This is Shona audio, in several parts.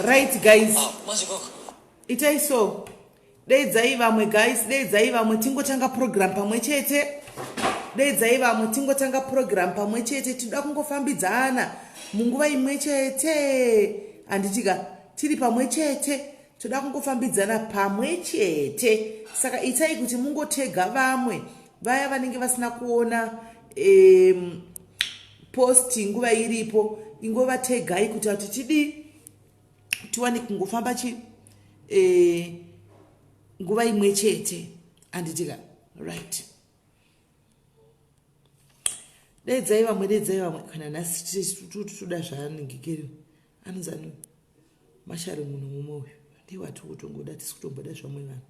Right guys, itai so, deidzai vamwe guys, deidzai vamwe tingotanga program pamwe chete. Deidzai vamwe tingotanga program pamwe chete. Tinoda kungofambidzana munguva imwe chete, handitika? Tiri pamwe chete, toda kungofambidzana pamwe chete. Saka itai kuti mungotega vamwe vaya vanenge vasina kuona post nguva iripo, ingovategai kuti ati tidii, tiwane kungofamba chi nguva imwe chete, handitika? Right, daidzai vamwe, daidzai vamwe. Kana nhasi toda zvaaningikeri anonzi ani, mashari, munhu mumwe uyu ndiwati kutongoda, tisi kutomboda zvamwe vanhu.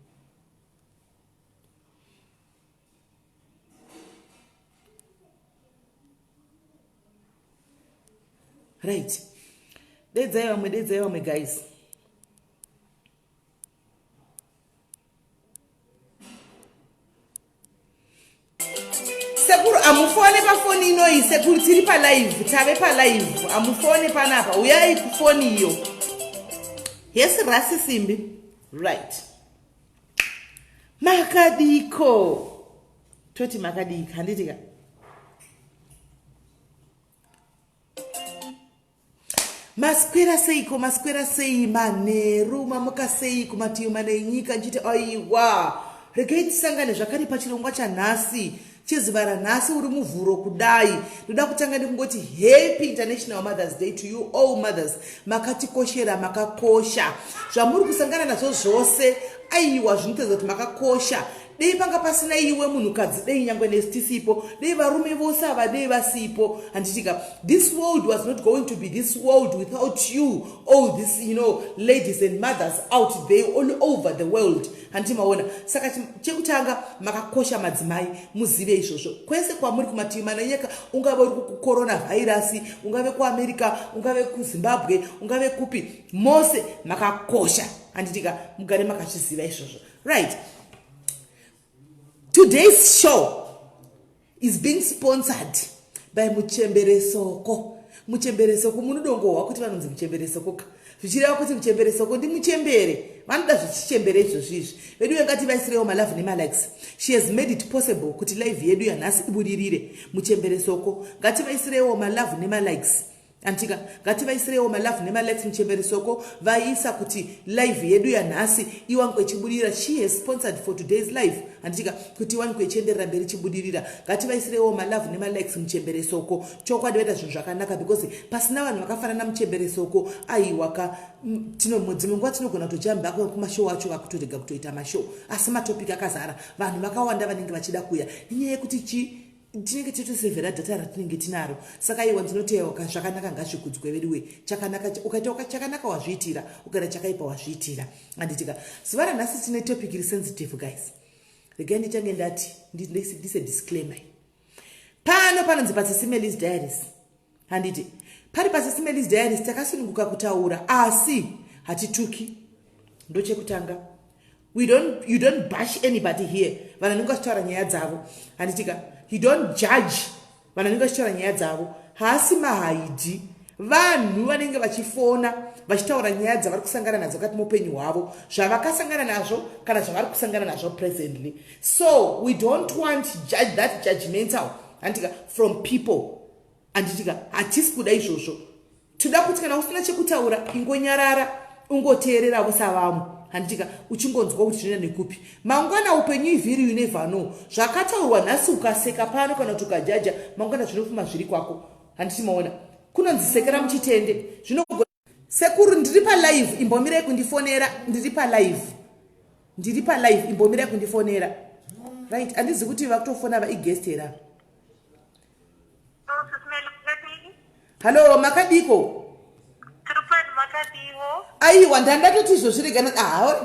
Right, daidzai vamwe, daidzai vamwe guys. Sekuru, amufone pafoni inoyi. Sekuru, tiri palive, tave palive, amufone panapa, uyai kufoni iyo. Yes, rasi simbi. Right, makadiko? Toti makadika, handitika? Maswera seiko? Maswera sei manheru? Mamuka sei kumativi mana enyika? Nchiti aiwa, regai tisangane zvakare pachirongwa chanhasi, chezuva ranhasi uri Muvhuro kudai. Ndoda kutanga nekungoti happy International Mothers Day to you all mothers. Makatikoshera, makakosha. Zvamuri kusangana nazvo zvose, aiwa, zvinotaridza kuti makakosha. Dei panga pasina iwe munhukadzi, dei nyangwe nesu tisipo, dei varume vose ava dei vasipo, handitika? This world was not going to be this world without you, all this ladies and mothers out there all over the world, handiti maona? Saka chekutanga, makakosha madzimai, muzive izvozvo. Kwese kwamuri kumativi mana enyika, ungave uri kucoronavirus, ungave kuAmerica, ungave kuZimbabwe, ungave kupi, mose makakosha, handitika? Mugare makazviziva izvozvo. Right, today's show is being sponsored by Muchembere Soko. Muchembere Soko, munodongohwa kuti vanonzi Muchembere Soko ka, zvichireva kuti Muchembere Soko ndimuchembere, vanoda zvichichembere izvozvo izvi. Vedu vengativaisirewo malove nemalikes. She has made it possible kuti live yedu yanhasi ibudirire. Muchembere Soko, ngativaisirewo malove nemalikes, antika? Ngativaisirewo malove nemalikes. Muchembere Soko vaisa kuti live yedu yanhasi iwanikwe ichibudirira. She has sponsored for today's live, handitika, kuti iwanikwe ichienderera mberi ichibudirira. Ngativaisirewo malove nemalikes Muchembere Soko. Chokwadi vaita zvinhu zvakanaka, because pasina vanhu vakafanana Muchembere Soko, aiwa ka, dzimwe nguva tinogona kutojamba kumashow acho, vakutorega kutoita mashow, asi matopic akazara, vanhu vakawanda vanenge vachida kuya, nenyaya yekuti chi tinenge titosevhera data ratinenge tinaro. Saka iwa, ndinoti aiwa, zvakanaka ngazvikudzwe veduwe. Chakanaka ukaita chakanaka wazviitira, ukaita chakaipa wazviitira, handitika? Zuva ranhasi tine topic iri sensitive, guys. Regai ndichange ndati ndise disclaimer pano. Panonzi paSisi Melly's Diaries, handiti? Pari paSisi Melly's Diaries takasununguka kutaura, asi hatituki. Ndochekutanga, we don't you don't bash anybody here. Vanhu vanenge vachitaura nyaya dzavo, handitika? You don't judge vanhu vanenge vachitaura nyaya dzavo. Haasi mahaidhi, vanhu vanenge vachifona vachitaura nyaya dzavari kusangana nadzo kati muupenyu hwavo, zvavakasangana nazvo kana zvavari kusangana nazvo presently. So we don't want judge, that judgmental, handitika, from people, handitika? Hatisi kuda izvozvo. Toda kuti kana usina chekutaura, ingonyarara, ungoteereravo savamwe, handitika, uchingonzwa kuti zvinoenda nekupi mangwana. Upenyu ivhiri, you never know. Zvakataurwa nhasi ukaseka pano kana kuti ukajaja, mangwana zvinofuma zviri kwako, handiti maona? Kunonzi sekera muchitende zvino. Sekuru, ndiri palive, imbomirai kundifonera. Ndiri palive, ndiri palive, imbomirai kundifonera. Right, handizi kuti vakutofona vaiguest here? Hallo, makadiko? Aiwa, ndandatoti izvozvi rega,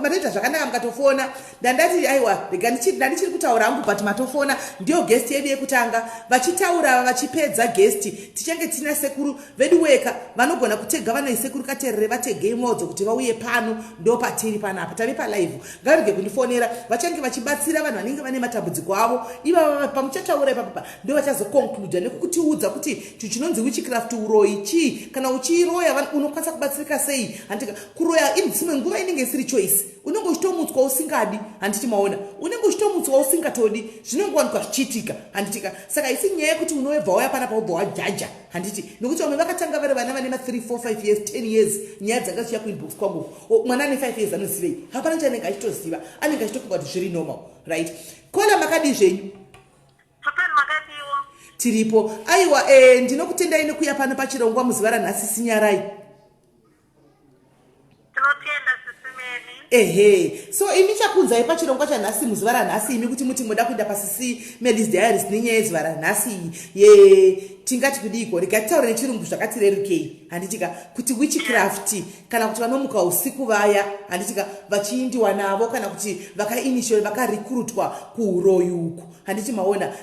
matoita zvakanaka mukatofona. Ndandati aiwa, rega, ndandichiri kutaura hangu, but matofona. Ndiyo guest yedu yekutanga vachitaura. Vachipedza guest, tichange tina sekuru vedu weka vanogona kutega vanoi. Sekuru Katerere, vategei modzo kuti vauye pano. Ndo patiri panapa, tave palive. Ngavarege kundifonera. Vachange vachibatsira vanhu vanenge vane matambudziko avo ivava. Pamuchataura ipapapa, ndo vachazoconcluda nekukutiudza kuti chinhu chinonzi witchcraft, uroyi, chii, kana uchiroya unokwanisa kubatsirika. sei, handitika? Kuroya dzimwe nguva inenge isiri choice. Unenge uchitomutswa usingadi, handiti maona? Unenge uchitomutswa usingatodi, zvinongowanikwa zvichiitika, handitika? Saka isi nyaya yekuti unobva wauya panapa wobva wajaja, handiti? Nokuti vamwe vakatanga vari vana vane ma3, 4, 5 years, 10 years. Nyaya dzanga dzichiya kuinbox kwangu. Mwana ane 5 years anozivei? Hapana chaanenge achitoziva, anenge achitofunga kuti zviri normal, right? Kola, makadii zvenyu? Makadiwo? Tiripo, aiwa. Ndinokutendai nekuya pano pachirongwa muzuva ranhasi, Sinyarai. Tinotenda, Sisi Melly. Ehe, so imi chakunzai pachirongwa chanhasi, muzuva ranhasi, imi kuti muti moda kuenda paSisi Melly's Diaries nenyaya yezuva ranhasi ye tingati kudiko? Rega titaure nechirungu zvakatirerukei, handitika? Kuti witchcraft, kana kuti vanomuka usiku vaya, handitika, vachiindiwa navo, kana kuti vakainitial, vakarecruitwa kuuroyi uku, handiti maona?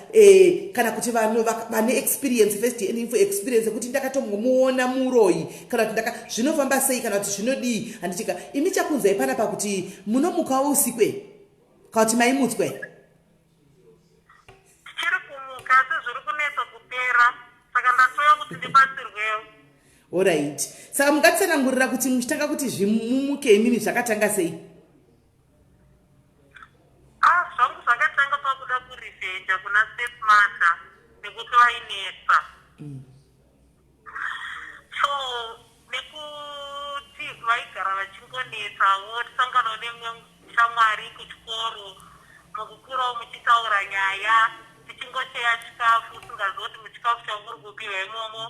Kana kuti vanhu vane experience, first hand info experience yekuti ndakatombomuona muroyi, kana kuti ndaka, zvinofamba sei, kana kuti zvinodii, handitika? Imi chakunzai panapa kuti munomukawo usikwe, kana kuti maimutswe? Tichiri kumuka, asi zviri kunetsa kupera, saka ndatoya kuti ndibatsirwewo. Alright, saka mungatsanangurira kuti muchitanga kuti zvimumuke imimi zvakatanga sei? Ah, zvangu zvakatanga pakuda kurevenja kuna stepmother nekuti vainetsa. So nekuti vaigara vachingonetsawo, tisanganawo nemwe shamwari kuchikoro, mukukurawo muchitaura nyaya, tichingocheya chikafu, usingazivi kuti muchikafu chamuri kupiwa imomo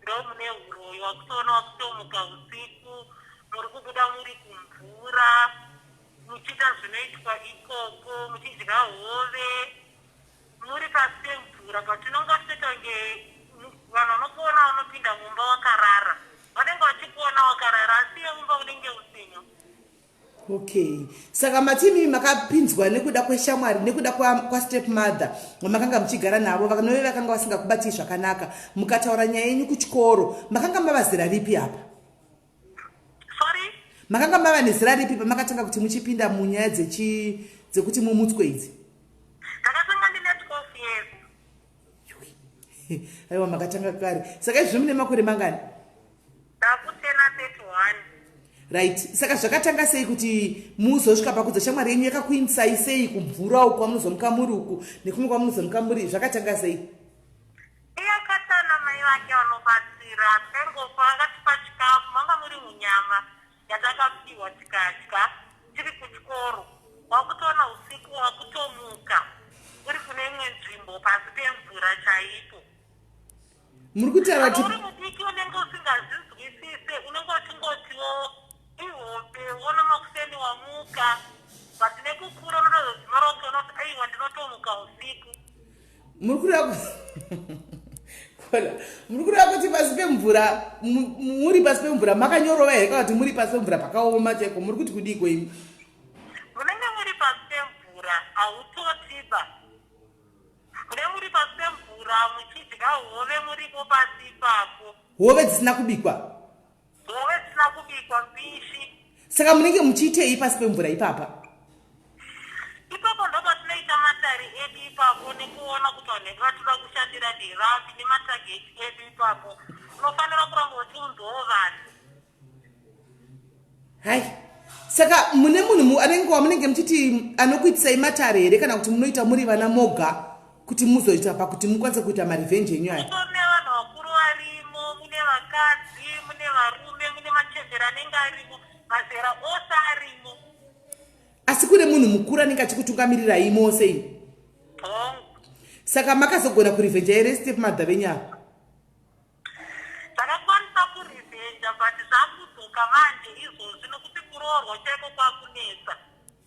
ndo mune uroyi. Wakutoona wakutomuka usiku, muri kubuda muri kumvura, muchiita zvinoitwa ikoko, muchidya hove muri pasi pemvura. Patinonga tichiita kunge vanhu vanokuona vanopinda mumba wakarara, vanenge vachikuona wakarara, asi iye mumba unenge usimo. Okay, saka mati imimi makapinzwa nekuda kweshamwari, nekuda kwastep mother vamakanga muchigara navo, vanove vakanga vasingakubatii zvakanaka. Mukataura nyaya yenyu kuchikoro. Makanga mava zera ripi apa? Sorry? Makanga mava nezera ripi pamakatanga kuti muchipinda munyaya dzekuti mumutswe idzi? Ndakatanga ndine 12 years. Aiwa, makatanga kare. Saka izvozvo mune makore mangani? Ndakutena 31. Right, saka zvakatanga sei kuti muzosvika pakudza shamwari yenyu? Yakakuindisai sei kumvura uku kwamunozomuka muri uku nekumwe kwamunozomuka muri? Zvakatanga sei? Iyakatana mai vake vanobatsira, taingofa vakatipa chikafu, manga muri munyama yatakapiwa tikadya tiri kuchikoro. Wakutoona usiku wakutomuka uri kune imwe nzvimbo pasi pemvura chaipo. Muri kutaura kuti uri mudiki, unenge usingazvinzwisise, unenge uchingotiwo ihope, wona makuseni wamuka. But nekukura unotozodzimara uchiona kuti aiwa, ndinotomuka usiku. Muri kureva, Kola, muri kureva kuti pasi pemvura, muri pasi pemvura makanyorova here, kana kuti muri pasi pemvura pakaoma chaiko? Muri kuti kudiko imi? Munenge muri pasi pemvura, hautotiba. Mune muri pasi pemvura muchidya hove muripo pasi ipapo. Hove dzisina kubikwa? Hove dzisina kubikwa, mbishi. Saka munenge muchiitei pasi pemvura ipapa? Ipapo ndo patinoita matare edu ipapo, nekuona kuti vanhu vedu vatoda kushandira nderapi, nematarget edu ipapo. Unofanira kuramba uchiunzawo vanhu. Hai, saka mune munhu anenge wamunenge muchiti anokuitisai matare here, kana kuti munoita muri vana moga kuti muzoita pakuti mukwanise kuita marevenge enyu aya? Mune vanhu vakuru varimo, mune vakadzi, mune varume, mune machembere anenge arimo, mazera ose arimo. Asi kune munhu mukuru anenge achikutungamirirai mose imi? Hongu. Saka makazogona kurevenja here step mother venyu ava? Ndakakwanisa kurevenja, but zvakudzoka manje izvozvi, nokuti kuroorwa chaiko kwakunetsa.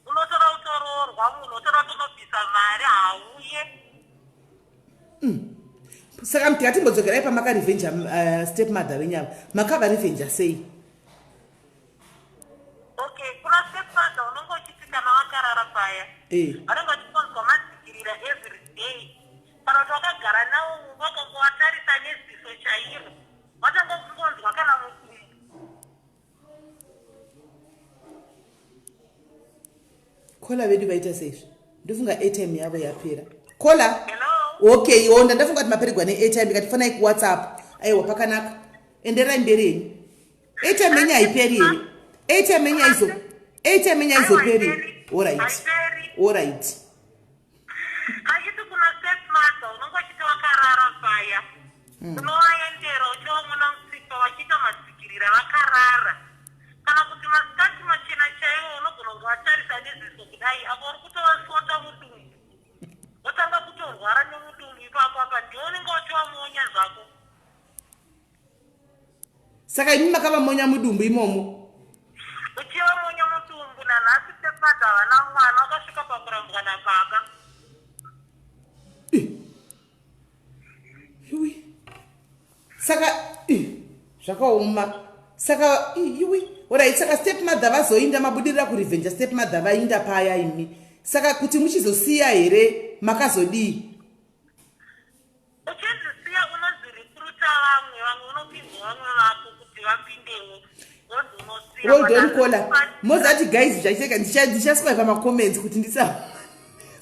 Unotora utoroorwa munhu, otora utonobvisa mari, hauye. Saka ndingatimbodzokerai pamakarevenja step mother venyu ava. Makavarevenja sei? Okay, kuna stepfather unenge uchiti kana wakarara paya, vanenge vachikonzwa madzikirira every day, kana kuti wakagara navo mumba, ukangovatarisa neziso chairo, watanga kungonzwa kana mudumbu. Kola vedu vaita seizvi? Ndofunga airtime yavo yapera. Kola? Hello? Okay, onda ndafunga kuti maperigwa neairtime, ndikati fanai kuWhatsApp. Aiwa, pakanaka, enderai mberi henyu. Airtime yenyu haiperi here? Airtime yenyu haizo airtime yenyu haizoperi here? Alright. Haiperi. Alright. Achiti kuna stepmother unonge uchiti wakarara paya. Unovaendera uchivaona mutsipa vachiita madzikirira vakarara. Kana kuti masikati machena chaiwo unogona kungovatarisa neziso kudai apo uri kutovasota mudumbu. Wotanga kutorwara nemudumbu ipapo apa ndiwe unenge uchivamonya zvako. Saka imi makavamonya mudumbu imomo? Uchivamonya mudumbu nanhasi stepmother havana mwana wakasvika pakurambwa nababa. Iwi. Saka zvakaoma. Saka iwi. Alright, saka stepmother vazoinda mabudirira kurevenja stepmother vainda paya imi. Saka kuti muchizosiya here makazodii? Uchinzi siya unonzi recruiter vamwe, vamwe unopinzwa vamwe vako kuti vapindewo. Wonzi unosiya. Well done caller. Mozati guys zvaiteka ndichaswipe macomments kuti ndisa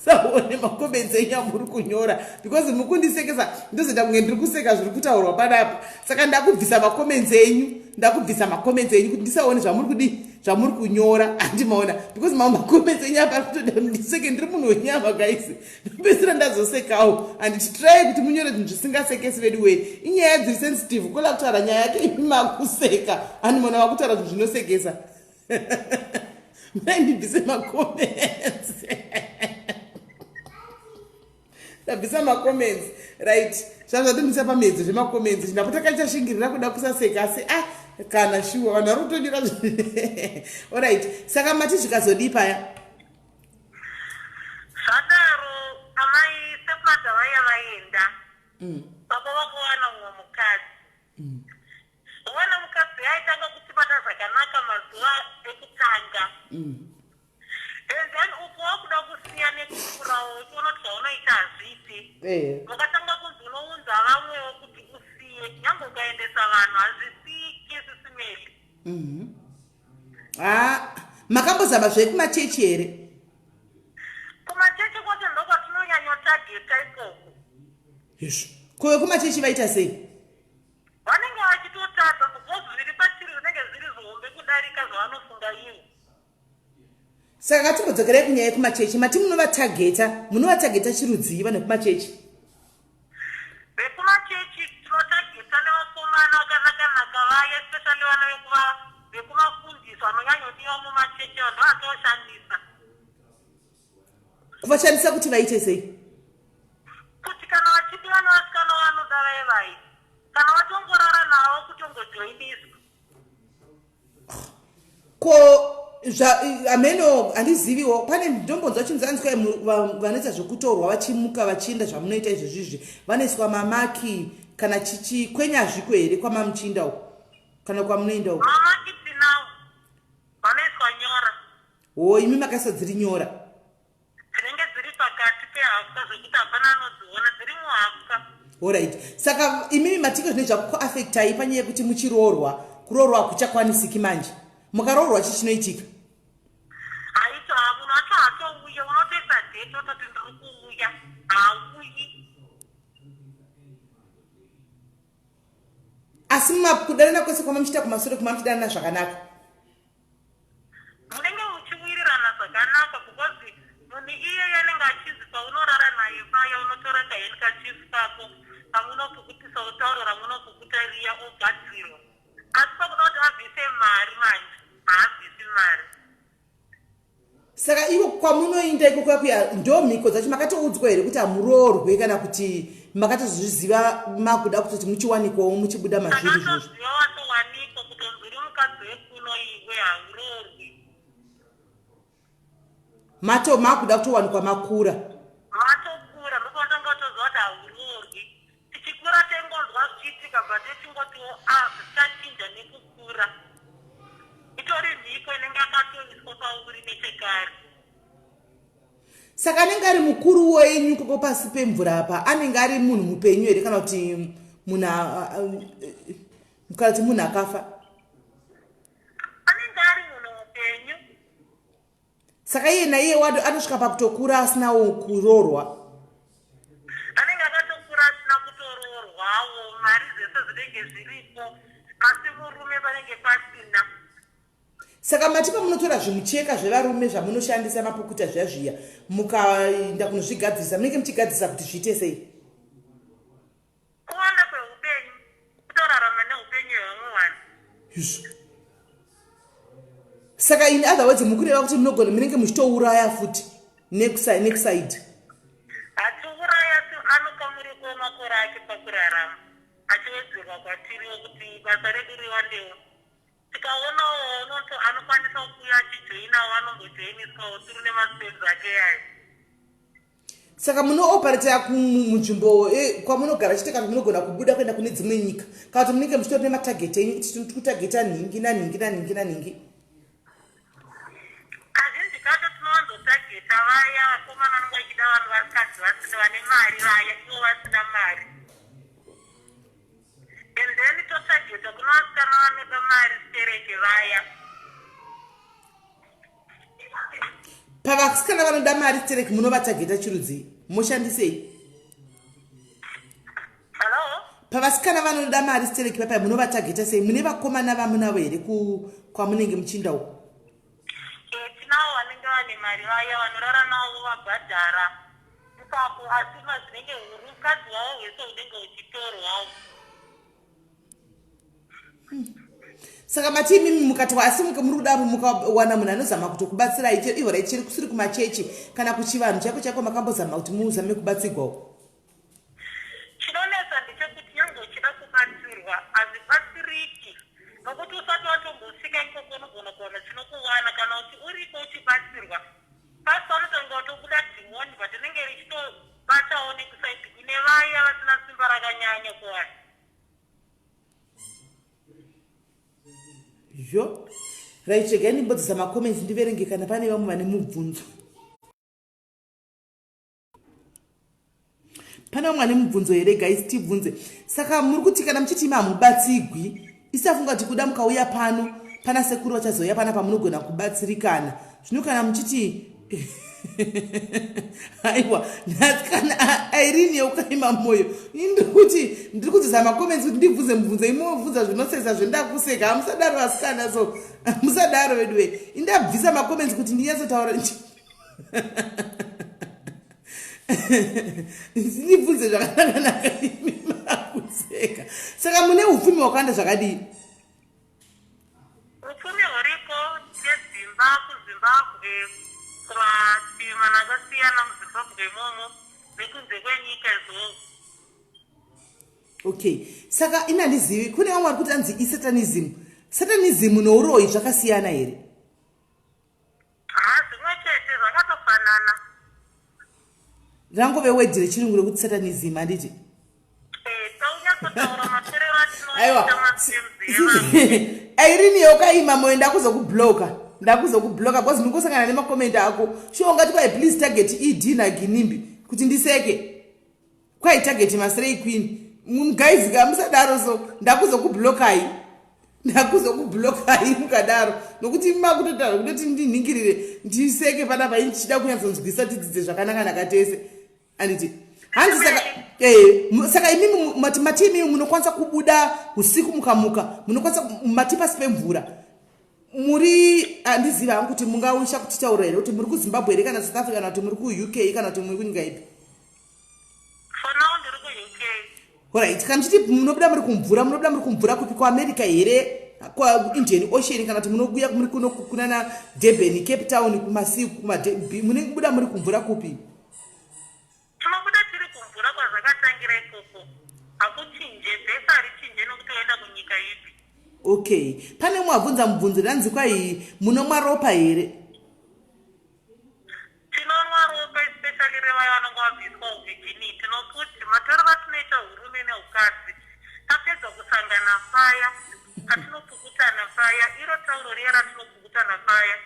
saone macomments enyu amuri kunyora because mukundisekesa ndozoita kunge ndiri kuseka zviri kutaurwa panapa saka ndakubvisa macomments enyu ndakubvisa macomments enyu kuti ndisaone zvamuri kudii zvamuri kunyora andimaona because mamwe macomments enyu apa kutoda ndiseke ndiri munhu wenyama guys ndopedzisira ndazosekawo anditry kuti munyore zvinhu zvisingasekesi vedu wee inyaya dziri sensitive kola kutaura nyaya yake imi makuseka andimaona vakutaura zvinhu zvinosekesa Mai ndibvise macomments. Ndabvisa macomments. Right. Zvazvatomisa pamhedzo zvemacomments. Ndapota kachashingirira kuda kusaseka asi ah kana shuwa vanhu vari kutonyora. Alright. Saka mati zvikazodii paya? Zvadaro amai stepmother vaya vaenda. Baba vakawana mumwe mukadzi. Mwana mukadzi aitanga kutibata zvakanaka mazuva ekutanga. And then uku wakuda kusiya nekukurawo uchiona kuti zvaunoita hazviiti. Wakatanga kunzi unounza vamwewo kuti usiye nyangwe ukaendesa vanhu hazvisiyiki sisimeli. Ah, makambozama zvekumachechi here? Kumachechi kwacho ndokwatinonyanyotageta ikoko. Izvo. Ko vekumachechi vaita sei? Vanenge vachitotadza because zviri patiri zvinenge zviri zvihombe kudarika zvavanofunga ivo. Saka ngatimbodzokerai kunyaya yekumachechi. Mati munovatageta, munovatageta chirudzii vanhu vekumachechi? Vekumachechi tinotageta nevakomana vakanaka-naka vaya especially vana vekuva vekumafundisi vanonyanyodiwa mumachechi vanhu ndovatooshandisa. Kuvashandisa kuti vaite sei? Kuti kana vachidiwa nevasikana vanoda vaye vaye kana watongorara navo kutongojoiniswa. Ko hameno handiziviwo pane ndombonzwa chinzi anzi kwai vanoita zvekutorwa vachimuka vachienda zvamunoita izvezvi izvi vanoiswa mamaki kana chichi kwenyu hazviko here kwamamuchiinda uko kana kwamunoenda uko? Mamaki tinawo vanoiswa nyora. Hoo imi makaisa dziri nyora. Dzinenge dziri pakati pehapwa zvekuti hapana anodziona dziri muhapwa. Horait saka imimi matiko zvine zvakuafectai panyaya yekuti muchiroorwa kuroorwa hakuchakwanisiki manje mukaroorwa chii chinoitika? Haito munhu wacho haatouye unotoisa date wototi ndiri kuuya haauyi. Asi kudanana kwese kwamamuchiita kumasure kumamuchidanana zvakanaka? Munenge muchiwirirana zvakanaka because munhu iyeye anenge achinzi paunorara naye paya unotora kahandkerchief kako kamunopukutisa tauro ramunopukuta riya ogadzirwa asi pakuda kuti abvise mari manje haabvisi mari. Saka iko kwamunoinda iko kuya kuya ndo mhiko dzacho makatoudzwa here kuti hamuroorwe kana kuti makatozviziva makuda kutoti muchiwanikwawo muchibuda mazviri izvozvo? Takatoziva watowanikwa kutonzi uri mukadzi wekuno iwe hauroorwi. Mato makuda kutowanikwa makura. Matokura ndopaunotanga kutoziva kuti hauroorwi. Tichikura taingonzwa zvichiitika but tichingotiwo ah zvichachinja nekukura. Itori mhiko inenge yakatoiswa pauri nechekare. Saka anenge ari mukuru wenyu koko pasi pemvura apa anenge ari munhu mupenyu here kana kuti munhu kana kuti munhu akafa? Anenge ari munhu mupenyu. Saka iye naiye wado anosvika pakutokura asinawo kuroorwa. Anenge akatokura asina kutoroorwawo, mari dzese dzinenge zviripo. Asi murume panenge pasina. Saka mati pamunotora zvimucheka zvevarume zvamunoshandisa mapukuta zviya zviya mukaenda kunozvigadzirisa munenge muchigadzirisa kuti zviite sei? Kuwanda kweupenyu, kutorarama neupenyu hwevamwe vanhu. Izvo. Saka in other words mukureva kuti munogona munenge muchitouraya futi nekuside. Hatiuraya asi anopa muripo wemakore ake pakurarama achiwedzerwa kwatiriwo kuti basa redu riwandewo. Tikaonawo unoto anokwanisa kuuya achijoinawo anombojoiniswawo tiri nemaspens ake yayo. Saka munoopareta munzvimbo eh, kwamunogara chete kana munogona kubuda kuenda kune dzimwe nyika kana kuti munenge muchitori nematarget enyu kuti tiri kutageta nhingi nanhingi nanhingi nanhingi? Kazhinji kacho tinowanzotageta vaya vakomana vanenge vachida vanhu vakadzi vasina vane mari vaya ivo vasina mari. And then totageta kuna vasikana vanoda mari stereke vaya. Pavasikana vanoda mari stereki munovatageta chirudzii? Moshandisei? Hello? Pavasikana vanoda mari stereki papai munovatageta sei? Mune vakomana vamunavo here kwamunenge muchiinda uko? Eh, tinavo vanenge vane mari vaya vanorara navo vovabhadhara ipapo asi mazvinenge urukadzi hwavo hwese hunenge huchitorwawo. Saka mati imimi mukati asi muri kudaro mukawana munhu anozama kutokubatsirai chero ihora chero kusiri kumachechi kana kuchivanhu chaiko chaiko makambozama kuti muzame kubatsigwa uko? Chinonetsa ndechekuti nyange uchida kubatsirwa hazvibatsiriki nokuti usati watombosvika ikoko unogona kuwana chinokuwana kana kuti uriko uchibatsirwa pasi panotanga watobuda dhimoni but rinenge richitobatawo nekusaidi kune vaya vasina simba rakanyanya kuwana. Yo right, regai ndimbodzisa macomments ndiverenge kana pane vamwe vane mubvunzo. Pane vamwe vane mubvunzo here guys? Tibvunze. Saka muri kuti kana muchiti imi hamubatsigwi, isafunga kuti kuda mukauya pano pana sekuru vachazouya pana pamunogona kubatsirikana. Zvino kana muchiti aiwa nhasi kana Irene yeukaima moyo indikuti ndiri kudzisa macomments kuti ndibvunze mubvunzo imobvunza zvinosesa zvendakuseka. Hamusadaro vasikana, so musadaro veduwe. Indabvisa macomments kuti ndinyatsotaura ndibvunze zvakanakanaka imi makuseka. Saka mune upfumi hwakawanda zvakadii? Upfumi huripo nedzimba kuZimbabwe, kumativi mana akasiyana muZimbabwe imomo nekunze kwenyika as well. Okay, saka ini handizivi kune vamwe vari kuti anzi isatanism. Satanism nouroyi zvakasiyana here? Haa zvimwe chete, zvakatofanana. Rangove wedhi rechirungu rekuti satanism handiti? Eh, taunyatsotaura matorero Aiwa. atinoita mafilms evanhu. Irene yokaima moyo ndakuzokubloka. Ndakuzokubloka because ndikosangana nemakomenti ako. Sure ungati kwai please target ED naGinimbi kuti ndiseke. Kwai target Masrey Queen. Guys ka musadaro so ndakuzokublokai. Ndakuzokublokai mukadaro nokuti makutotaura kutoti ndinhingirire ndiseke panapa ini ndichida kunyatsonzwisa tidzidze zvakanaka naka tese. Anditi hanzi saka eh, saka imimi mati mati imimi munokwanisa kubuda usiku mukamuka munokwanisa mati pasi pemvura muri handizivi hangu kuti mungawisha kutitaura here kuti muri kuZimbabwe here kana South Africa kana kuti muri kuUK kana kuti muri kunyika ipi? For now ndiri kuUK. Alright, kana muchiti munobuda muri kumvura, munobuda muri kumvura kupi? KuAmerica here? KuIndian Ocean kana kuti munobuya muri kuno kunana Durban, Cape Town, kumasiku, munobuda muri kumvura kupi? Tinobuda tiri kumvura kwazvakatangira ikoko. Hakuchinje, bhesa harichinje nokuti waenda kunyika ipi. Okay, pane mumwe abvunza mubvunzo ndanzi kwai munomwa ropa here? Tinonwa ropa especially revaya vanonge vabviswa huvirginity nokuti matorero atinoita hurume nehukadzi tapedza kusangana paya patinopukutana paya iro tauro riya ratinopukutana paya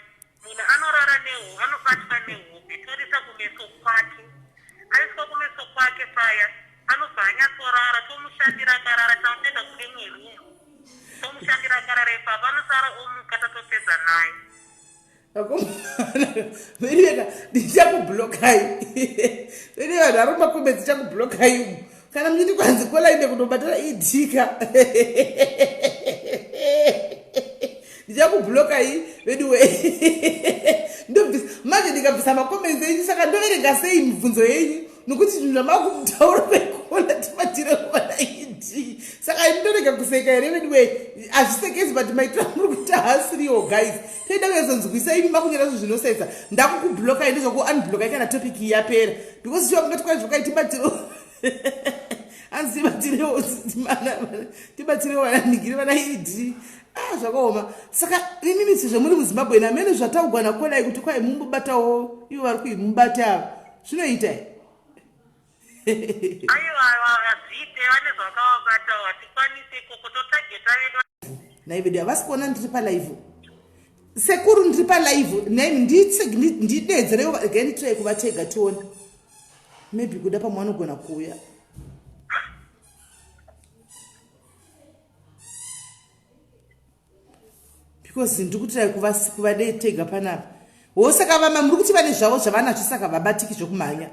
munhu anorara neho anobatwa nehope torisa kumeso kwake aiswa kumeso kwake paya anobva anyatsorara tomushandira akarara tautoenda kune imwe room tomushandira akarara ipapo anosara omuka tatopedza naye. Vakomana vereka ndichakublokai. Vene vanhu vari mumacomments ndichakublokai umu. Kana muchiti kwanzi kolainde kunobatira idhika. Ndichakublokai veduwe. Ndobvisa manje, ndikabvisa macomments enyu, saka ndoverenga sei mibvunzo yenyu? Nokuti zvinhu zvamakutaura kwekona tibatire kuvana ed, saka ndorega kuseka here veduwe? Hazvisekezi, but maitira muri kuti haasiriwo. Guys, toida kuyazonzwisa imi makunyora zvinhu zvinosetsa. Ndakukublokai, ndozvakuunblokai kana topic iyi yapera, because chiva kungati kwazvokai tibatiro hanzi tibatirewo, tibatsirewo vananigiri vana ed. Ah, zvakaoma. Saka imimi sezvo muri muZimbabwe namene zvataugwa nakodai kuti kwai mumbobatawo ivo vari kuimubate ava, zvinoita? Aiwa, hazviite. Vane zvakavabatawo, hatikwanisi ikoko, totageta vedu. Nhai vedu, havasi kuona ndiri palive. Sekuru, ndiri palive. Nhai, ndidedzerewo regai nditrai kuvatega tione, maybe kuda pamwe vanogona kuuya, because ndiri kutirai kuvadetega panapa wo. Saka vama muri kuti vane zvavo zvavanazvo, saka vabatiki zvokumhanya.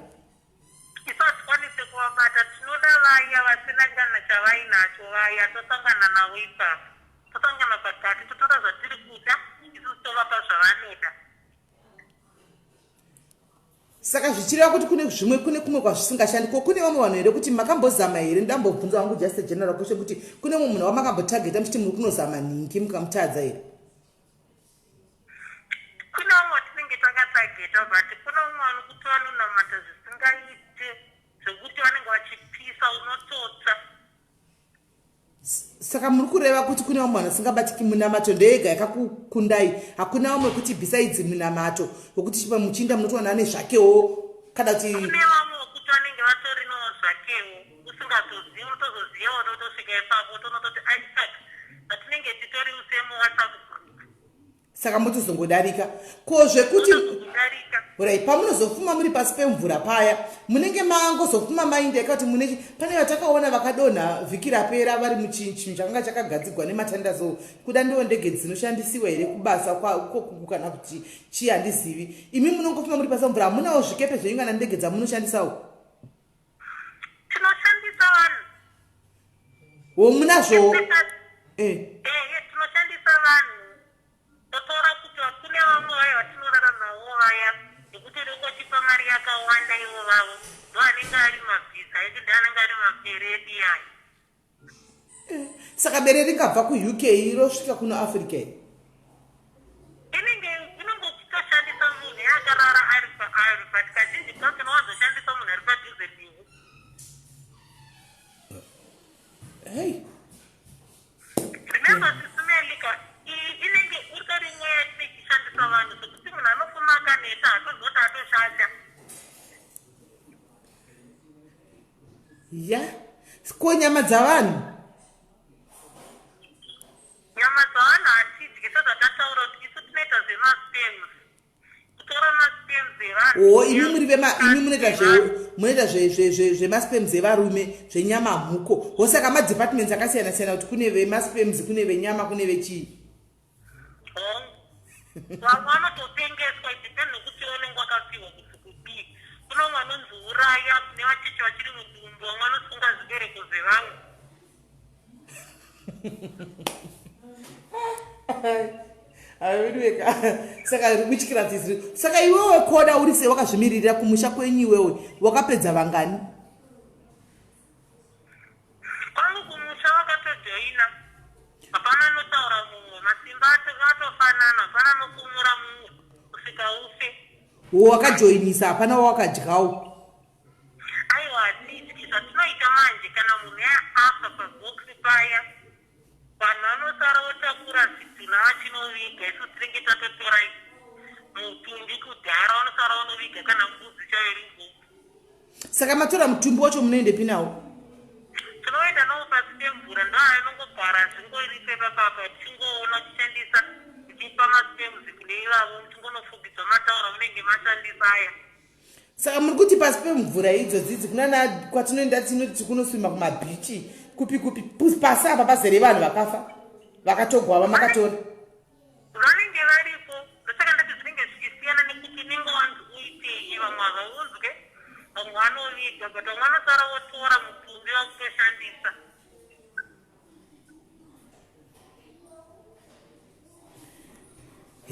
Isu hatikwanisi kuvabata. Tinoda vaya vasina kana chavainacho, vaya tosangana navo ipapo, tosangana pakati, totora zvatiri kuda isusu, tovapa zvavanoda. Saka zvichireva kuti kune zvimwe, kune kumwe kwazvisingashandi. Ko kune vamwe vanhu here kuti makambozama here? Ndambobvunza vangu, just a general question, kuti kune mumwe munhu wamakambotageta muchiti muri kunozama nhingi, mukamutadza here? Kune vamwe vatinenge takatageta, but kune vamwe vanokuti vanonamata zvisingaite, zvekuti vanenge vachipisa unotsotsa. Saka muri kureva kuti kune vamwe vanhu vasingabatiki, munamato ndeyega yakakukundai? Hakuna vamwe kuti besides munamato wekuti chipa muchinda munotowana ane zvakewo, kana kuti? Kune vamwe wekuti vanenge vatorinowo zvakewo, usingatozivi, unotozozivawo totosvika ipapo, tonototi aisak vatinenge titori usemu WhatsApp group. Saka motozongodarika ko zvekuti right pamunozofuma muri pasi pemvura paya, munenge mangozofuma maindeka kuti mune pane vatakaona vakadonha vhiki rapera vari muchinhu chakanga chakagadzigwa nematandazo. Kuda ndiwo ndege dzinoshandisiwa here kubasa kwakokuku kana kuti chii, handizivi. Imi munongofuma muri pasi pemvura, hamunawo zvikepe zvenyu kana ndege dzamunoshandisawo? Tinoshandisa vanhu. Wo munazvowo? Eh. Ehe, tinoshandisa vanhu. Totora kuti kune vamwe vaya vatinorara navo vaya, nekuti ringotipa mari yakawanda, ivo vavo ndo anenge ari mabhiza edu, ndo anenge ari mapere edu iyaya. Saka bere ringabva kuUK rosvika kuno Africa here? Inenge inongotoshandisa munhu yakarara ari paari, but kazhinji kacho tinowanzoshandisa munhu ari padhuze newe. Hey. Remember, sisimelika iyi inenge itori mweya tichishandisa vanhu, zvekuti munhu anofuma akaneta, hatozoti atoshanda. Ya, ko nyama dzavanhu? Nyama dzavanhu hatidyi, sezvatataura kuti isu tinoita zvemasperms, kutora masperms evanhu. O, imi muri vema, imi munoita zve munoita zvemasperms evarume, zvenyama mhuko ho. Saka madepartments akasiyana siyana, kuti kune vemasperms, kune venyama, kune vechii? Hongu, vamwe vanototengeswa, idepend nekuti unenge wakapiwa kuti kudii. Kune vamwe vanonzi uraya, kune vacheche vachiri mudumbu, vamwe vanosunga zvibereko zvevamwe. Aviweka, saka witchcraft is real. Saka iwewe koda uri sei, wakazvimiririra kumusha kwenyu, iwewe wakapedza vangani? Kwangu kumusha vakatojoina, hapana anotaura mumwe, masimba atofanana, hapana anokumura mumwe kusvika ufe. Wo wakajoinisa, hapana wawakadyawo? Aiwa, hatidyi. Zvatinoita manje, kana munhu yaafa pabhokisi paya, vanhu vanosara votakura zvitunha vachinoviga. Isu tinenge tatotora mutumbi kudhara, vanosara vanoviga kana mbudzi chaiyo iri nguku. Saka matora mutumbi wacho, munoendepi nawo? Tinoenda nawo pasi pemvura, ndo anongogara zvingoripo ipapapa, tichingoona tichishandisa, tichipa masperms kune ivavo, muchingonofugidzwa mataura munenge mashandisa aya. Saka muri kuti pasi pemvura idzodzi kunana kwatinoenda, tinoti kunoswima kumabhichi, kupi kupi, pasi apa pazere vanhu vakafa vakatogwa vamakatora? Vanenge varipo. Ndosaka ndati zvinenge zvichisiyana nekuti unenge wanzi uitei. Vamwe havaunzwe, vamwe vanoviga, but vamwe vanosara votora mutumbi vakutoshandisa.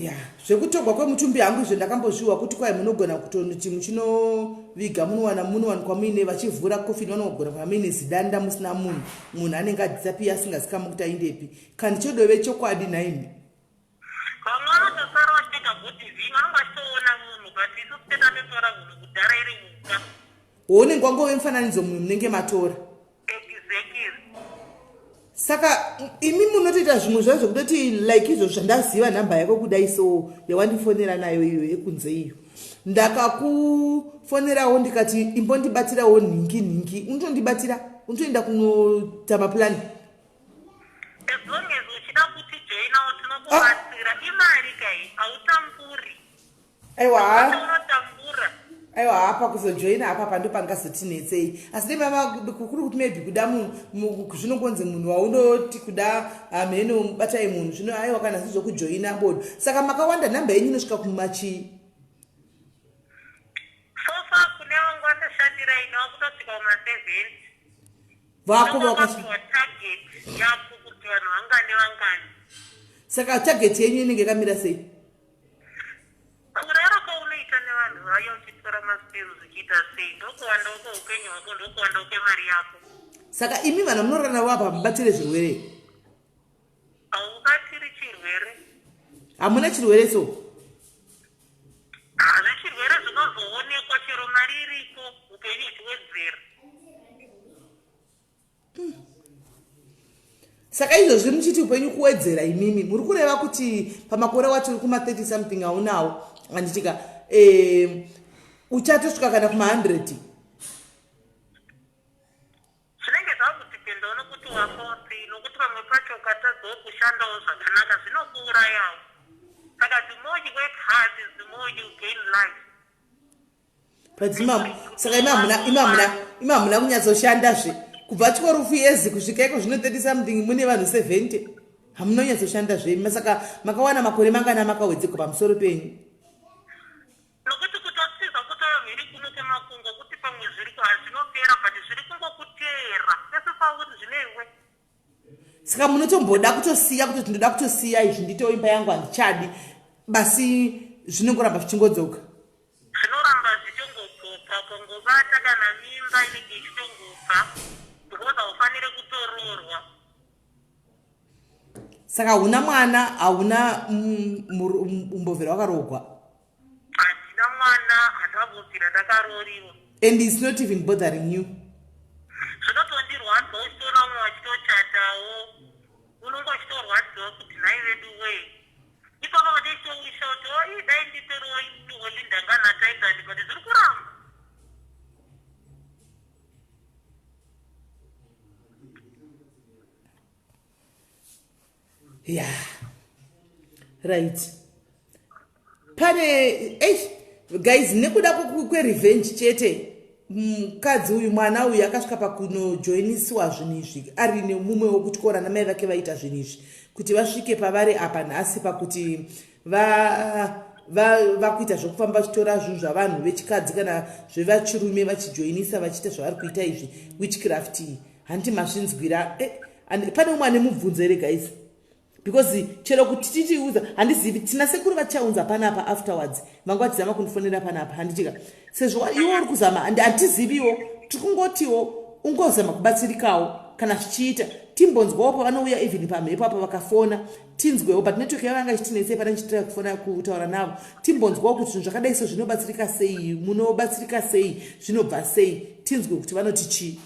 Ya, zvekutogwa kwemutumbi hangu izvo ndakambozviwa kuti kwai munogona kutonoti muchinoviga munowana munowanikwa muine vachivhura kofini vanogona kuva muine zidanda musina munhu munhu anenge adhisapiya asingazikamwi kuti aindepi kandi chodove chokwadi nhaimi. Vamwe vanotosara vachitoita body viewing vanenge vachitoona munhu but isu tete tatotora munhu kudhara iri mhuka. Unenge wangove mufananidzo munhu munenge matora. Exactly. Saka imi munotoita zvimwe zvacho zvekutoti like izvo zvandaziva nhamba yako kudai so yawandifonera nayo iyo yekunze iyo ndakakufonerawo ndikati imbondibatirawo nhingi nhingi unotondibatira unotoenda kunoita maplani. As long as uchida kuti joinawo tinokubatsira ah. Imari kai hautamburi. Aiwa unotambura. Aiwa hapa kuzojoina apa pando pangazotinetsei asi dai mama kuri kuti maybe kuda zvinongonzi munhu waunoti kuda hameno ah, batai munhu zvino aiwa kana zvizokujoina bodo saka makawanda nhamba yenyu inosvika kumachii. So far kune vangu vasashandira ini vakutosvika kuma 70. Vako vakapiwa target yako kuti vanhu vangani vangani. Saka target yenyu inenge yakamira sei? Kurara kwaunoita nevanhu vaya uchitora maspells uchiita sei ndokuwandawo kweupenyu hwako ndokuwandawo kwemari yako. Saka imi vanhu munorara navo apa hamubatire zvirwere? Haubatiri chirwere. Hamuna chirwere so? Hazvi chirwere zvinozoonekwa chero mari iriko upenyu huchiwedzera. Saka izvozvi muchiti upenyu kuwedzera imimi muri kureva kuti pamakore wacho uri kuma 30 something aunawo handitika eh, uchatosvika kana kuma 100? Zvinenge zvakudipendawo nokuti wafawo sei nokuti pamwe pacho ukatadzawo kushandawo zvakanaka zvinokuurayawo saka the more you work hard the more you gain life. Padzima saka imi hamuna imi hamuna imi hamuna kunyatsoshanda zve kubva 12 years kusvika iko zvino 30 something mune vanhu 70 hamuna kunyatsoshanda zve saka makawana makore mangani amakawedzegwa pamusoro penyu. Nokuti kutosiza kutova mhiri kuno kwemakungwa kuti pamwe zviriko hazvinopera but zviri kungokuteera pese pauri zvine iwe. Saka munotomboda kutosiya kutoti ndoda kutosiya izvi nditewo imba yangu handichadi basi zvinongoramba zvichingodzoka. Zvinoramba zvichingodzoka ukangobata kana mimba inenge ichitongobva because haufanire kutoroorwa. Saka hauna mwana hauna umbovhera wakaroogwa? Handina mwana handambobvira ndakarooriwa. And it's not even bothering you? Zvinotondirwadza uchitoona vamwe vachitochatawo unonge uchitorwadziwa kuti nhai vedu wee ipapo vandichitowisha kuti o ii dai nditoriwo iniwo Linda ngana Tiger but zviri kuramba. Ya right pane eish guys nekuda kwerevenge chete mukadzi uyu mwana uyu akasvika pakunojoinisiwa zvinhu izvi ari nemumwe wekutyora namai vake vaita zvinhu izvi kuti vasvike pavari apa nhasi pakuti vakuita zvekufamba vachitora zvinhu zvavanhu vechikadzi kana zvevachirume vachijoinisa vachiita zvavari kuita izvi witchcraft iyi hanti mazvinzwira eh, pane umwe ane mubvunzo here guys because chero kuti titiudza handizivi tina sekuru vachaunza panapa afterwards vanga vachizama kundifonera panapa handitika sezvo iwe uri kuzama handiziviwo tiri kungotiwo ungozama kubatsirikawo kana zvichiita timbonzwawo pavanouya even pamhepo apa vakafona tinzwewo but network yavo yanga ichitinetsei pana ndichitira kufona kutaura navo timbonzwawo kuti zvinhu zvakadai so zvinobatsirika sei munobatsirika sei zvinobva sei tinzwe kuti vanoti chii.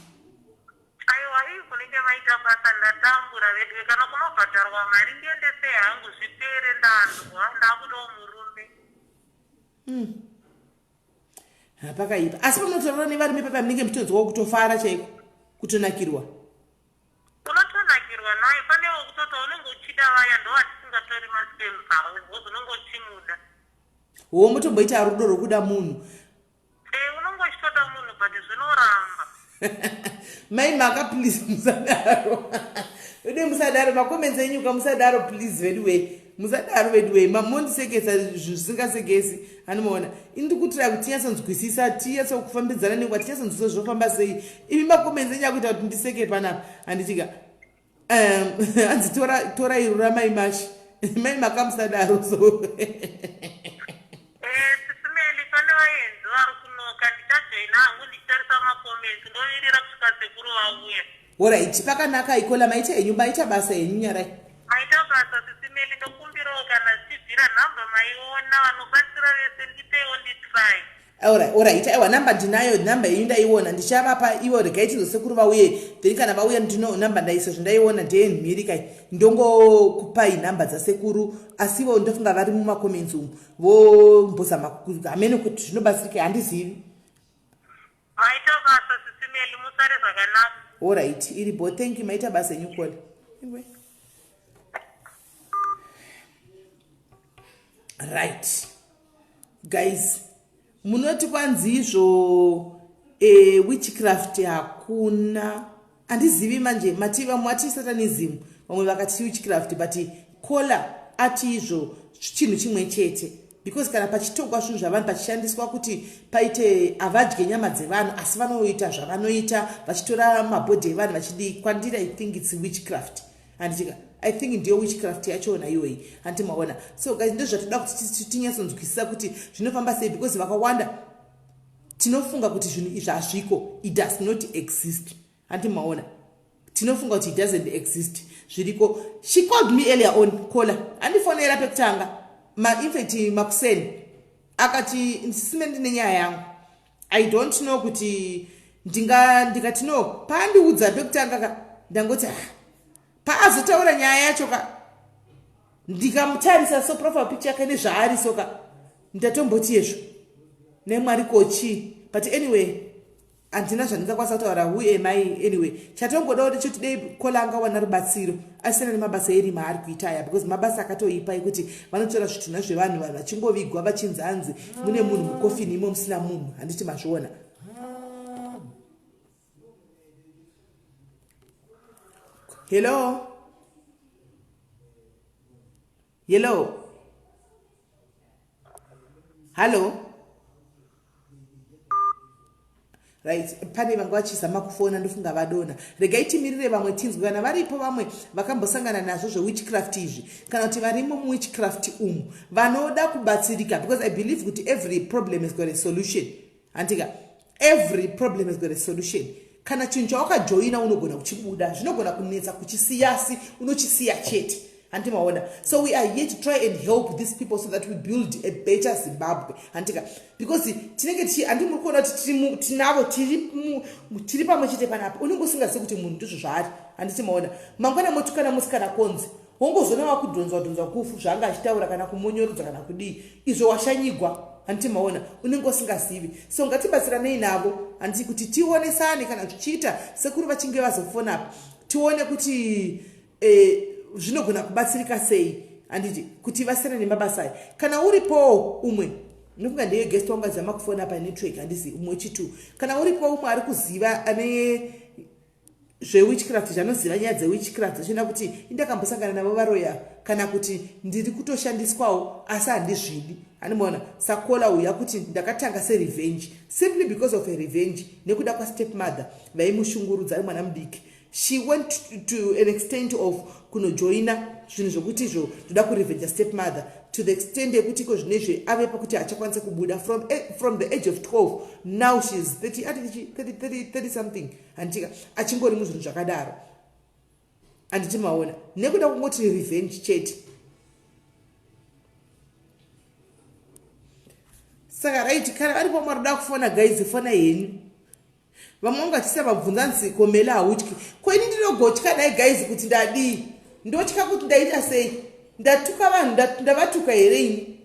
Aiwa ii kunenge maita basa ndatambura veduwe kana kunobhadharwa mari ndiendesei hangu zvipere ndanzwa ndakudawo murume. Ha, pakaipa asi pamunotaura nevarume papa munenge muchitonzwawo kutofara chaiko kutonakirwa. Unotonakirwa naye pane wekutoti waunenge uchida vaya ndovatisingatori masperms avo because unenge uchimuda. Hoo motomboita rudo rwekuda munhu. Eh, unonge uchitoda munhu but zvinoramba. Mai Maka please musadaro. Veduwe musadaro macomments enyu ka musadaro please veduwe. Musadaro veduwe mamondisekesa zvinhu zvisingasekesi. Anomaona. Ini ndikutira kuti tinyatsonzwisisa tinyatsokufambidzana nenguva tinyatsonzwisisa zvofamba sei. Imi macomments enyu akuita kuti ndiseke panapa. Handitika. Hanzi tora tora iro ramai Mashi. Mai makamusadaro so. Eh, Sisi Melly, pane vaenzi vari kunoka, ndichajoina hangu ndichitarisa macomments, ndomirira kusvika sekuru vauya. Horaiti, pakanaka ikola, maita henyu, maita basa henyu Nyarai. Maita basa Sisi Melly, ndokumbirawo kana zvichibvira nhamba maiona vanobatsira vese ndipeiwo nditry. Alright, aiwa namba ndinayo, namba yenyu ndaiona, ndichavapa ivo. Regai tizosekuru vauye, then kana vauya ndino namba ndaisa zvandaiona ndeyemhiri kai, ndongokupai nhamba dzasekuru. Asi ivo ndofunga vari mumacomments umu, vombozama hamene kuti zvinobatsirika, handizivi. Maita basa Sisi Melly, musare zvakanaka. Alright, iripo, thank you, maita basa enyu kola. Right guys, munoti kwanzi izvo witchcraft hakuna, handizivi manje. Mati vamwe vati satanism, vamwe vakati witchcraft, but kola ati izvo chinhu chimwe chete, because kana pachitogwa zvinhu zvavanhu pachishandiswa kuti paite havadye nyama dzevanhu, asi vanoita zvavanoita vachitora mabhodhi evanhu vachidii, kwandiri I think it's witchcraft, handitika? I think ndiyo witchcraft yachona iyoyi, handiti maona? So guys, ndo zvatoda kuti tinyatsonzwisisa kuti zvinofamba sei, because vakawanda tinofunga kuti zvinhu izvi hazviko, it does not exist, handiti maona? Tinofunga kuti it doesn't exist, zviriko. She called me earlier on, kola andifonera pekutanga mainfact makuseni, akati, "Sisime, ndine nyaya yangu, I don't know kuti ndinga." Ndikati no. Paandiudza pekutanga ka, ndangoti ah, paazotaura nyaya yacho ka, ndikamutarisa so profile picture yake nezvaari so ka, ndatomboti yezvo nemwari kochii? But anyway, handina zvandingakwanisa kutaura, who am I anyway? Chatongodawo ndechoti dei kola angawana rubatsiro, asiyana nemabasa erima ari kuita aya, because mabasa akatoipa ekuti vanotora zvitunha zvevanhu, vanhu vachingovigwa vachinzanzi mune munhu mukofini, imo musina munhu, handiti mazviona? Hello, hello, hallo. Right, pane vanga vachizama kufona, ndofunga vadona. Regai timirire vamwe tinzwe kana varipo vamwe vakambosangana nazvo zvewitchcraft izvi, kana kuti varimo muwitchcraft umu vanoda kubatsirika, because I believe kuti every problem has got a solution, handika? Every problem has got a solution. Kana chinhu chawakajoina unogona kuchibuda, zvinogona kunetsa kuchisiyasi, unochisiya chete, handiti maona? So we are here to try and help these people so that we build a better Zimbabwe, handika? Because tinenge tichi, handi muri kuona kuti tinavo tiri pamwe chete panapa, unenge usingazivi kuti munhu ndizvo zvaari, handiti maona? Mangwana motukana musikana konzi wongozona wakudhonzwa dhonzwa kufu zvaanga achitaura, kana kumonyorodza kana kudii, izvo washanyigwa, handiti maona? Unenge usingazivi. So ngatibatsiranei navo, handiti, kuti tionesane kana zvichiita sekuru vachinge vazofonapa, tione kuti zvinogona kubatsirika sei, handiti, kuti vasiyane nemabasa aya. Kana uripowo umwe, nokunga ndeye guest wangazama kufona panetwork, handisi umwe wechitu, kana uripo umwe ari kuziva ane zvewitchcraft, zvanoziva nyaya dzewitchcraft, zvichiona kuti indakambosangana navo varoya, kana kuti ndiri kutoshandiswawo asi handizvidi, handimaona? Sakola uya kuti ndakatanga serevenge, simply because of a revenge nekuda kwastep mother vaimushungurudza ari mwana mudiki. She went to an extent of kunojoina zvinhu zvokuti izvo ndoda kurevenja step mother, to the extent yekuti iko zvinezvi ave pakuti haachakwanisa kubuda from the age of 12. Now she is 30, 30, 30, 30 something, handitika? Achingori muzvinhu zvakadaro, handiti maona? Nekuda kungoti revenge chete. Saka right, kana varipo maroda kufona guys, fona henyu. Vamwe vangu vachisa vabvunza nzi, "Komela, hautyi?" Ko ini ndinogotya dai guys kuti ndadii? Ndotya kuti ndaita sei? Ndatuka vanhu, ndavatuka here? Ini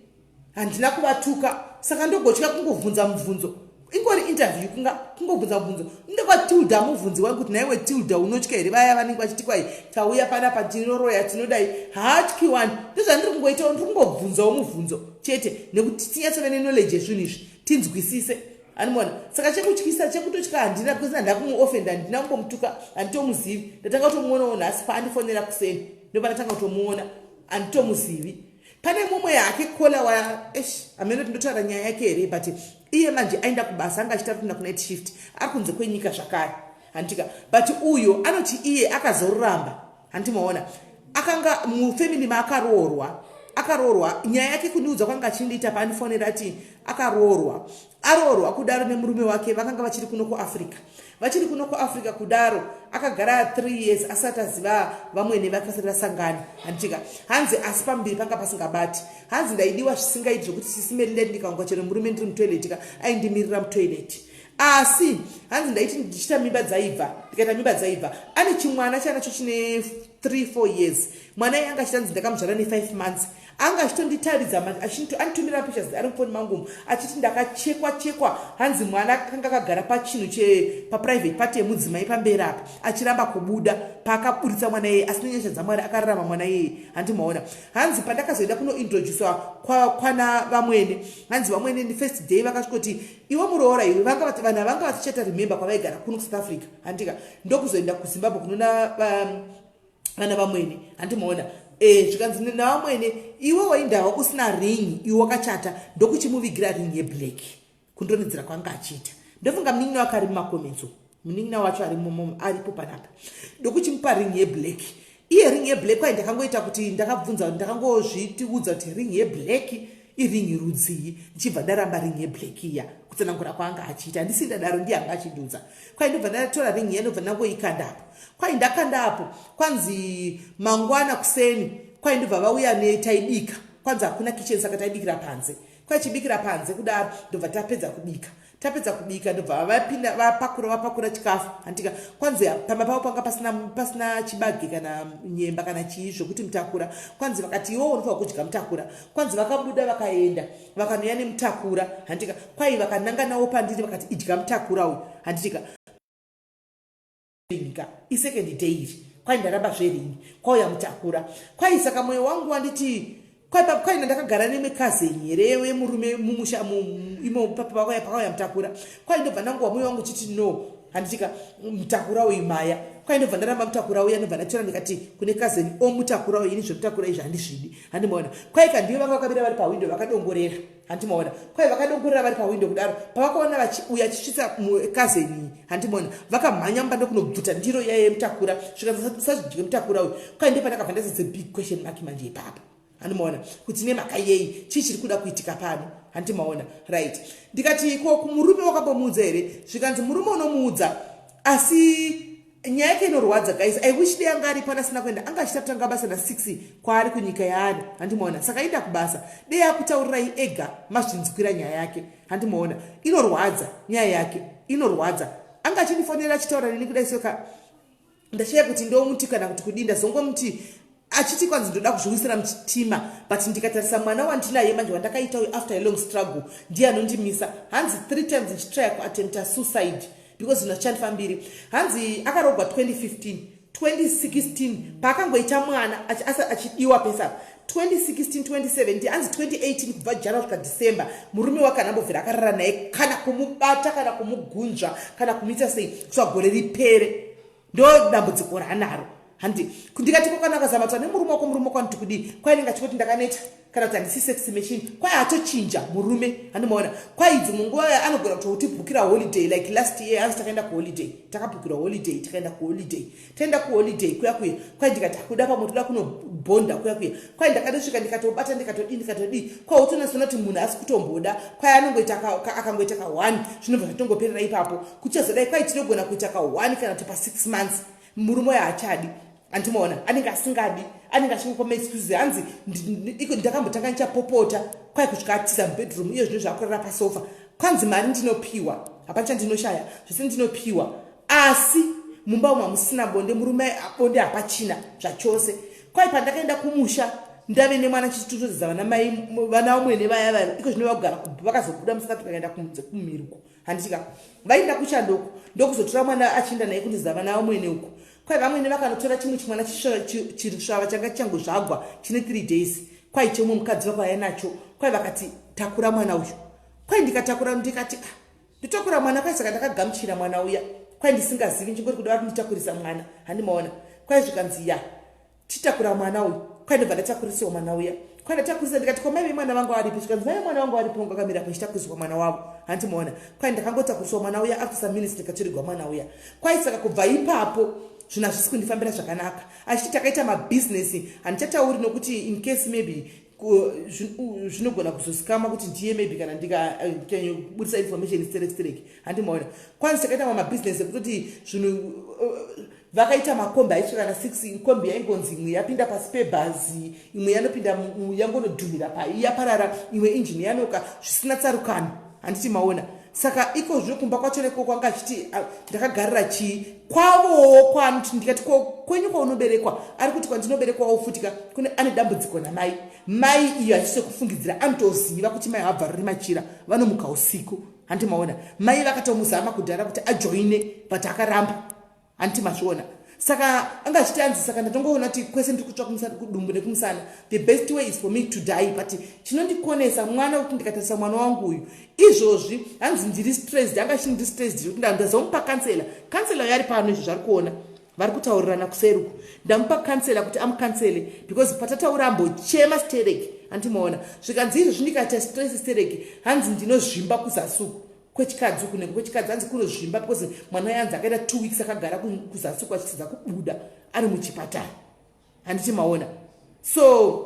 handina kuvatuka, saka ndogotya kungobvunza mubvunzo, ingori interview, kunga kungobvunza mubvunzo. Ndekwatilda mubvunzi wangu kuti, "Naiwe Tilda, unotya here?" Vaya vanenge vachiti kwai tauya panapa tinoroya, tinodai, haatyi wani. Ndozvandiri kungoitawo, ndiri kungobvunzawo mubvunzo chete nekuti tinyatsove neknowledge yezvinhu izvi, tinzwisise, animona? Saka chekutyisa, chekutotya handina, because handina kumuofenda, handina kumbomutuka, handitomuzivi. Ndatanga kutomuonawo nhasi paandifonera kuseni, ndopandatanga kutomuona, handitomuzivi. Pane mumwe yake kola wa esh, hamene kuti ndotaura nyaya yake here, but iye manje aenda kubasa, anga achita kuenda kunight shift, ari kunze kwenyika zvakare, handitika? But uyo anoti iye akazoramba, handimaona? Akanga mufamily maakaroorwa, akaroorwa. Nyaya yake kundiudza kwanga achindiita paandifonera ati akaroorwa, aroorwa kudaro nemurume wake. Vakanga vachiri kuno kuAfrica, vachiri kuno kuAfrica kudaro. Akagara 3 years asati aziva vamwene vake, vasati vasangana, handitika? Hanzi asi pamberi panga pasingabati. Hanzi ndaidiwa zvisingaiti zvokuti sisimerileti ndikaunga chero murume ndiri mutoilet ka, aindimirira mutoilet. Asi hanzi ndaiti ndichiita mimba dzaibva, ndikaita mimba dzaibva. Ane chimwana chanacho chine 3 4 years. Mwana iye anga achitanzi ndakamuzvara ne5 months. Anga achitonditaridza, anditumira pictures ari mufoni mangu achiti ndakachekwa chekwa. Hanzi mwana akanga akagara pachinhu chepaprivate party yemudzimai pamberi apa, achiramba kubuda paakaburitsa mwana iyeye. Asi nenyasha dzaMwari akararama mwana iyeye, handimaona? Hanzi pandakazoenda kunointroducwa kwana vamwene, hanzi vamwene first day vakasvikoti, "Iwe muroora iwe." Vanhu vanga vatichata remember kwavaigara kuno kuSouth Africa, handika? Ndokuzoenda kuZimbabwe kunoona vana vamwene, handimaona? Zvikanzi navamwene, "Iwe waindawa usina ring, iwe wakachata." Ndokuchimuvigira ring yeblack, kundonedzera kwanga achiita. Ndofunga munin'ina wake ari mumacomments, munin'ina wacho aripo panapa. Ndokuchimupa ring yeblack. Iye ring yeblack, kwai ndakangoita kuti ndakabvunza, ndakangozvitiudza kuti ring yeblack iring rudzii, ndichibva ndaramba ring yeblack iya. Kutsanangura kwaanga achiita, handisi ndadaro, ndiye anga achindiudza. Kwai ndobva ndatora ring iya, ndobva ndangoikandapo. Kwai ndakandapo, kwanzi mangwana kuseni, kwai ndobva vauya netaibika. Kwanzi hakuna kitchen, saka taibikira panze. Kwaichibikira panze kudaro, ndobva tapedza kubika. Tapedza kubika, ndobva vapinda vapakura, vapakura chikafu, handika? Kwanzi pamba pavo panga pasina chibage kana nyemba kana chii zvokuti mutakura. Kwanzi vakati, "Iwo unofanira kudya mutakura." Kwanzi vakabuda, vakaenda, vakanoya nemutakura, handika? Kwai vakananga nawo pandiri, vakati, "Idya mutakura uyu," handitika? Nyika isecond day iri, kwai ndaramba zvering, kwauya mutakura. Kwai saka mwoyo wangu wanditi kwaina ndakagara nemwe cousin here yemurume mumusha imo pakauya mutakura. Kwai ndobva ndanguwa mwoyo wangu chiti no, handitika? Mutakura uyu maya. Kwai ndobva ndaramba mutakura uya, ndobva ndatora ndikati kune cousin, "O, mutakura uyu, ini zvemutakura izvi handizvidi," handimaona? Kwai kandiyo vanga vakamira vari pawindo vakadongorera, handimaona? Kwai vakadongorera vari pawindo kudaro, pavakaona uyo achisvitsa cousin, handimaona, vakamhanya mumba ndokunobvuta ndiro iya yemutakura. Svika sazvidye mutakura uyu. Kwai ndopandakabva ndazidze big question mark manje ipapa, handimaona, kuti nemhaka yei, chii chiri kuda kuitika pano, handimaona? Right, ndikati, "Ko kumurume wakambomuudza here?" Zvikanzi, "Murume unomuudza, asi nyaya yake inorwadza." Guys, I wish dei anga aripo, asina kuenda. Anga achitatanga basa na6 kwaari kunyika yaari, handimaona? Saka aenda kubasa. Dei akutaurirai ega, mazvinzwira nyaya yake, handimaona? Inorwadza nyaya yake, inorwadza. Anga achindifonera achitaura neni kudai, soka ndashaya kuti ndomuti kana kuti kudii. Ndazongomuti achiti kwanzi ndoda kuzviwisira muchitima, but ndikatarisa mwana wandinaye manje, wandakaita uyu after a long struggle, ndiye anondimisa. Hanzi three times ndichitrya kuattempta suicide because zvinhu zvichandifambiri. Hanzi akarogwa 2015, 2016 paakangoita mwana achidiwa pesa 2016, 2017, hanzi 2018 kubva January kusvika December murume wake anambobvira akarara naye, kana kumubata, kana kumugunzva, kana kumuita sei, kusvika gore ripere. Ndo dambudziko raanaro. Handi ndikati, "Ko kana akazamatwa nemurume wako, murume wako anoti kudii?" Kwainenge achingoti, "Ndakaneta," kana kuti, "Handisi sex machine." Kwai atochinja murume, handimaona? Kwai dzimwe nguva anogona kutotibhukira holiday, like last year. Hanzi takaenda kuholiday, takabhukirwa holiday, takaenda kuholiday. Taenda kuholiday kuya kuya, kwai ndikati, "Akuda pamwe toda kunobhonda kuya kuya." Kwai ndakatosvika, ndikatobata, ndikatodii, ndikatodii. Kwai utonasona kuti munhu asi kutomboda. Kwai anongoita, akangoita ka1, zvinobva zvatongoperera ipapo. Kuchazodai, kwai tinogona kuita ka1 kana kuti pa6 months, murume uyo haachadi, andimaona? Anenge asingadi, anenge achingopa maexcuses. Hanzi iko ndakambotanga ndichapopota, kwai kusvika atiza mubedroom. Iyo zvino zvakurara pasofa. Kwanzi mari ndinopiwa, hapana chandinoshaya, zvese ndinopiwa, asi mumba umu hamusina bonde. Murume bonde hapachina zvachose. Kwai pandakaenda kumusha ndave nemwana, chichitotodza vana mai, vana vamwene vaya vaya iko zvino vagara, vakazobuda musati vakaenda kumhiruko, handitika? Vaenda kuchandoko, ndokuzotora mwana achienda naye kundiza vana vamwene uko. Kwai vamwene vakanotora chimwe chimwana chisvava changa chichangozvagwa chine 3 days, kwai chemwe mukadzi vakwaya nacho. Kwai vakati, "Takura mwana uyu." Kwai ndikatakura, ndikati, "Ah, ndotakura mwana." Kwai saka ndakagamuchira mwana uya, kwai ndisingazivi, nchingori kuda vari kunditakurisa mwana, handimaona? Kwai zvikanzi, "Ya, chitakura mwana uyu." Kwai ndobva ndatakurisiwa mwana uya. Kwai ndatakurisa, ndikati, "Ko mai vemwana vangu varipi?" Zvikanzi, "Mai vemwana vangu varipo, ngakamira pachitakuzwa mwana wavo," handimaona? Kwai ndakangotakuriswa mwana uya, after some minutes ndikatorigwa mwana uya. Kwai saka kubva ipapo Zvinhu hazvisi kundifambira zvakanaka. Achiti takaita mabhizinesi, handichatauri nokuti in case maybe zvinogona kuzosikama kuti ndiye maybe kana ndikanyobudisa information sterek sterek. Handimaona kwanzi takaita mamabhizinesi ekutoti zvinhu vakaita makombi aisvika kana 6 kombi yaingonzi imwe yapinda pasi pebhazi, imwe yanopinda yangonodhumira pai yaparara, imwe injini yanoka zvisina tsarukano. Handiti maona? Saka iko zvino kumba kwacho neko kwanga achiti ndakagarira chii kwavowo kwanoti. Ndikati, ko kwenyu kwaunoberekwa? Ari kuti kwandinoberekwawo futika kune ane dambudziko namai. Mai iyo hachisi kufungidzira, anotoziva kuti mai havabvaruri machira, vanomuka usiku. Handiti maona? Mai vakatomuzama kudhara kuti ajoine, but akaramba. Handiti mazviona? Saka anga achiti anzi saka ndatongoona kuti kwese ndiri kutsva kudumbu nekumusana. The best way is for me to die, but chinondikonesa mwana, kuti ndikatarisa mwana wangu uyu izvozvi, hanzi ndiri stressed. Anga achiti ndiri stressed kuti ndazomupa counsellor. Counsellor yari pano izvo zvari kuona vari kutaurirana kuseruku. Ndamupa counsellor kuti amucounsele because patataura ambochema stereki. Handimaona? Zvikanzi izvozvi ndikaita stress stereki, hanzi ndinozvimba kuzasi uku kwechikadzi uku, neko kwechikadzi hanzi kunozvimba because mwana yanzi akaita 2 weeks akagara kuzasi uku achitidza kubuda ari muchipatara. Handiti maona? So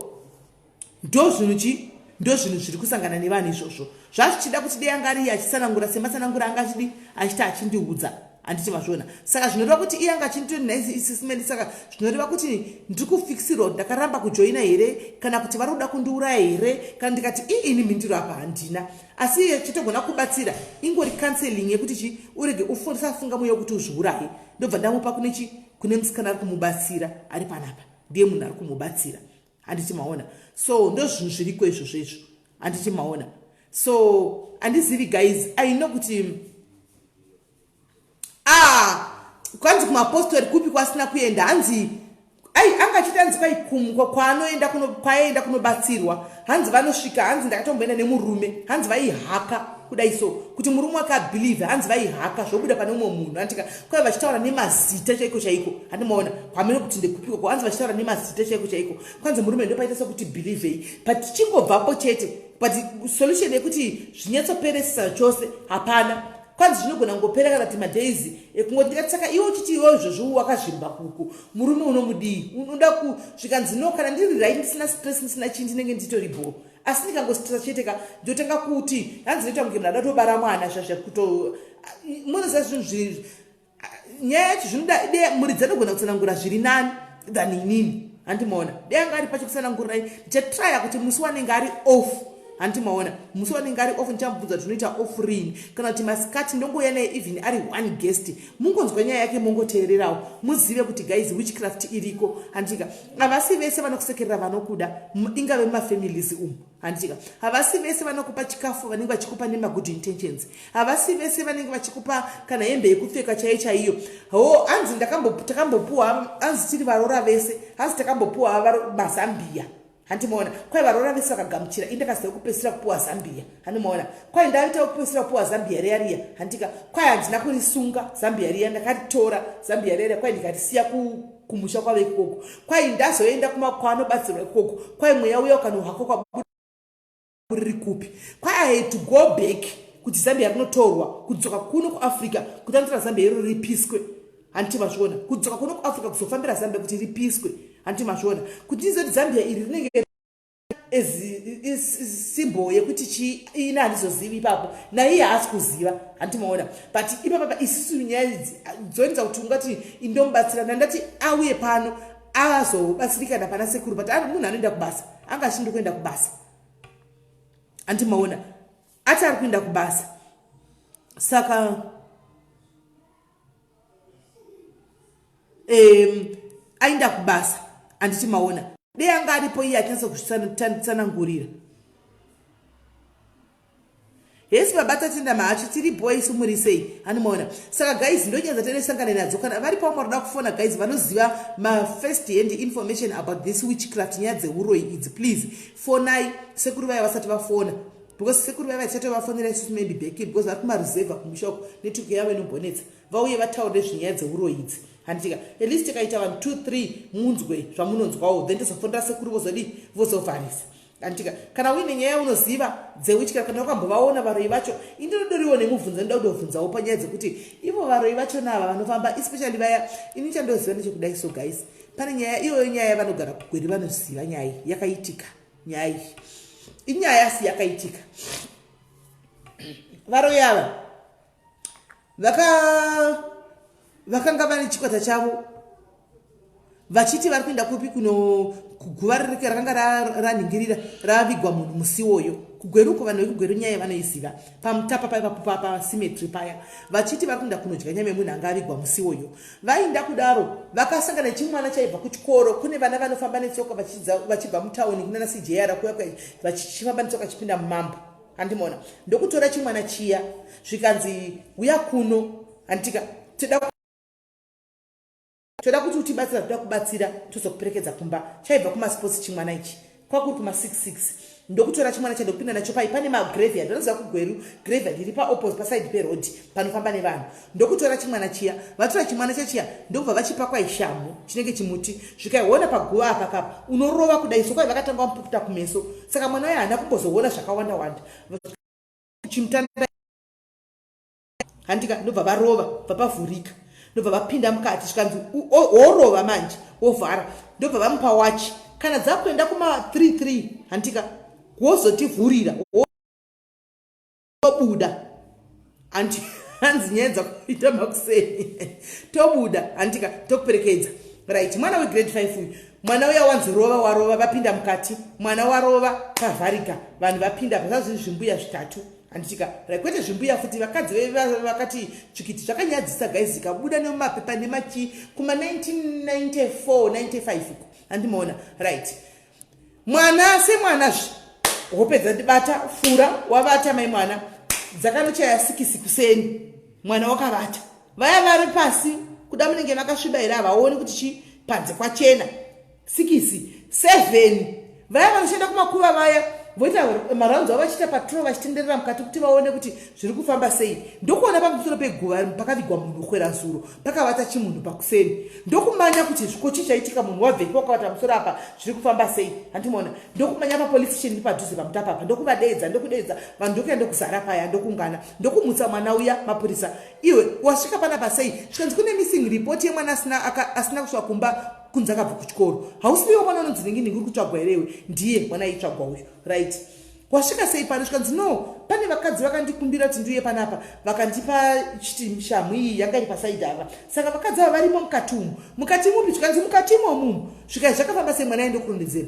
ndo zvinhu chi ndo zvinhu zviri kusangana nevanhu izvozvo. Zvazvichida kuti dei anga ariye achitsanangura sematsanangura anga achidi achiti achindiudza. Handiti mazviona? Saka zvinoreva kuti iye anga achinditonaisimeni. Saka zvinoreva kuti ndiri kufikisirwa kuti ndakaramba kujoina here, kana kuti vari kuda kundiuraya here? Kana ndikati iini mhinduro apa handina, asi iye chitogona kubatsira ingori counseling yekuti chi urege usafunga mweya wekuti uzviuraye. Ndobva ndamupa kune chi kune musikana ari kumubatsira ari panapa, ndiye munhu ari kumubatsira. Handiti maona? So ndo zvinhu zviriko izvozvo izvo. Handiti maona? So handizivi guys, I know kuti ah, kwanzi kumapostori kupi kwasina kuenda. Hanzi ai anga achiti hanzi kwai kwaanoenda kwaenda kunobatsirwa, hanzi vanosvika, hanzi ndakatomboenda nemurume, hanzi vaihaka kudai so kuti murume wake abelieve, hanzi vaihaka zvobuda pane umwe munhu. Handika kwai vachitaura nemazita chaiko chaiko. Handimaona kwamene kuti ndekupiko. Hanzi vachitaura nemazita chaiko chaiko, kwanzi murume ndopaita sekuti believei, but chingobvapo chete. But solution yekuti zvinyatsoperesisa chose hapana. Kwanzi zvinogona kungopera kana kuti madays ekungoti. Ndikati, saka iwe uchiti iwe izvozvo wakazvimba kuku murume unomudii? Unoda ku zvikanzi no, kana ndiri right, ndisina stress, ndisina chii, ndinenge nditori bho, asi ndikangostressa chete ka ndotanga kuti hanzi ndoita kunge munhu ada kutobara mwana zvazva kuto munoziva zvinhu zviri nyaya yacho zvinoda de muridzi anogona kutsanangura zviri nani than inini. Handimaona? De anga ari pacho kutsanangurirai. Ndichatraya kuti musi wanenge ari off, handimaona, musi wanenge ari off ndichamubvunza kuti unoita off rini, kana kuti masikati ndongouya naye even ari one guest, mungonzwa nyaya yake, mongoteererawo, muzive kuti guys, witchcraft iriko. Handika havasi vese vanokusekerera vanokuda, ingave mumafamilies umu. Handika havasi vese vanokupa chikafu vanenge vachikupa nemagood intentions. Havasi vese vanenge vachikupa kana hembe yekupfeka chaiyo chaiyo. Ho, hanzi takambopuwa, hanzi tiri varora vese, hanzi takambopuwa mazambiya. Handimaona? Kwai varora vese vakagamuchira, indakaziva kupedzisira kupuwa zambiya. Handimaona? Kwai ndaita kupedzisira kupuwa zambiya riya riya. Handika kwai handina kurisunga zambiya riya, ndakaritora zambiya riya riya, kwai ndikarisiya kumusha kwave ikoko. Kwai ndazoenda kwanobatsirwa ikoko, kwai mweya uya ukanohako kwabuda riri kupi. Kwai I had to go back kuti zambia rinotorwa kudzoka kuno kuAfrica kuti anotora zambia iro ripiswe. Handiti mazviona? Kudzoka kuno kuAfrica kuzofambira zambia kuti ripiswe. Handiti mazviona kuti ndizoti zambia iri rinenge symbol yekuti chi ina handizozivi ipapo, naiye haasi kuziva. Handimaona? But ipapapa isusu nyaya idzi dzoendza kuti ungati indomubatsira nandati auye pano azobatsirikana pana sekuru, but munhu anoenda kubasa, anga achindi kuenda kubasa. Handimaona? Ati ari kuenda kubasa, saka aenda kubasa. Handiti maona? Dei anga aripo iye achinatsa kuzvitsanangurira. Hesi baba Tatenda Mahachi, tiri boys, muri sei? Handimaona? Saka guys, ndonyaya dzatanesangana nadzo. Kana vari pamwe kufona guys vanoziva mafirst hand information about this witchcraft, nyaya dzeuroyi idzi, please fonai sekuru vaya vasati vafona, because sekuru vaya vachatovafonera isusu maybe back, because vari kumarusevha kumusha uko, network yavo inombonetsa. Vauye vataure zvinyaya dzeuroyi idzi. Handitika at least tikaita vanhu 2 3 munzwe zvamunonzwawo, then tozofonera sekuru vozodii, vozovharisa. Anditika kana uine nyaya yaunoziva dzewitchcraft, kana wakambovaona varoyi vacho, indinodoriwo nemubvunzo. Ndinoda kutobvunzawo panyaya dzekuti ivo varoyi vachona ava vanofamba, especially vaya. Ini chandoziva ndechekudai. So guys, pane nyaya iyoyo, nyaya yavanogara kuGweru vanoziva nyaya iyi yakaitika. Nyaya iyi inyaya asi yakaitika. Varoyi ava vakanga vane chikwata chavo, vachiti vari kuenda kupi? Kuno kuguva ririke rakanga ranhingirira, ravigwa munhu musi woyo kuGweru uko. Vanhu vekuGweru nyaya vanoiziva, paMutapa paya, pacemetery paya, vachiti vari kuenda kunodya nyama yemunhu anga avigwa musi woyo. Vainda kudaro, vakasangana nechimwana chaibva kuchikoro. Kune vana vanofamba netsoka vachibva mutauni kunana CJR kuya, vachifamba netsoka chipinda mumambo, handimona. Ndokutora chimwana chiya, zvikanzi, "Uya kuno, handitika toda kuti utibatsira, toda kubatsira, tozokuperekedza kumba." Chaibva kumasports chimwana ichi, kwakuri kuma66. Ndokutora chimwana cha, ndokupinda nacho pai pane magraveyard. Vanoziva kuGweru, graveyard iri paopposite, paside peroad panofamba nevanhu. Ndokutora chimwana chiya. Vatora chimwana chachiya, ndokubva vachipa kwaishamhu chinenge chimuti. Zvikaiona paguva apa kapa unorova kudai. So kwai vakatanga vamupukuta kumeso, saka mwana uyo haana kumbozoona zvakawanda wanda. Chimutanda, handika. Ndobva varova, bva pavhurika, ndobva vapinda mukati. Zvikanzi, "Worova manje, wovhara." Ndobva vamupa wachi, "Kana dzakuenda kuma33, handika, wozotivhurira, wobuda." Hanzi nyaya dzakuita makuseni, tobuda, handika, tokuperekedza. Right, mwana wegrade 5 uyu. Mwana uya wanzi rova, warova. Vapinda mukati, mwana warova, pavharika, vanhu vapinda. Pasazviri zvimbuya zvitatu, handitika? Right, kwete zvimbuya futi, vakadzi vakati tsvikiti. Zvakanyadzisa guys, ikabuda nemumapepa nemachi kuma1994 95 uko, handimaona? Right, mwana semwana hope dzandibata, fura wavata. Mai mwana, dzakanochaya 6 kuseni, mwana wakavata. Vaya vari pasi kuda munenge vakasviba here, havaoni kuti chi panze kwachena. 6, 7, vaya vanoshanda kumakuva vaya voita marounds avo, vachiita patrol, vachitenderera mukati kuti vaone kuti zviri kufamba sei. Ndokuona pamusoro peguva pakavigwa munhu kwera zuro pakavata chimunhu pakuseni. Ndokumanya kuti zvikochi chaitika, munhu wabvepi wakavata pamusoro apa, zviri kufamba sei, handimaona? Ndokumanya papolice station iri padhuze paMutapa apa, ndokuvadeedza, ndokudeedza vanhu, ndokuya, ndokuzara paya, ndokungana, ndokumutsa mwana uya. Mapurisa, "Iwe wasvika panapa sei?" Zvikanzi, "Kune missing report yemwana asina kusvika kumba, kunzi akabva kuchikoro. Hausiriwo mwana unonzi ningi ningi uri kutsvagwa herewe?" Ndiye mwana aitsvagwa uyu. "Right, wasvika sei pano?" Zvikanzi, "No, pane vakadzi vakandikumbira kuti ndiuye panapa, vakandipa chiti shamhu iyi yanga iri paside ava. Saka vakadzi ava varimo mukati umu." "Mukati mupi?" Zvikanzi, "Mukati imomumu." Svikai, zvakafamba sei? Mwana aende kurondedzera.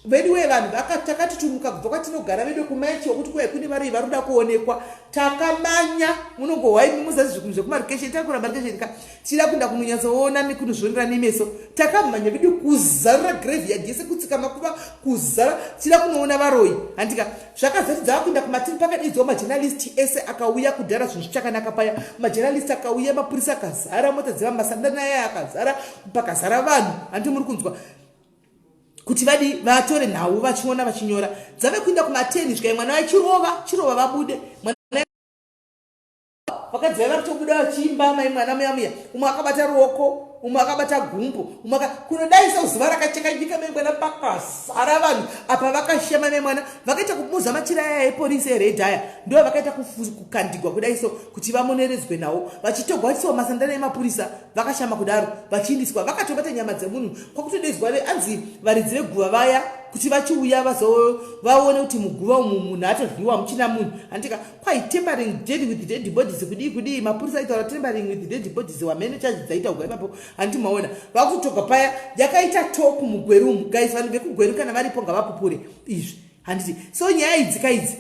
Vedu we vanhu takatutumuka kubva kwatinogara vedu kumaichi wekuti kuya kune varoi vari kuda kuonekwa. Takamanya munongohwai muzazi zvikunhu zvekumarikesheni, takura marikesheni ka, tichida kuenda kunonyatsoona nekunozvionera nemeso. Takamhanya vedu kuzarura graveyard yese, kutsika makuva, kuzara, tichida kunoona varoi, handika? Zvakazati dzava kuenda kumatiri, pakadaidzwa majournalist ese akauya. Kudhara zvinhu zvichakanaka paya, majournalist akauya, mapurisa akazara, mota dzevamasandanaya akazara, pakazara vanhu, handi muri kunzwa? Kuti vadi vatore nhau, vachiona, vachinyora. Dzave kuenda kuma10, svikai mwana vachirova, chirova vabude. Mwana, vakadzi vaiva kutobuda vachiimba, mai mwana muya muya, umwe akabata ruoko, umwe akabata gumbo, umwe kunodaisa. Zuva rakacheka nyika, mai mwana, pakazara vanhu apa, vakashema. Mai mwana, vakaita kumuza machira aya eporisi ered aya, ndo vakaita kukandigwa kudaiso kuti vamoneredzwe nawo, vachitogwa, vachisiwa masandana emapurisa, vakashama kudaro, vachiindiswa, vakatobata nyama dzemunhu. Kwakutodaidzwa anzi varidzi veguva vaya kuti vachiuya vaone kuti muguva umu munhu atodyiwa, muchina munhu, handika? Kwai tampering dead with dead bodies, kudii kudii. Mapurisa aitaura tampering with dead bodies, wamene chaji dzaitaurwa ipapo, handi maona? Vakutoga paya, yakaita talk muGweru umu guys. Vanhu vekuGweru kana varipo ngavapupure izvi, handiti? So nyaya idzi kaidzi,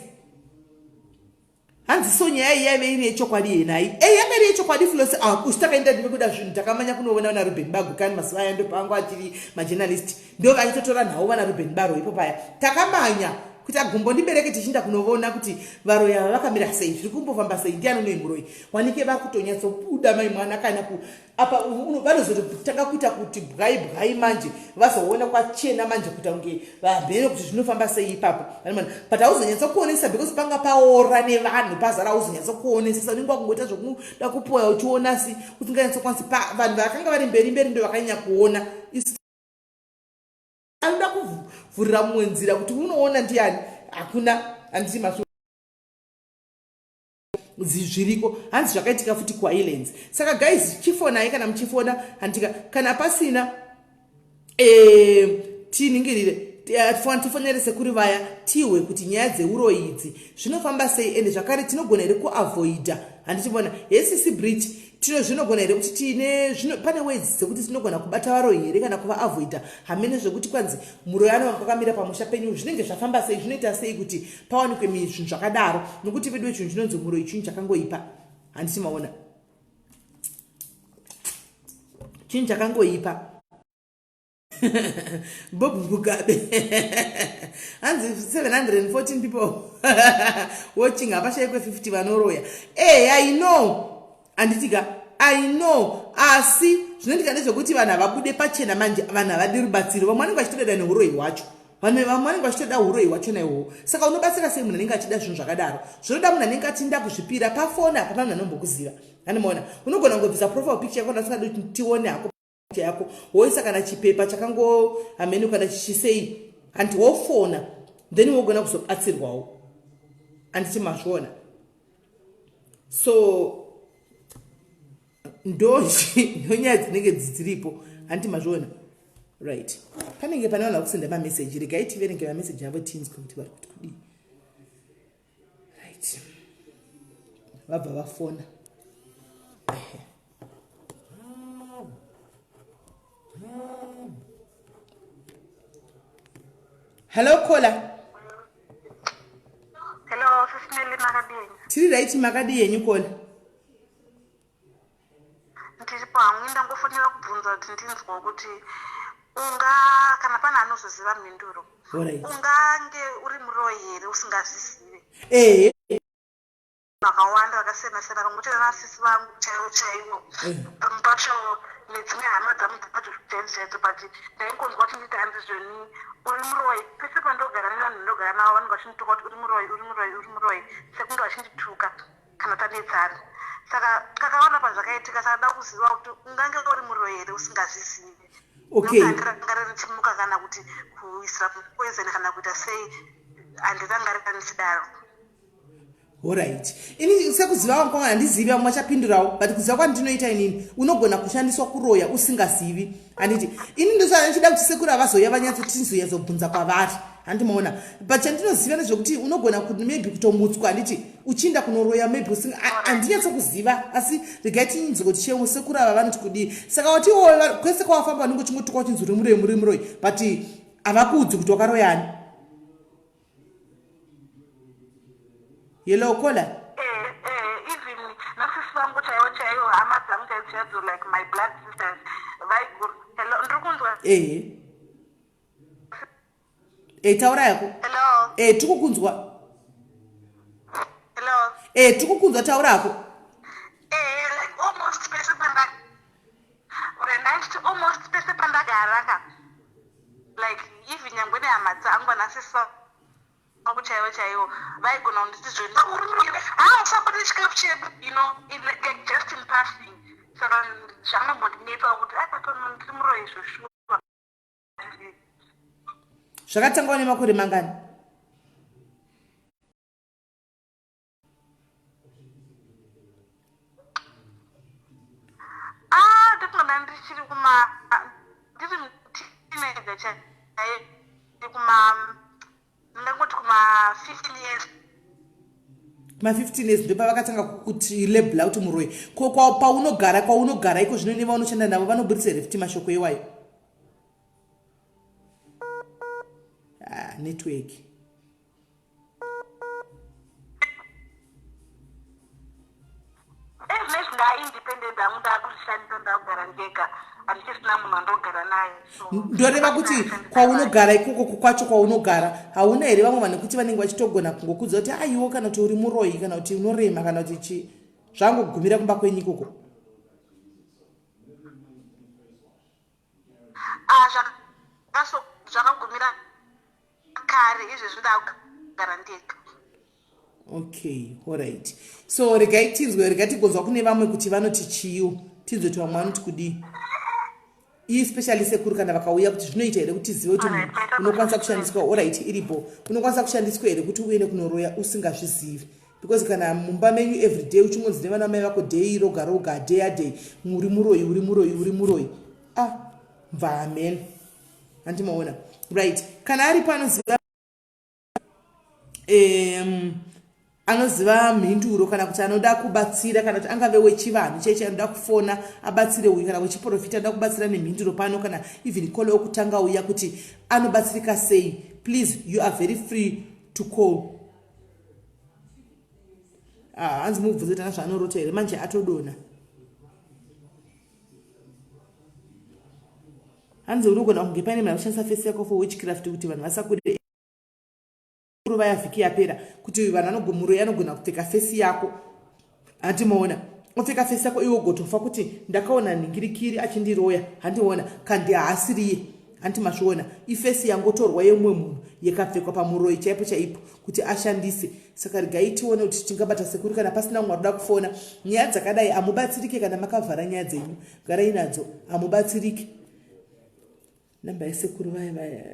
hanzi, so nyaya iyi yaive iri yechokwadi yenai? Ei, yanga iri yechokwadi, Flosi. Ah, usi takaenda ndivekuda zvinhu, takamanya kunoona vana Ruben Bago kani. Mazuva aya ndopangu achiri majournalist, ndo vachitotora nhau vana Ruben Baro ipo paya. Takamanya kuti agumbo ndibereke, tichinda kunovona kuti varoyi ava vakamira sei, zviri kumbofamba sei, ndiani unoi muroyi wanike. Vari kutonyatsobuda, mai mwana, kana ku apa vanozotanga kuita kuti bwai bwai manje, vazoona kwachena manje, kuita kunge vamhene kuti zvinofamba sei ipapo. But hauzonyatsokuonesa because panga paora nevanhu pazara. Hauzonyatsokuonesesa, unenge wakungoita zvokuda kupoya uchiona, si usinganyatsokwanisi. Vanhu vakanga vari mberi mberi ndo vakanyanya kuona. Anoda kuvhurira mumwe nzira kuti unoona ndiani hakuna handiti masvo zviriko hanzi zvakaitika futi kuislands saka guys chifonai kana muchifona handika kana pasina e, tiningirire eh, tifonere sekuri vaya tihwe kuti nyaya dzeuroyi idzi zvinofamba sei ende zvakare tinogona here kuavoida handichivona hesisi bridge tino zvinogona here kuti tine zvino pane ways dzekuti tinogona kubata varoyi here kana kuvaavoida hamene zvekuti kwanzi muroyi anova kwakamira pamusha penyu zvinenge zvafamba sei zvinoita sei kuti pawanikwe zvinhu zvakadaro nokuti veduwe chinhu chinonzi muroyi chinhu chakangoipa handiti maona chinhu chakangoipa Bob Mugabe hanzi 714 people watching hapashaikwe 50 vanoroya hey, eh, i know handitika i know asi zvinoitika ndezvekuti vanhu havabude pachena manje vanhu havadi rubatsiro vamwe vanenge vachitodada neuroyi hwacho vanhu vamwe vanenge vachitoda uroyi hwachona ihwohwo saka unobatsira sei munhu anenge achida zvinhu zvakadaro zvinoda munhu anenge achinda kuzvipira pafoni apa vanhu vanombokuziva anomaona unogona kungobvisa profile picture yako usingadi kuti tione hako yako woisa kana chipepa chakango hameno kana chichisei hanti wofona then wogona kuzobatsirwawo handiti mazviona so ndonyaya dzinenge dziripo handiti mazviona right panenge pane vanhu vakusenda mameseji regai tiverenge mameseji avo tinzwe kuti vari kuti kudii right vabva vafona hello caller hello sisineli makadii tiri right makadii yenyu caller Ndiripo hangu ndangofonera kubvunza kuti ndinzwa kuti unga kana pane anozoziva mhinduro ungange uri muroyi here usingazvizive ehe vakawanda vakasiyana siyana vamwe chete nasisi vangu chaivo chaivo eh. pamwe pacho nedzimwe hama dzangu dzapacho chaidzo chaidzo but ndaingonzwa kuti nditi hanzi zvoni uri muroyi pese pandogara nevanhu ndogara navo vanenge vachindituka kuti uri muroyi uri muroyi uri muroyi sekunge vachindituka kana tanetsana saka kakawanda pazvakaitika saka da kuziva kuti ungange uri muroyi here usingazvizivi okay andirangarira ndichimuka kana kuti kuisira poison kana kuita sei handirangarira ndichidaro Horait ini sekuziva kwangu kwanga handizivi vamwe vachapindurawo but kuziva kwandinoita inini unogona kushandiswa kuroya usingazivi handiti ini ndosanichida kuti sekuru avazouya vanyatsotinzoyazobvunza kwavari handi maona but chandinoziva ndezvekuti unogona kuti maybe kutomutswa handiti uchiinda kunoroya maybe usinga handinyatsokuziva asi regai tinzwe kuti chemo sekuru ava vanoti kudii saka wati kwese kwawafamba unenge uchingotukwa uchinzi uri muroyi muri muroyi but havakuudzi kuti wakaroyani yellow collar eh, eh, even nasisi vangu chaivo chaivo hama dzangu chaidzo chaidzo like my blood sisters vaiguru hello ndiri kunzwa ehe e taura yako hello e tikukunzwa hello e tikukunzwa taura yako eh like almost pese panda almost pese pandagara ka like even nyangwe nehama dzangu anasisi vangu chaivo chaivo vaigona kunditi zvoni ah usabate chikafu chedu you know in, like just in passing saka zvangambondinetsa kuti akatono ndiri muroyi zvoshuwa Zvakatangwa nemakore mangani? Ah, ndinoda ndichiri kuma ndiri teenager chaiye kuma ndingangoti kuma 15 years ma 15 years ndopavakatanga kuti label kuti muroyi ko paunogara kwaunogara iko zvino nevaunoshanda navo vanoburitsa here futi mashoko iwayo ah, network ezvinezvi ndaindependent hangu ndakuzvishandisa ndakugara ndega handichisina munhu wandogara naye ndoreva kuti kwaunogara ikoko kwacho kwaunogara hauna here vamwe vanhu kuti vanenge vachitogona kungokudza kuti aiwo kana kuti uri muroyi kana kuti unorema kana kuti chii zvangogumira kumba kwenyu ikoko Ah, zvakagumira kare izvezvi ndakugara ndega okay alright so regai tinzwe regai tigonzwa kune vamwe kuti vanoti chiyo tinzwe kuti vamwe vanoti kudii Especially sekuru kana vakauya kuti zvinoita here kuti tizive kuti munhu unokwanisa kushandiswa. Alright, iripo. Unokwanisa kushandiswa here kuti uende kunoroya usingazvizivi? Because kana mumba menyu everyday uchingonzi nevana mai vako day roga roga, day a day, uri muroyi, uri muroyi, uri muroyi. Ah, mva amen. Handimaona. Right, kana aripo anoziva anoziva mhinduro, kana kuti anoda kubatsira, kana kuti angave wechivanhu cheche anoda kufona abatsire uyu, kana wechiprofita anoda kubatsira nemhinduro pano, kana even caller wekutanga uya kuti anobatsirika sei, please, you are very free to call. Ah, hanzi mubvunze kuti ana zvaanorota here. Manje atodona. Hanzi uri kugona kunge paine munhu anoshandisa face yako for witchcraft kuti vanhu vasakude. Vaya vhiki yapera kuti vanhu vanogomuroyi anogona kupfeka face yako, handimaona? Opfeka face yako, iwe ugotofa kuti ndakaona nhingirikiri achindiroya, handiona kandi haasiriye, hanti mazviona? Iface yangotorwa yemumwe munhu yekapfekwa pamuroyi chaipo chaipo kuti ashandise. Saka regai tione kuti tingabata sekuru kana pasina mumwe arikuda kufona. Nyaya dzakadai hamubatsirike kana makavhara nyaya dzenyu, garai nadzo, hamubatsirike. Namba yesekuru vaya vaya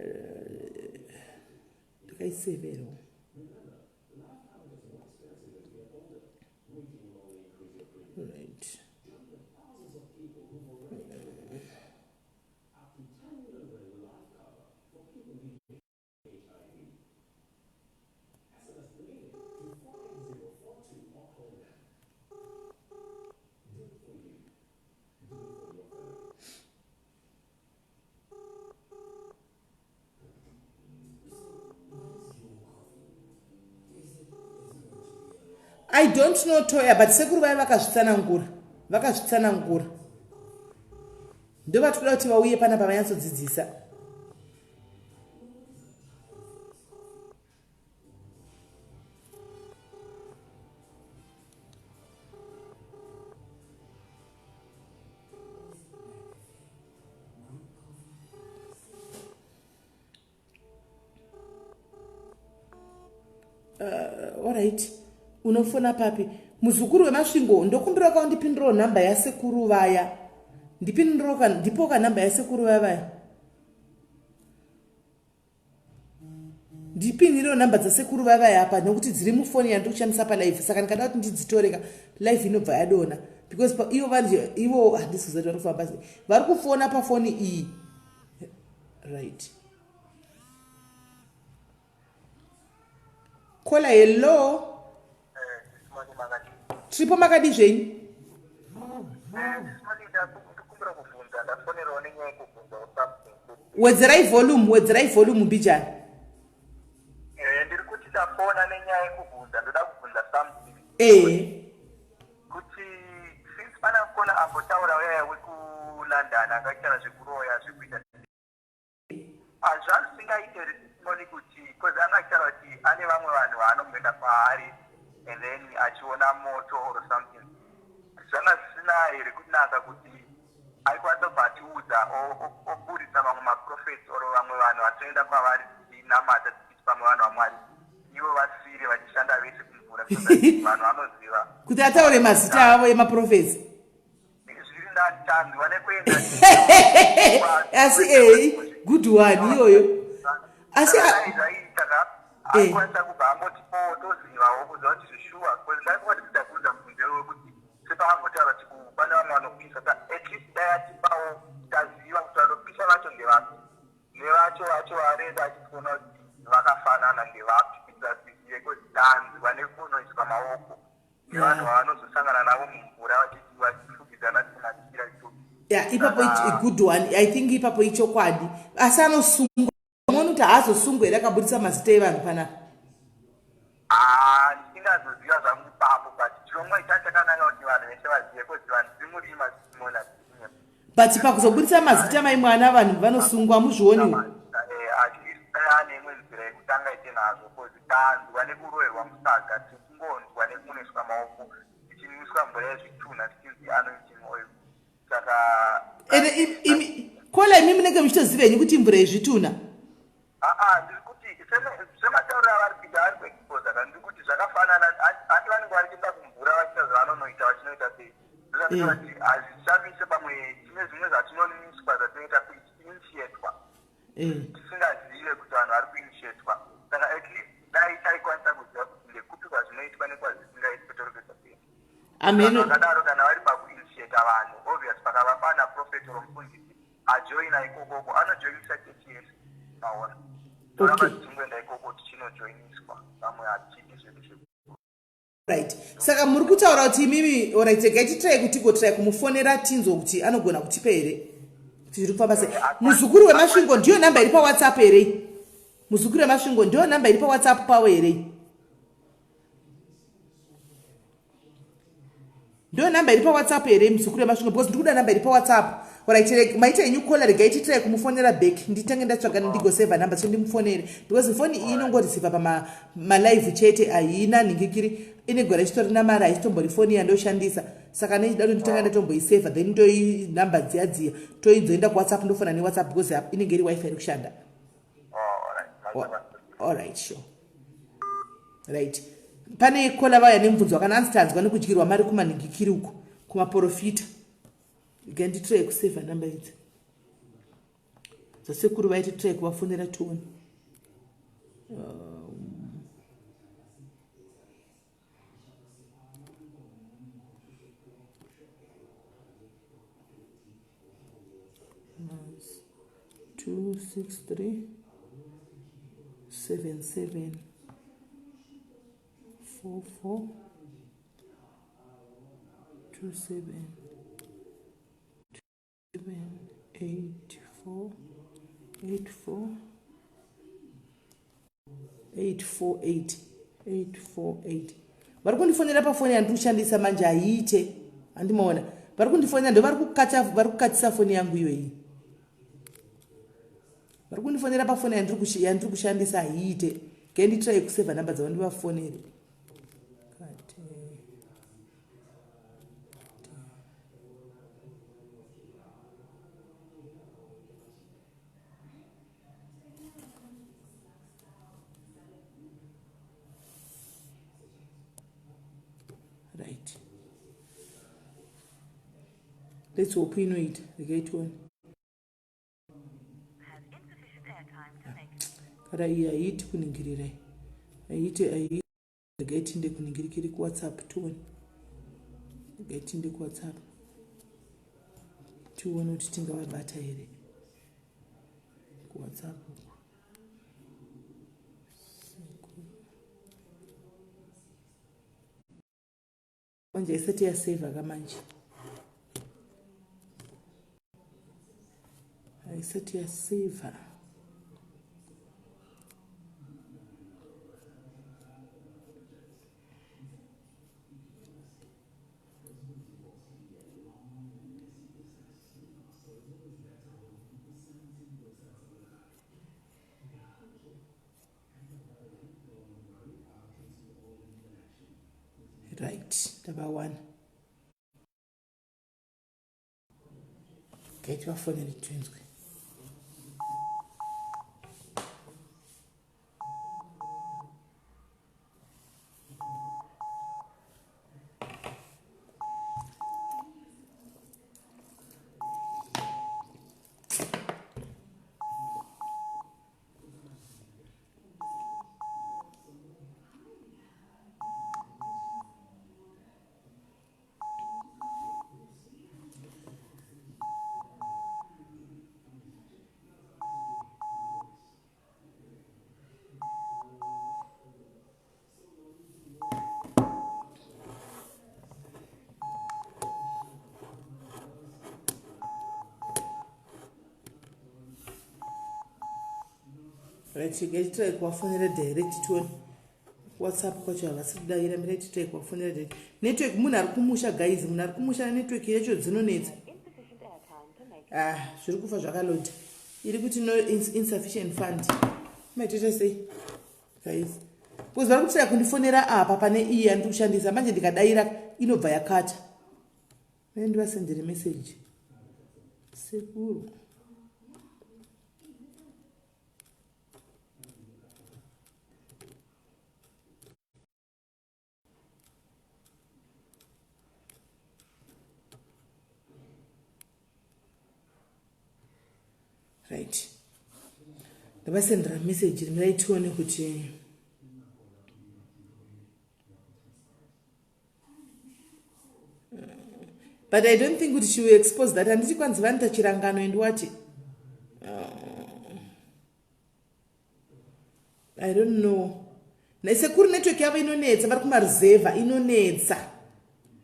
ndakaisevero. Right. I don't know, Toya, but sekuru vaya vakazvitsanangura, vakazvitsanangura. Ndovatikuda kuti vauye panapa vanyatsodzidzisa. Alright, unofona papi, muzukuru weMasvingo? Ndokumbira ka undipindirawo nhamba yasekuru vaya. Ndipindirawo, ndipo ka nhamba yasekuru vaya vaya. Ndipindirewo nhamba dzasekuru vaya vaya apa, nekuti dziri mufoni yandiri kushandisa palive. Saka ndikada kuti ndidzitoreka, live inobva yadona, because ivo vari ivo handisi kuziva kuti vari kufamba sei, vari kufona pafoni iyi. Right, caller, hello. Tiripo, makadi zvenyu? Ndikumbira kubvunza, ndafonerawo nenyaya yekubvunzawo something kuti Wedzerai volume, wedzerai volume mbijana. Ndiri kuti ndafona nenyaya yekubvunza, ndoda kubvunza something kuti since pana caller ambotaura uyaya wekuLondon akaitaura zvekuroya, zvekuita zvazvisingaite risimoni, kuti because anga achitaura kuti ane vamwe vanhu vaanomboenda kwaari and then achiona moto or something, zvanga zvisina here kunaka kuti aikwanisa kubva atiudza, oburitsa mamwe maprophets or vamwe vanhu vatoenda kwavari tichinamata, tichiti pamwe vanhu vaMwari, ivo vasiri vachishanda vese kumvura, so that vanhu vanoziva? Kuti ataure mazita avo emaprophets? Zviri ndani tanzwa nekuenda. Asi ei, good one iyoyo, asi zvaita ka aikwanisa kubva angotipowo, tozivawo kuziva kuti zvishuwa, because ndaikuva tichida mubvunzo wekuti sepaangotaura kuti pane vamwe vanopisa, at least dai atipawo taziva kuti vanopisa vacho ndevapi, nevacho vacho varenda achitiona kuti vakafanana ndevapi, kuitira tizive, because tanzwa nekunoiswa maoko nevanhu vavanozosangana navo mumvura vachifukidzana timachira. Ya, ipapo good one. I think ipapo ichokwadi, asi anosungwa muoni kuti haazosungwa here akabudisa mazita evanhu panapa? Ah, ndingazoziva zvangu ipapo, but chirongwa ichacho chakanaka kuti vanhu vese vazive, because vanhu tiri murima simona. But pakuzobudisa mazita mai mwana, vanhu vanosungwa, muzvioniwo. Ane imwe nzira yekutanga ite nazvo, because tanzwa nekuroverwa musaga, tichingonzwa nekunoiswa maoko, tichinwiswa mvura yezvitunha, tichinzi anointing oil, saka Ende caller, imi munenge muchitoziva henyu kuti imvura yezvitunha? Aa, ndiri kuti sematauriro avari kuita, vari kuexposa ka, ndiri kuti zvakafanana, hati vanenge vari kuenda kumvura vachiita zvavanonoita, vachinoita sei, ndozvandinoda kuti hazvishamise pamwe tine zvimwe zvatinoniswa zvatinoita. eh. Tisingazive kuti vanhu vari kuinitiatwa, saka at least dai taikwanisa kuziva kuti ndekupi kwazvinoitwa nekwazvisingaitwi, torekesa kuenda. Ameno. Vakadaro kana vari pakuinitiata vanhu, obvious pakava pana prophet or mufundisi ajoina ikokoko, anojoinisa chechi yese, maona? Toramba tichingoenda ikoko tichinojoiniswa, vamwe hatiiti zvedu zveku. Right, saka muri kutaura kuti imimi, alright, regai titrai kuti tigotrai kumufonera tinzwe kuti anogona kutipa here, kuti zviri kufamba sei. Muzukuru weMasvingo, ndiyo namba iri paWhatsApp here? Muzukuru weMasvingo, ndiyo namba iri paWhatsApp pavo here? Ndiyo namba iri paWhatsApp here, muzukuru weMasvingo? Because ndiri kuda namba iri paWhatsApp. Alright, maita henyu kola, regai titrai kumufonera back. Nditange ndatsvaga, ndigoseva namba so ndimufonere, because foni iyi inongoreceiva pamalive chete, haina nhingikiri, inegora ichitori namari, haichitombori foni yandoshandisa. Saka nechida kuti nditanga ndatomboiseva, then ndoi namba dziya dziya toidzoenda kuWhatsApp, ndofona neWhatsApp because inenge iri wifi iri kushanda. Alright, sure, right. Pane kola vauya nemubvunzo wakana, anzi tanzwa nekudyirwa mari kumanhingikiri uko kumaprofita. Rega nditry kusevha namba idzi dzasekuru vaiti try kuvafonera tione. 263 77 44 27 7 8 4 8 4 8 4 8 8 4 8. Vari kundifonera pafoni yandiri kushandisa manje, haiite. Handimaona vari kundifonera, ndo vari kukata, vari kukatisa foni yangu iyoyi. Vari kundifonera pafoni yandiri kushandisa, haiite. Kenditrai kusevha namba dzavo ndivafonere. Right, let's hope inoita. Regai tione. Kana iyi haiiti kuningirirai, haiiti, haiiti. Regai tiinde kuningirikiri kuWhatsApp tione. Regai tiinde kuWhatsApp tione kuti tingavabata here kuWhatsApp uku. Manje isati yaseva ka manje, haisati yaseva. Right, ndavawana. Gaiti vafonere tinzwe. Right, try kuvafonera direct tione. WhatsApp kwacho havasi kudavira. Mirai titry kuvafonera direct. Network, munhu ari kumusha guys, munhu ari kumusha, network yacho dzinonetsa. Ah, zviri kufa zvakaloda, iri kuti no insufficient fund. Maitoita sei guys? Because vari kutraya kundifonera apa pane iyi yandiri kushandisa manje, ndikadaira inobva yakata. Mai ndivasendere message, sekuru. Right. Ndavasendera message rimirai tione kuti but I don't think kuti she will expose that. Handiti kwanzi vanoita chirangano and what? I don't know. Sekuru network yavo inonetsa, vari kumaruzevha, inonetsa,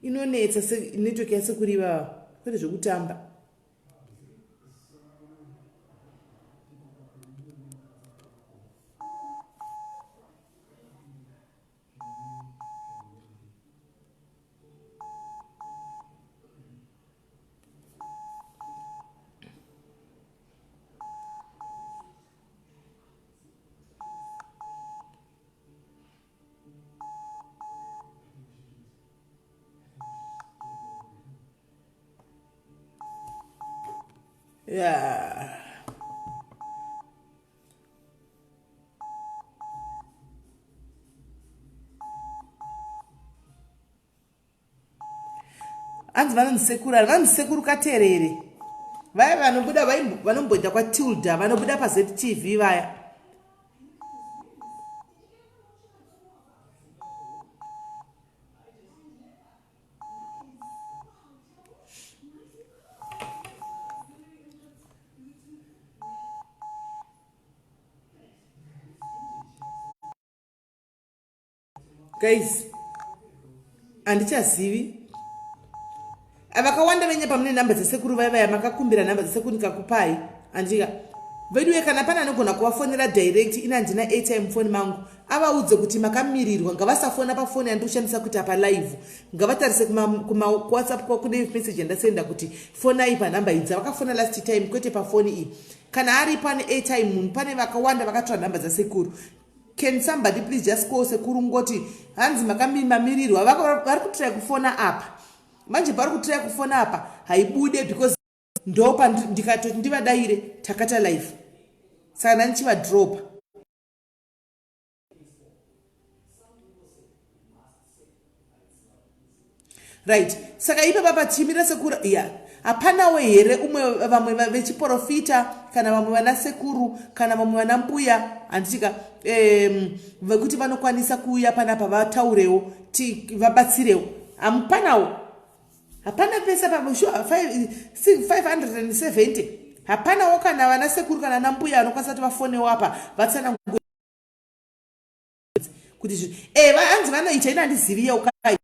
inonetsa network yasekuru ivava, kwete zvekutamba. Yeah. Hanzi vanonzi sekuru ani? Vanonzi Sekuru Katerere, vaya vanobuda, vanomboenda kwaTilda, vanobuda paZTV vaya. Guys, handichazivi. Vakawanda venye pamune nhamba dzasekuru vaya, vaya makakumbira nhamba dzasekuru ndikakupai, andika veduwe. Kana pane anogona kuvafonera direct, ina handina airtime foni mangu, avaudze kuti makamirirwa. Ngavasafona pafoni yandiri kushandisa kuita palive, ngavatarise kuWhatsApp kune message yandasenda kuti fonai panhamba idzi vakafona last time, kwete pafoni iyi. Kana aripo ane airtime munhu, pane vakawanda vakatora nhamba dzasekuru. Can somebody please just call sekuru, ngoti hanzi makamimirirwa? Vari kutry kufona apa manje, vari kutry kufona apa, haibude because ndopa ndikatoti ndivadaire takata life, saka ndandichivadropa. Right, saka ipapa pachimirira sekuru ya, hapanawo here umwe, vamwe vechiprofita, kana vamwe vana sekuru, kana vamwe vana mbuya, handitika, vekuti vanokwanisa kuuya panapa vataurewo, vabatsirewo? Hamupanawo, hapana pese pa 570, hapanawo kana vana sekuru kana vana mbuya vanokwanisa kuti vafonewo apa vatsanangure kuti hanzi vanoita? Ina handizivi yeukai,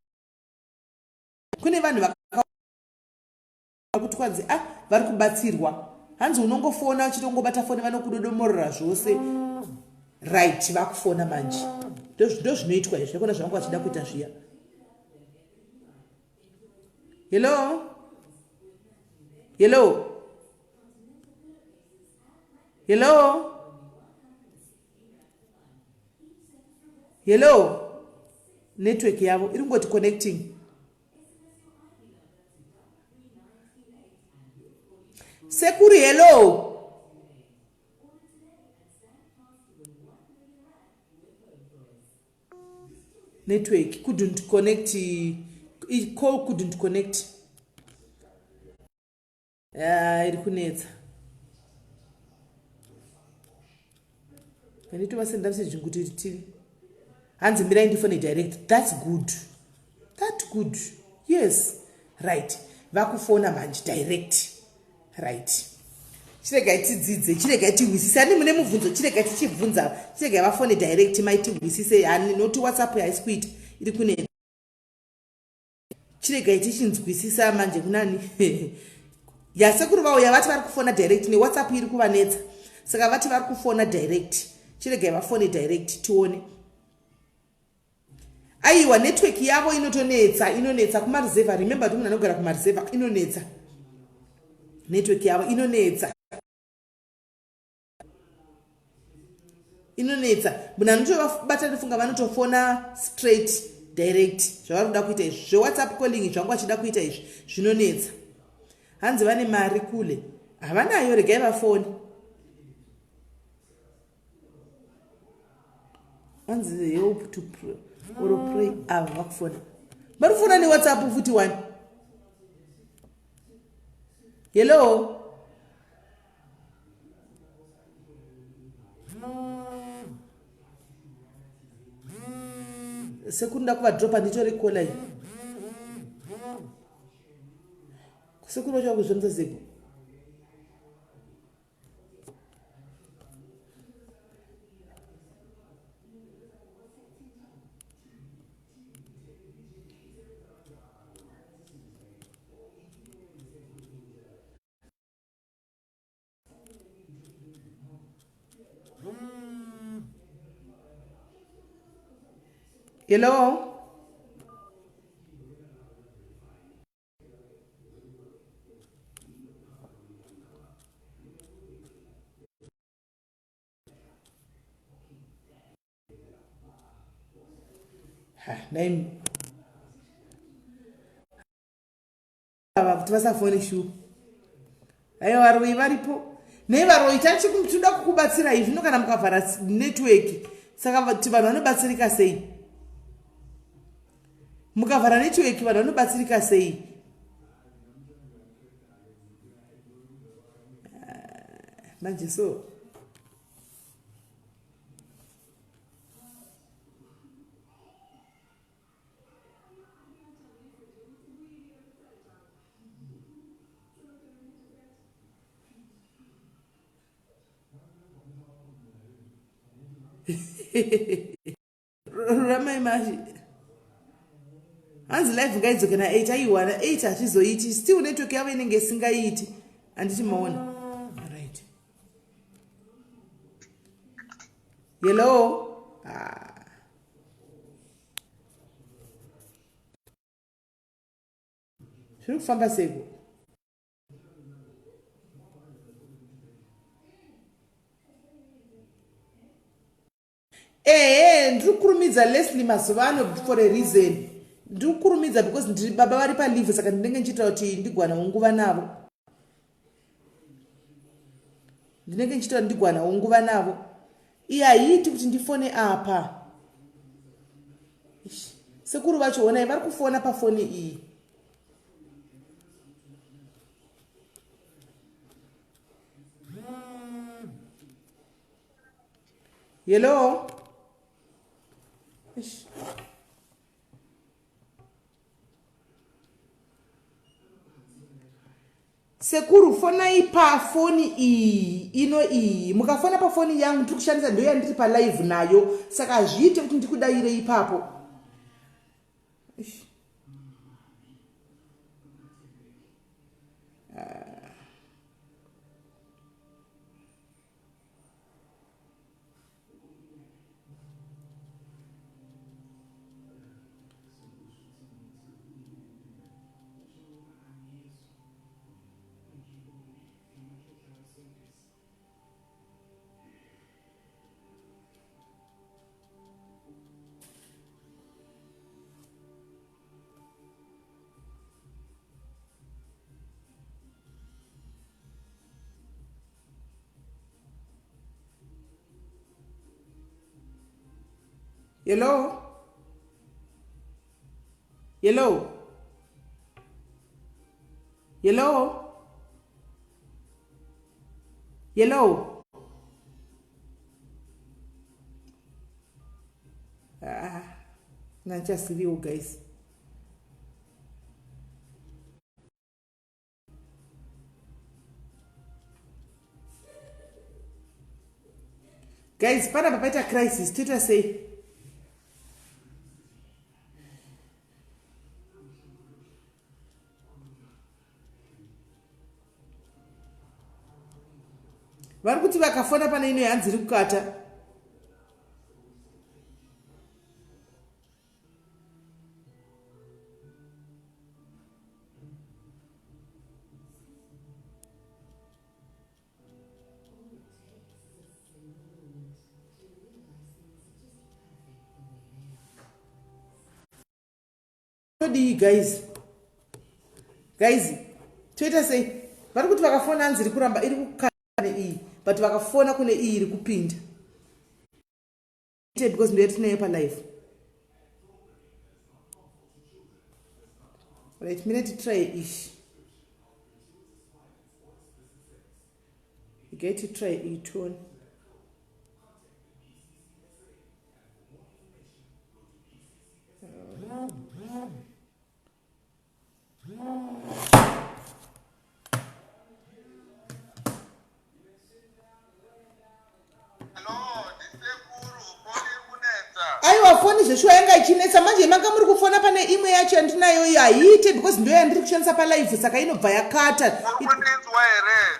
kune vanhu vakakuti kwanzi ah, vari kubatsirwa. Hanzi unongofona uchitongobata foni, vanokudodomorora zvose. Right, vakufona manje. Ndo zvinoitwa izvi, akona zvavanga vachida kuita zviya. Hello, hello, hello, hello. Network yavo iri kungoti connecting. Sekuru, hello. Network couldn't connect, call couldn't connect. Iri kunetsa. Kanditovasenda message kuti tiri, hanzi mirai ndifone direct. That's good, that good. Yes, right, vakufona manje direct. Right, chiregai tidzidze, chiregai tihwisise. Ani mune mubvunzo, chiregai tichibvunza, chiregai vafone direct, maitihwisise. Hani noti WhatsApp haisi kuita, iri kunetsa. Chiregai tichinzwisisa manje. Kunani yasekuru vauya, vati vari kufona direct, neWhatsApp iri kuvanetsa, saka vati vari kufona direct. Chiregai vafone direct tione. Aiwa, network yavo inotonetsa, inonetsa kumaruzevha. Remember kuti munhu anogara kumaruzevha, inonetsa network yavo, inonetsa, inonetsa. Munhu anotovabata, ndofunga vanotofona straight direct. Zvavari kuda kuita izvi zveWhatsApp calling, zvangu vachida kuita izvi, zvinonetsa. Hanzi vane mari kule, havanayo. Regai vafoni. Hanzi help to pray or pray. Ava vakufona, vari kufona neWhatsApp futi one. Hello. Sekuru ndakuvadropa nditore kola iyi. Sekuru vacho vakuzvonza zego. Hello? Ha, nai ava kuti vasafone shuwa. Aiwa varoyi varipo. Nei varoyi tachikuda kukubatsirai zvino kana mukavhara network saka kuti vanhu vanobatsirika sei? Mukavhara network vanhu vanobatsirika sei? Ah, manje so Ramai mashi. Hanzi live ngaidzoke na 8 aiwana 8 hazvizoiti still network yavo inenge isingaiti handiti maona. Right. Hello. Ah. Zviri kufamba seiko? Ehe, ndiri kukurumidza Leslie mazuva ano for a reason. Ndiri kukurumidza because ndiri baba vari palive saka ndinenge ndichiita kuti ndigwanawo nguva navo. Ndinenge ndichiita kuti ndigwanawo nguva navo. Iye haiiti kuti ndifone apa. Sekuru vacho honai vari kufona pafoni iyi. Hello? Eish. Sekuru fonai pafoni iyi ino iyi mukafona pafoni yangu ndiri kushandisa ndoya ndiri palive nayo saka hazviite kuti ndikudaire ipapo. Eish. Hello? Hello? Hello? Hello? Ah, nandichasiviwo guys. Guys, panapa paita crisis, toita sei? Vari kuti vakafona pane ino yanzi iri kukata. Todii guys? Guys, toita sei? Vari kuti vakafona hanzi iri kuramba iri kukata neiyi, but vakafona kune iyi iri kupinda. Because ndiyo tinayo palife. Right, minute try ish. Get to try it one. zveshuwa yanga ichinetsa manje manga muri kufona pane imwe yacho yandinayo iyo haiite because ndiyo yandiri kushandisa palive saka inobva yakata. Muri kundinzwa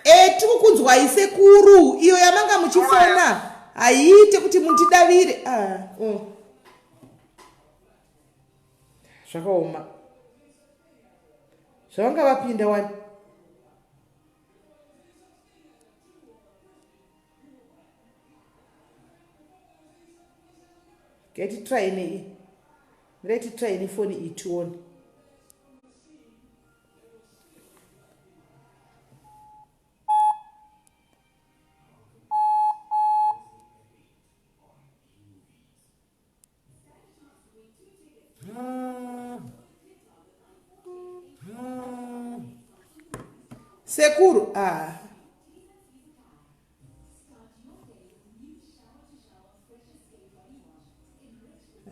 here? E tikukunzwai sekuru iyo yamanga muchifona haiite kuti mundidavire. Ah, oh. Zvakaoma. Zvavanga vapinda wani. Get try nei. Let try nefoni iyi tione. Sekuru, ah.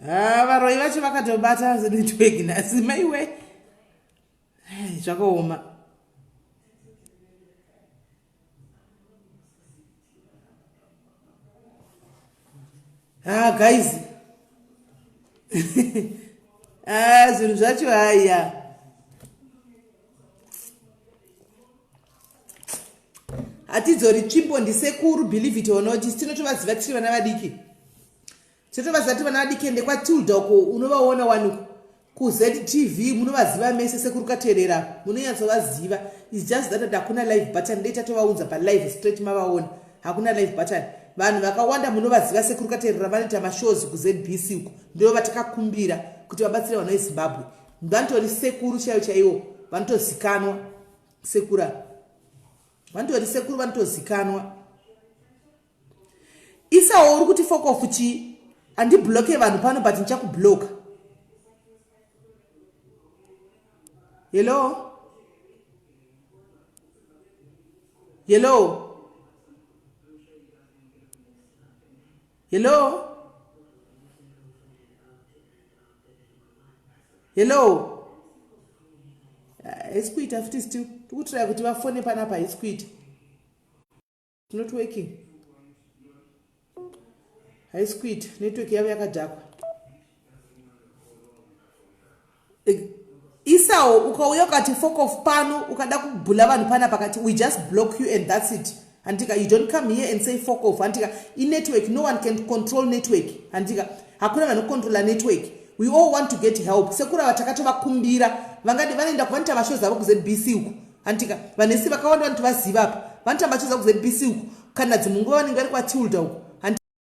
Ah, varoyi vacho vakatobata network nhasi maiwe. Zvakaoma. Ah, guys. Ah, zvinhu zvacho haya. Hatidzori tsvimbo ndisekuru believe it or not tinotovaziva tiri vana vadiki. Tinotovaziva tiri vana vadiki ende kwaTilda uko unovaona wani kuZTV munovaziva mese sekuru katerera munonyatsovaziva is just that hakuna live button dei tatovaunza palive straight mavaona hakuna live button vanhu vakawanda munovaziva sekuru katerera vanoita mashows kuZBC uko ndivo vatakakumbira kuti vabatsire vanhu veZimbabwe vanotori sekuru chaivo chaivo vanotozikanwa sekura vanotori sekuru vanotozikanwa Isawo uri kuti fokofu chii? Handibloke vanhu pano but ndichakubloka. Hello? Hello? Hello? Hello? Haisi kuita futi still. Tikutraya kuti vafone panapa haisi kuita. Not working. Haisi kuita. Network yavo yakadhakwa. Isawo ukauya ukati fuck off pano ukada kubhula vanhu pana pakati we just block you and that's it. Handika you don't come here and say fuck off. Handika i network no one can control network. Handika hakuna vanocontrola network. We all want to get help. Sekuru ava takatovakumbira vangadi vanoenda vanoita mashows avo kuZBC uko. Handika vanesi vakawanda vanotovaziva apa. Vanoita mashows avo kuZBC uko kana dzimwe nguva vanenge vari kwaTilda uko.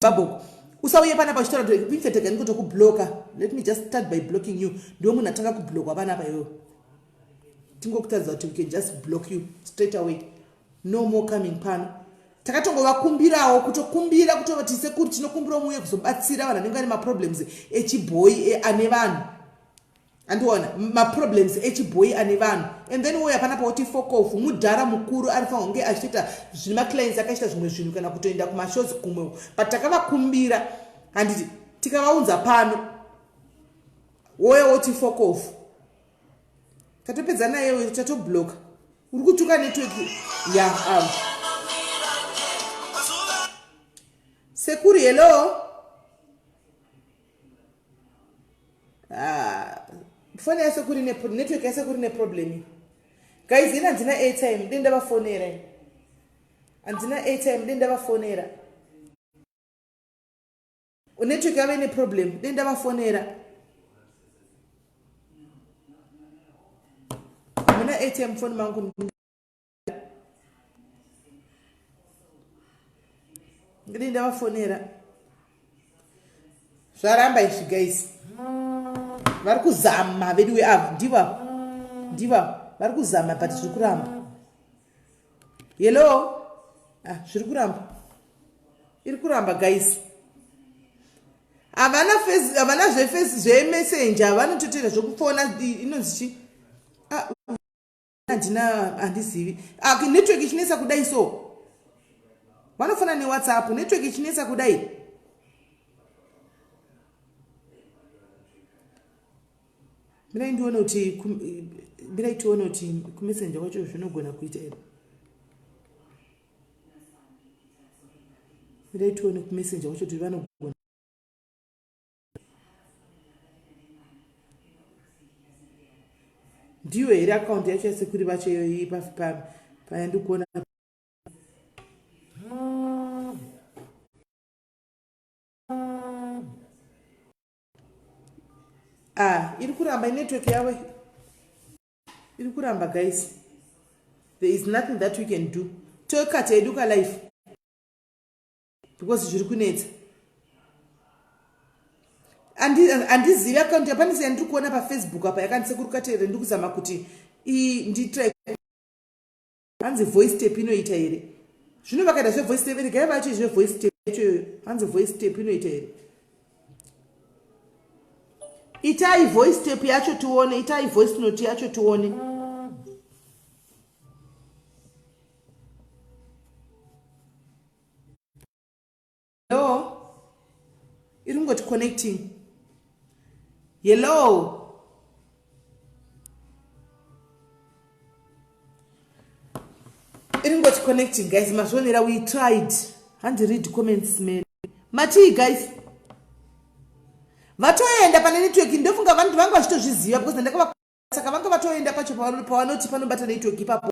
Zimbabwe uko usauye panapa uchitaura kuti infact rega ndikutokubloka let me just start by blocking you ndiwe munhu atanga kublokwa panapa iwewe tingokutaridza kuti we can just block you straight away no more coming pano takatongovakumbirawo kutokumbira kutovati sekuru tinokumbirawo muuye kuzobatsira vanhu vanenge vane maproblems echibhoyi e, ane vanhu andiona maproblems echibhoyi ane vanhu and then wouya panapa woti fokofu mudhara mukuru arifanira kunge achitoita zvine maclients akaita zvimwe zvinhu kana kutoenda kumashows kumwe but takavakumbira handiti tikavaunza pano wouya woti fokofu tatopedza naye tatobloka uri kutuka network ya um. sekuru hello Ah, foni yasekuru ine network yasekuru ine problem guys ini handina airtime dei ndavafonera handina airtime dei ndavafonera network yavo ine problem dei ndavafonera hamuna airtime foni mangu ndini ndavafonera zvaramba izvi guys vari kuzama veduwe avo ndivo ndivo vari kuzama but zviri kuramba hello ah, zviri kuramba iri kuramba guys havana havana zvefesi zvemessenger vanototoita zvekufona inonzi chi ah, handina handizivi ah, network ichinetsa kudai so vanofana newhatsapp network ichinetsa kudai mirai ndione kuti mirai tione kuti kumessenger kwacho zvinogona kuita here mirai tione kumessenger kwacho kuti vanogona. Ndiyo here account yacho yasekuru vacho iyoyi payandikuona? Ah, iri kuramba inetwork yavo iri kuramba guys. There is nothing that we can do. Tokata hedu ka life because zviri kunetsa. Andizivi account yapane sei yandiri kuona pafacebook apa yakandisekuru katerere ndiri kuzama kuti nditry hanzi voice tape inoita here zvino vakaita zvevoice tape regai vacho zvevoice tape yacho iyoyo hanzi voice tape inoita here itai voice tape yacho tione itai voice note yacho tione Hello? Iri kungoti connecting. Hello? Iri kungoti connecting guys, mazvionera we tried. Handi read comments man. Matii guys? Vatoenda pane network ndofunga vanhu vanga vachitozviziva because ndakava saka vanga vatoenda pacho pavanoti panobata network ipapo.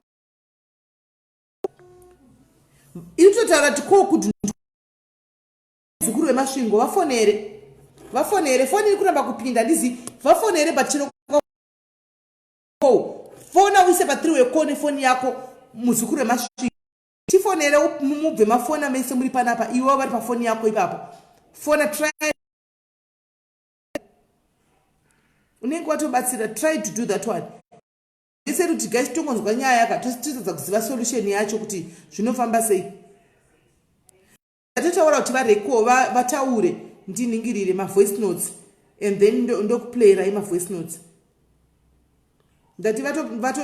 Iri kutotaura kuti ko kuti muzukuru wemasvingo vafonere vafonere foni iri kuramba kupinda ndizi vafonere but chino fona uise pathree way call nefoni yako muzukuru wemasvingo tifonere mubve mafona mese muri panapa iwe vari pafoni yako ipapo fona try unenge watobatsira try to do that one ese kuti guys tongonzwa nyaya ka totadza kuziva solution yacho kuti zvinofamba sei Ndatotaura kuti vareko vataure ndiningirire mavoice notes and then ndokuplayirai mavoice notes. Ndati vato vato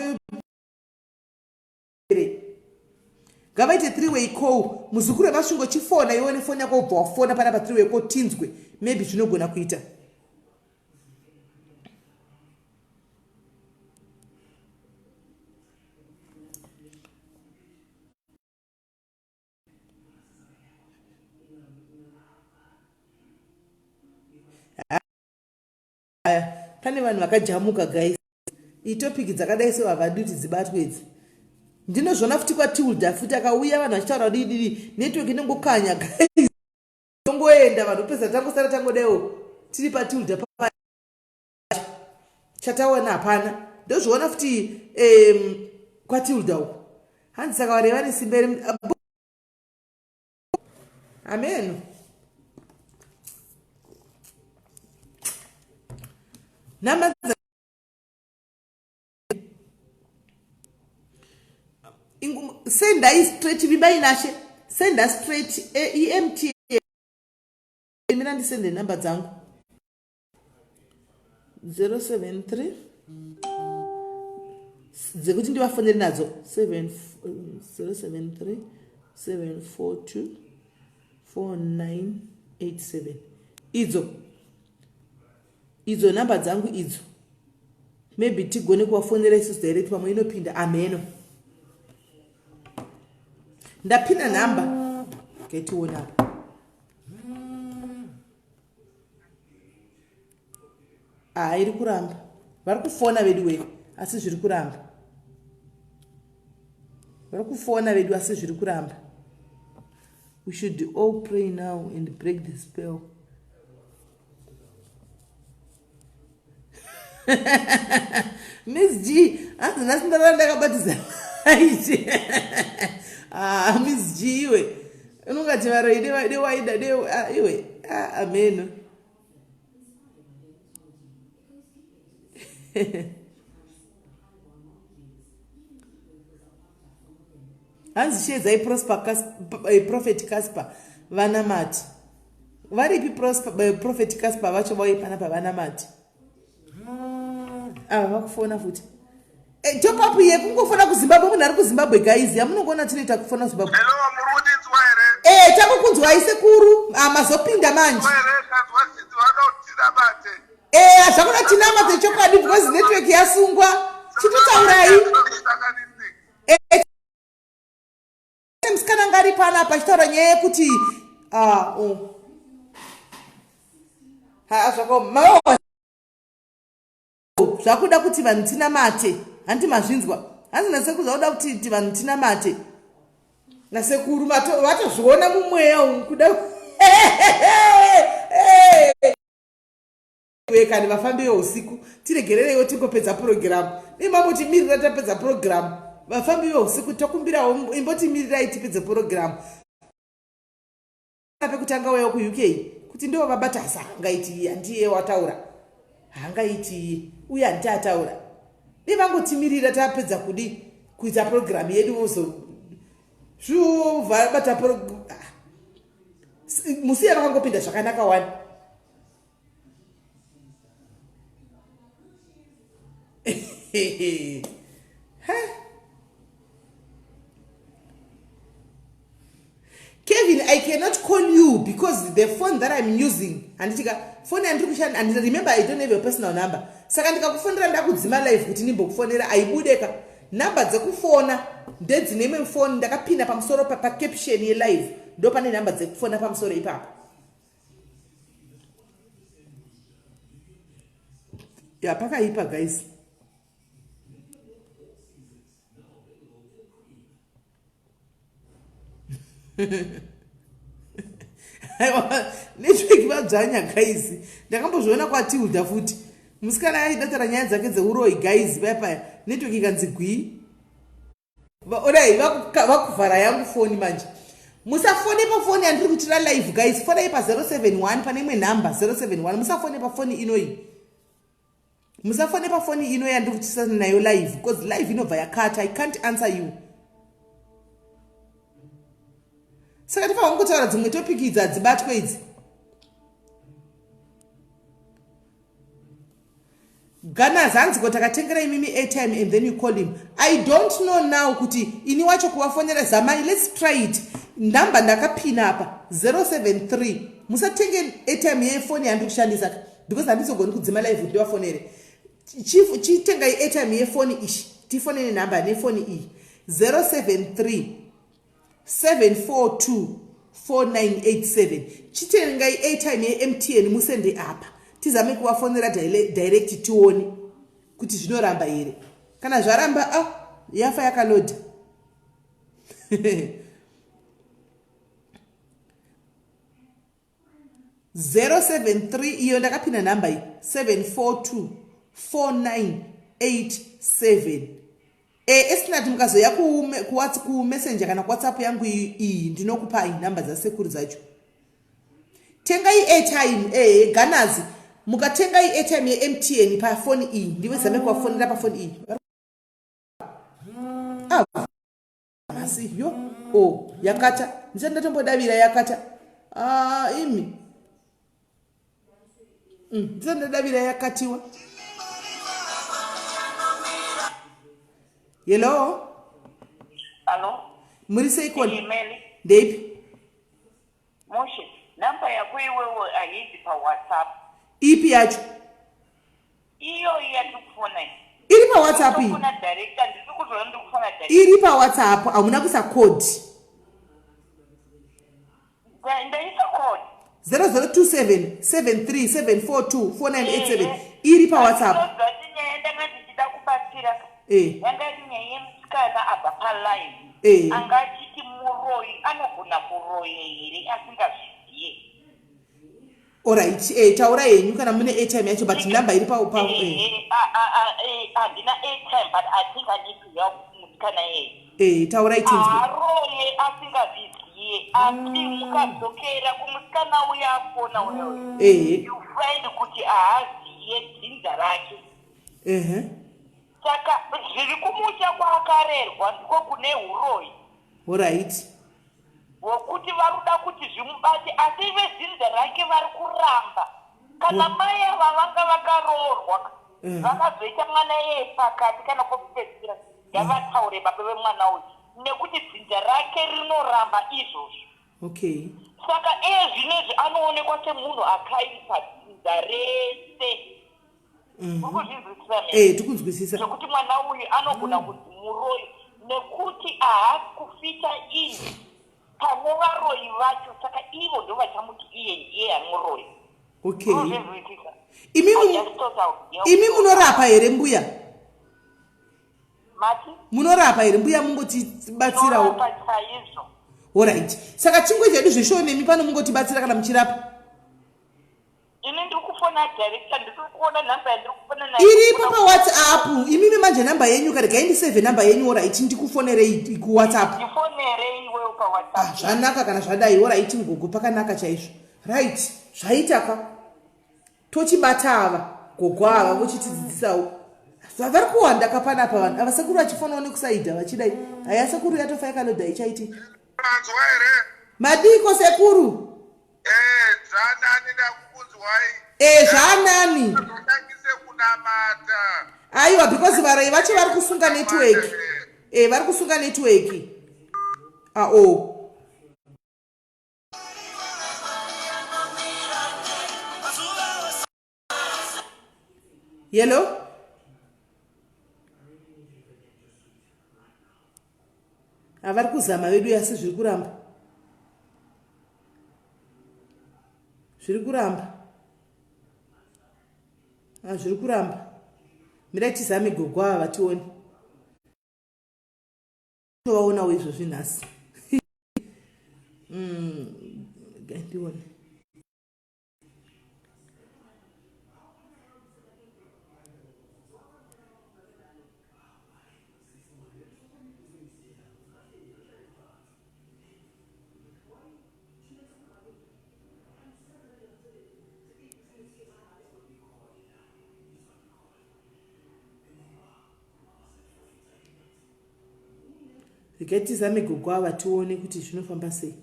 ngavaite three way call muzukuru wemasvingo chifona iwe nefoni yako ubva wafona pana pa three way call tinzwe maybe zvinogona kuita. Aya pane vanhu vakajamuka guys itopic dzakadai so havadi kuti dzibatwe idzi ndinozviona futi kwatilda futi akauya vanhu vachitaura dii dii network inongokanya guys tongoenda vanhu pesa tangosara tangodaiwo tiri patilda pa chatawana hapana ndozviona futi um, kwatilda uko hanzi saka vareva nesimba ere amen namba sendai straight vimbai nashe senda straight emt mina ndisende namba dzangu 073 dzekuti ndivafonere nadzo 073 742 4987 idzo idzo nhamba dzangu idzo maybe tigone kuvafonera isusu direct pamwe inopinda amheno ndapinda nhamba getiona apa ah iri kuramba vari kufona vedu wee asi zviri kuramba vari kufona vedu asi zviri kuramba we should all pray now and break the spell miss g hanzi nhasi ndarara ndakabatisa aiti ah, miss g iwe unongati varoi dewaida de ah, iwe ah, ameno hanzi sheedzai eh, prophet casper vanamati varipi eh, prophet casper vacho vauye panapa vanamati ava vakufona futi eh, top up yekungofona kuzimbabwe munhu ari kuzimbabwe guys yamunongoona tinoita kufona kuzimbabwe eh, tangokunzwai sekuru ah, mazopinda manje eh, zvakuda tinamate chokwadi because network yasungwa chitotaurai musikana anga ari pano apa achitaura nyaya yekuti ah, oh. ha zvakaoma zvakuda kuti vanhu tinamate. Hanti mazvinzwa? Hanzi nasekuru zvakuda kuti vanhu tinamate. Nasekuru vatozviona mumweya umu kuda kani vafambi veusiku tiregerereiwo tingopedza purogiramu dei mambotimirira tapedza purogiramu vafambi veusiku tokumbirawo imbotimirirai tipedze purogiramu pekutanga uya kuuk kuti ndivo vabata asi haangaiti iye handiye wataura haangaiti iye uye handiti ataura dei vangotimirira tapedza kudi kuita purogiramu yedu vozo zvovabata ah. Musiya vakangopinda zvakanaka wani. Kevin, I cannot call you because the phone that I'm using, handitika phone yandiri kushanda, and remember I don't have a personal number. Saka ndikakufonera ndakudzima live kuti ndimbokufonera aibudeka. Number dzekufona ndedzine imwe phone ndakapinda pamusoro pa, pa caption yelive ndo pane number dzekufona pamusoro ipapo. Ya pakaipa guys. Aiwa network vadzvanya guys. Ndakambozviona kwaTilda futi. Musikana aida nyaya dzake dzeuroyi guys paya paya. Network ikanzi gwii. Odai vakuvhara yangu foni manje. Musafone pafoni yandiri kuitira live guys. Fonai pa 071 pane imwe number 071. Musafone pafoni inoyi. Musafone pafoni ino yandiri kuitira nayo live because live inobva yakata. I can't answer you. Saka tifanira kungotaura dzimwe topic idzi hadzibatwe idzi. Gunners hanzi ko takatengera imimi airtime and then you call him. I don't know now kuti ini wacho kuvafonera zamai let's try it. Number ndakapina apa 073 musatenge airtime yefoni yandiri kushandisa because handizogoni kudzima live kuti ndivafonere. Chitengai airtime yefoni ishi tifone nenumber nefoni iyi 073 742 4987 chitengai airtime yeMTN musende apa tizame kuvafonera direct tione kuti zvinoramba here. Kana zvaramba ah, yafa yakaloda. 073 iyo ndakapinda nhamba iyi 742 4987. Esinati mukazoya kumessenger kana kuwhatsapp yangu iyi ndinokupai nhamba dzasekuru dzacho. Tengai airtime ganazi mukatengai airtime yeMTN pafoni iyi ndivezame kuvafonera pafoni iyi. Asi yo oh yakata ndisati ndatombodavira yakata. Ah imi. Ndisati ndadavira yakatiwa. Hello. Hello. Muri sei koni? Ndeipi? Moshe, namba yako iwewe haidi pa WhatsApp. Ipi yacho? Iyo yandiri kufona iyi. Iri pa WhatsApp iyi. Ndikufona direct, handisi kuzoona ndiri kufona direct. Iri pa WhatsApp, hamuna kuisa code. Ndaisa code. 0027 73 742 4987 iri pa WhatsApp. Ndinozati nyaya ndanga ndichida kubatsira. Yanga iri nyaya yemusikana abva pa line. Anga achiti muroyi anogona kuroya here asingazviziye. Alright, taura henyu kana mune airtime yacho but number iri pa pa. Handina airtime but I think I need to help musikana iyeye. Taura itinzwe. Aroye asingazviziye asi mukadzokera kumusikana uya afona uya uya. You find kuti haaziye dzinza rake. Saka zviri kumusha kwaakarerwa ndiko kune huroyi. Alright. Hwekuti varuda kuti zvimubate asi vedzinza rake vari kuramba. Kana mai ava vanga vakaroorwa vakazoita mwana iyeye pakati kana kwekupedzisira ngavataure baba vemwana uyu nekuti dzinza rake rinoramba izvozvo. Okay. Saka iye zvinezvi anoonekwa semunhu akaipa dzinza rese. Uri kuzvinzwisisa me? Tikunzwisisa. Zvekuti mwana uyu anogona kunzi muroyi nekuti haasi kufita in pane varoyi vacho saka ivo ndo vachamuti iye ndiye muroyi. Okay, imi munorapa here mbuya? Mati? Munorapa here mbuya, mungotibatsirawo? Alright, saka chingwe chedu zveshow nemi pano, mungotibatsira kana muchirapa. Ini ndiri kufona director, ndiri kuona nhamba yandiri kufona nayo. Iripo paWhatsApp. Imimi manje nhamba yenyu, karegai ndisave nhamba yenyu. Alright, ndikufonerei kuWhatsApp. Ndifonerei iwewo paWhatsApp. Ah, zvanaka kana zvadai. Alright mugogo, pakanaka chaizvo. Right, zvaitaka, tochibata ava gogo ava vochitidzidzisawo. Zvavari kuwanda kapanapa vanhu ava, sekuru vachifonawo nekusaidha vachidai. Haya, sekuru, yatofa yakalodha ichaiti. Manzwa here? Madiko sekuru? Eh, zvanani, ndakukunzwai. E, zvanani. Totangise kunamata. Aiwa, because varai vacho vari kusunga network. E, vari kusunga network ao. Hello, havari kuzama vedu, asi zviri kuramba, zviri kuramba. Ah, zviri kuramba. Mirai tizame gogo ava vatione, tovaonawo izvozvi nhasi. Ndione. Regai tizame gogo ava tione kuti zvinofamba sei.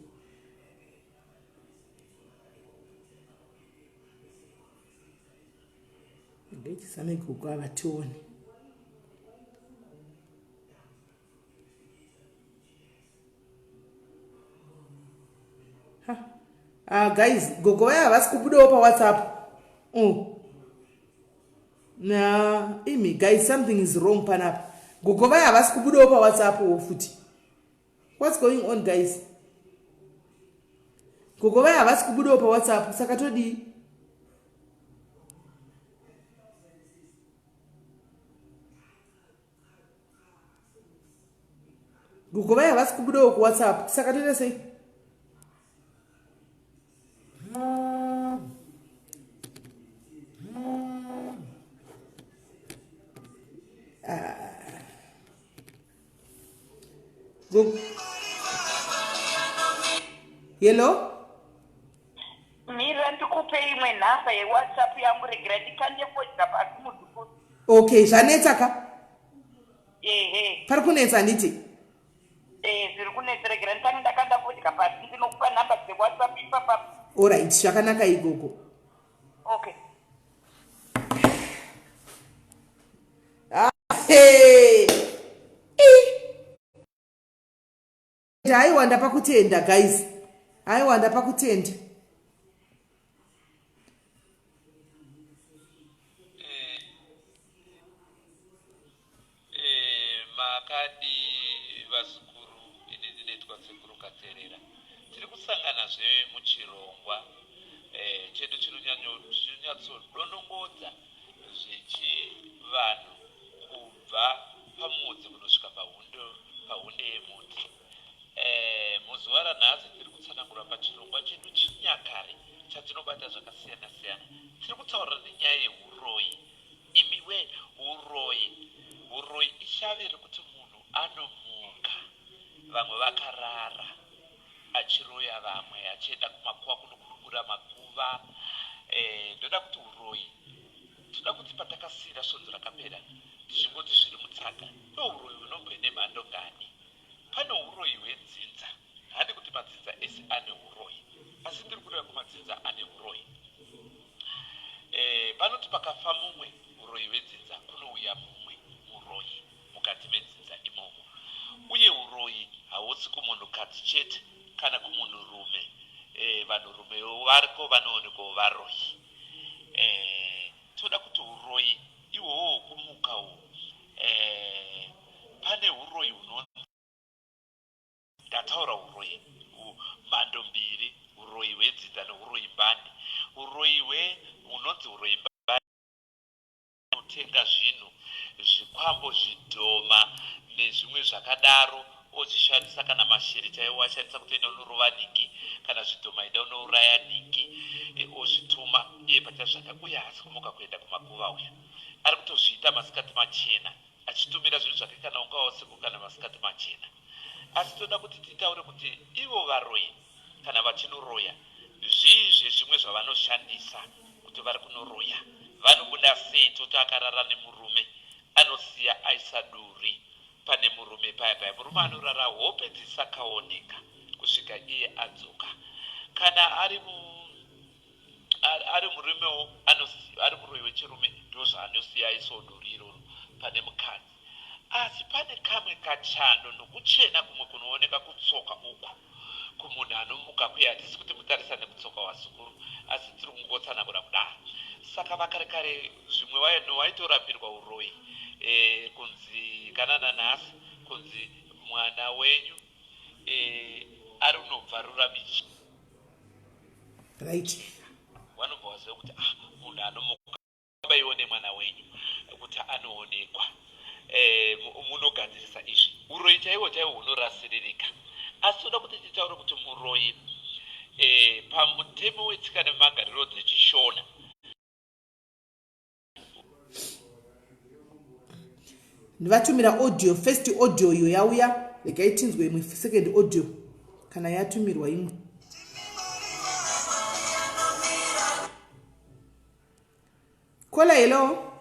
Regai tizame gogo ava tione. Ah, guys, gogo vaya havasi kubudawo paWhatsApp. Oh. Na imi guys, something is wrong panapa. Gogo vaya havasi kubudawo paWhatsApp wo futi. What's going on, guys? Gogo vaya havasi kubudawo paWhatsApp, saka todii? Gogo vaya havasi kubudawo kuWhatsApp, saka toita sei? Ah. Go. Hello. Mira ndikupe imwe nhamba yeWhatsApp yangu, regera ndikande fodya pasi, muzukuru. Okay, zvanetsa ka. Ehe. Pari kunetsa, handiti? Eh, zviri kunetsa. Regera nditange ndakanda fodya pasi, ndinokupa nhamba dzeWhatsApp ipapa. Alright, zvakanaka igogo. Okay. Hey. Aiwa, ndapa kutenda guys, aiwa, ndapa kutenda. Makadi vazukuru? Ini ndinoitwa Sekuru Katerera. Tiri kusanganazve muchirongwa chedu chinonyatsodonongodza zvechivanhu kubva pamudzi kunosvika pahunde yemuti. Muzuva ranhasi tiri kutsanangura pachirongwa chedu chinyakare chatinobata zvakasiyana siyana. Tiri kutaura nenyaya yeuroyi. Imiwe, uroyi, uroyi ishavi rekuti munhu anomuka vamwe vakarara achiroya vamwe, achienda kumakuva kunokurukura makuva. Ndoda kuti uroyi, toda kuti patakasiyira svondo rakapera tichingoti zviri mutsaga, ndo uroyi hunombove nemhando ngani? Pane uroyi hwedzinza. Handi kuti madzinza ese ane uroyi, asi ndiri kureva kumadzinza ane uroyi. Panoti pakafa mumwe uroyi hwedzinza, kunouya mumwe muroyi mukati medzinza imomo. Uye uroyi hausi kumunhukadzi chete kana kumunhurume. Vanhurume variko vanoonekwawo varoyi. Toda kuti uroyi ihwohwo hwokumuka uhu, pane uroyi hunonzi, ndataura uroyi mhando mbiri, uroyi hwedzinza neuroyi mbande. Uroyi hwe Ashandisa kana mashiri chaiwo, ashandisa kuti enda unorova nhingi, kana zvidhoma, enda unouraya nhingi, ozvituma iye pachazvaka. Uye haasi kumuka kuenda kumakuva, uyu ari kutozviita masikati machena, achitumira zvinhu zvake, kana ungava usiku kana masikati machena. Asi toda kuti titaure kuti ivo varoyi kana vachinoroya, zvii zvezvimwe zvavanoshandisa kuti vari kunoroya? Vanobuda sei? Toti akarara nemurume, anosiya aisa duri pane murume paya paya. Murume anorara hope dzisakaoneka kusvika iye adzoka. Kana ari ari murumewo, ari muroyi wechirume, ndo zvaanosiya, aisawo duri iroro pane mukadzi. Asi pane kamwe kachando nokuchena kumwe kunooneka kutsoka uku kumunhu anomuka kuye. Hatisi kuti mutarisane kutsoka, wazukuru, asi tiri kungotsanangura kudaro. Saka vakare kare zvimwe waitorapirwa uroyi, kunzi kana nanhasi kunzi mwana wenyu ari unobvarura michina. Vanobva vaziva kuti, ah, munhu anomuka baiwo nemwana wenyu kuti anoonekwa. Munogadzirisa izvi, uroyi chaiwo chaiwo hunorasiririka. Asi toda kuti titaure kuti muroyi, pamutemo wetsika nemagariro dzechiShona, Ndivatumira audio. First audio iyo yauya, regai tinzwe imwe second audio kana yatumirwa imwe. Caller, hello.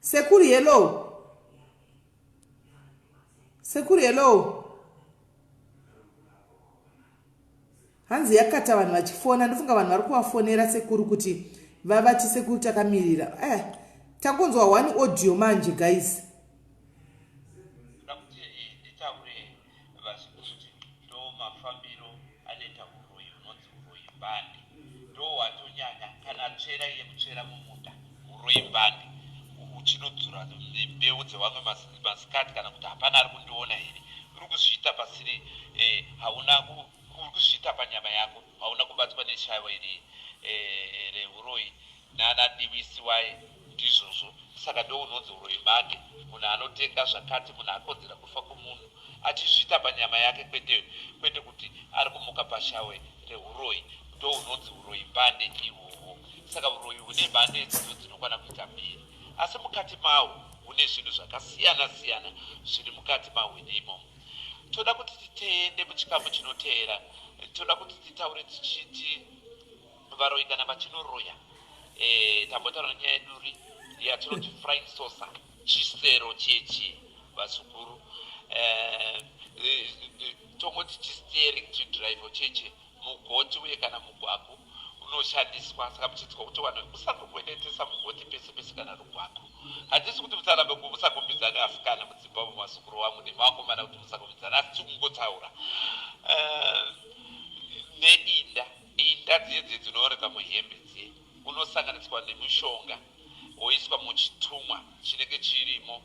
Sekuru, hello. Sekuru, hello. Hanzi yakata vanhu vachifona. Ndofunga vanhu vari kuvafonera sekuru kuti vavati, "Sekuru, takamirira." Tangonzwa one audio manje, guys. Ndoda kuti nditaure, vazukuru, kuti ndo mafambiro anoita uroyi hunonzi uroyi mbande. Ndo hwatonyanya kana tsvera yekutsvera mumunda, uroyi mbande, uchinodzura mbeu dzevamwe masikati, kana kuti hapana ari kundiona here. Uri kuzviita pasiri, hauna uri kuzviita panyama yako, hauna kubatwa neshavo iri reuroyi nanadivisi wai ndizvozvo. Saka ndo unonzi uroyi mbande. Munhu anotenga zvakati, munhu akonzera kufa kwomunhu achizviita panyama yake, kwete kuti ari kumuka pashawe reuroyi. Ndo unonzi uroyi mbande ihwohwo. Saka uroyi hune mbande idzidzo dzinokwana kuita mbiri, asi mukati mahwo hune zvinhu zvakasiyana siyana zviri mukati mahwene imomo. Toda kuti titeende muchikamu chinoteera. Toda kuti titaure tichiti varoyi kana vachinoroya, tambotaura nyaya yeduri yatinoti flying saucer, chisero chechi, vazukuru, tongoti chisteering, chidrive cheche mugoti uye kana mugwaku unoshandiswa. Saka muchinzwa kuti vanhu musangokwenetesa mugoti pese pese kana rugwaku, handisi kuti musarambe musakumbidzane asikana mudzimba mumazukuru wangu nemakomana kuti musakumbidzana, asi tikungotaura neinda inda dziye dziye dzinooneka muhembe dziye, unosanganiswa nemushonga woiswa muchitumwa chinenge chirimo,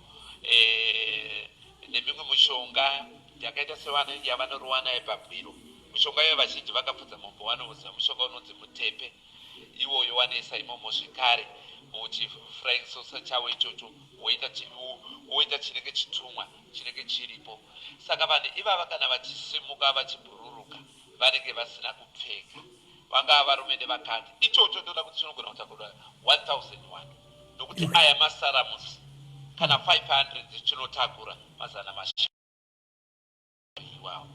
nemimwe mishonga yakaita sevana yavanorowa naye pabwiro. Mishonga iyo vazhinji vakapfudza mombe vanoziva mushonga unonzi mutepe. Iwoyo wanoisa imomo zvekare muchifrying saucer chavo ichocho, woita chinenge chitumwa chinenge chiripo. Saka vanhu ivava kana vachisimuka vachibhururuka, vanenge vasina kupfeka, vangava varume nevakadzi. Ichocho ndoda kuti chinogona kutakurwa 1001, nokuti aya masaramusi kana 500 chinotakura 500 iwawo.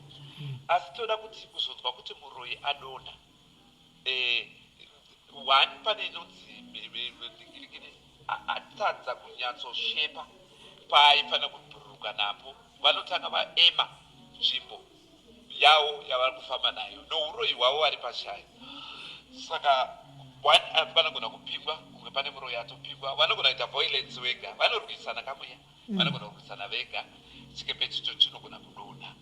Asi toda kuti kuzonzwa kuti muroyi adonha, one pane inonzi ndingirikini, atadza kunyatsoshepa paaifanira kubhururuka napo. Vanotanga vaema nzvimbo yavo yavari kufamba nayo nouroyi hwavo vari pashayo. Saka one, vanogona kupingwa kunge pane muroyi atopingwa. Vanogona kuita violence vega, vanorwisana kamuya. Vanogona kurwisana vega, chikepe chicho chinogona kudonha,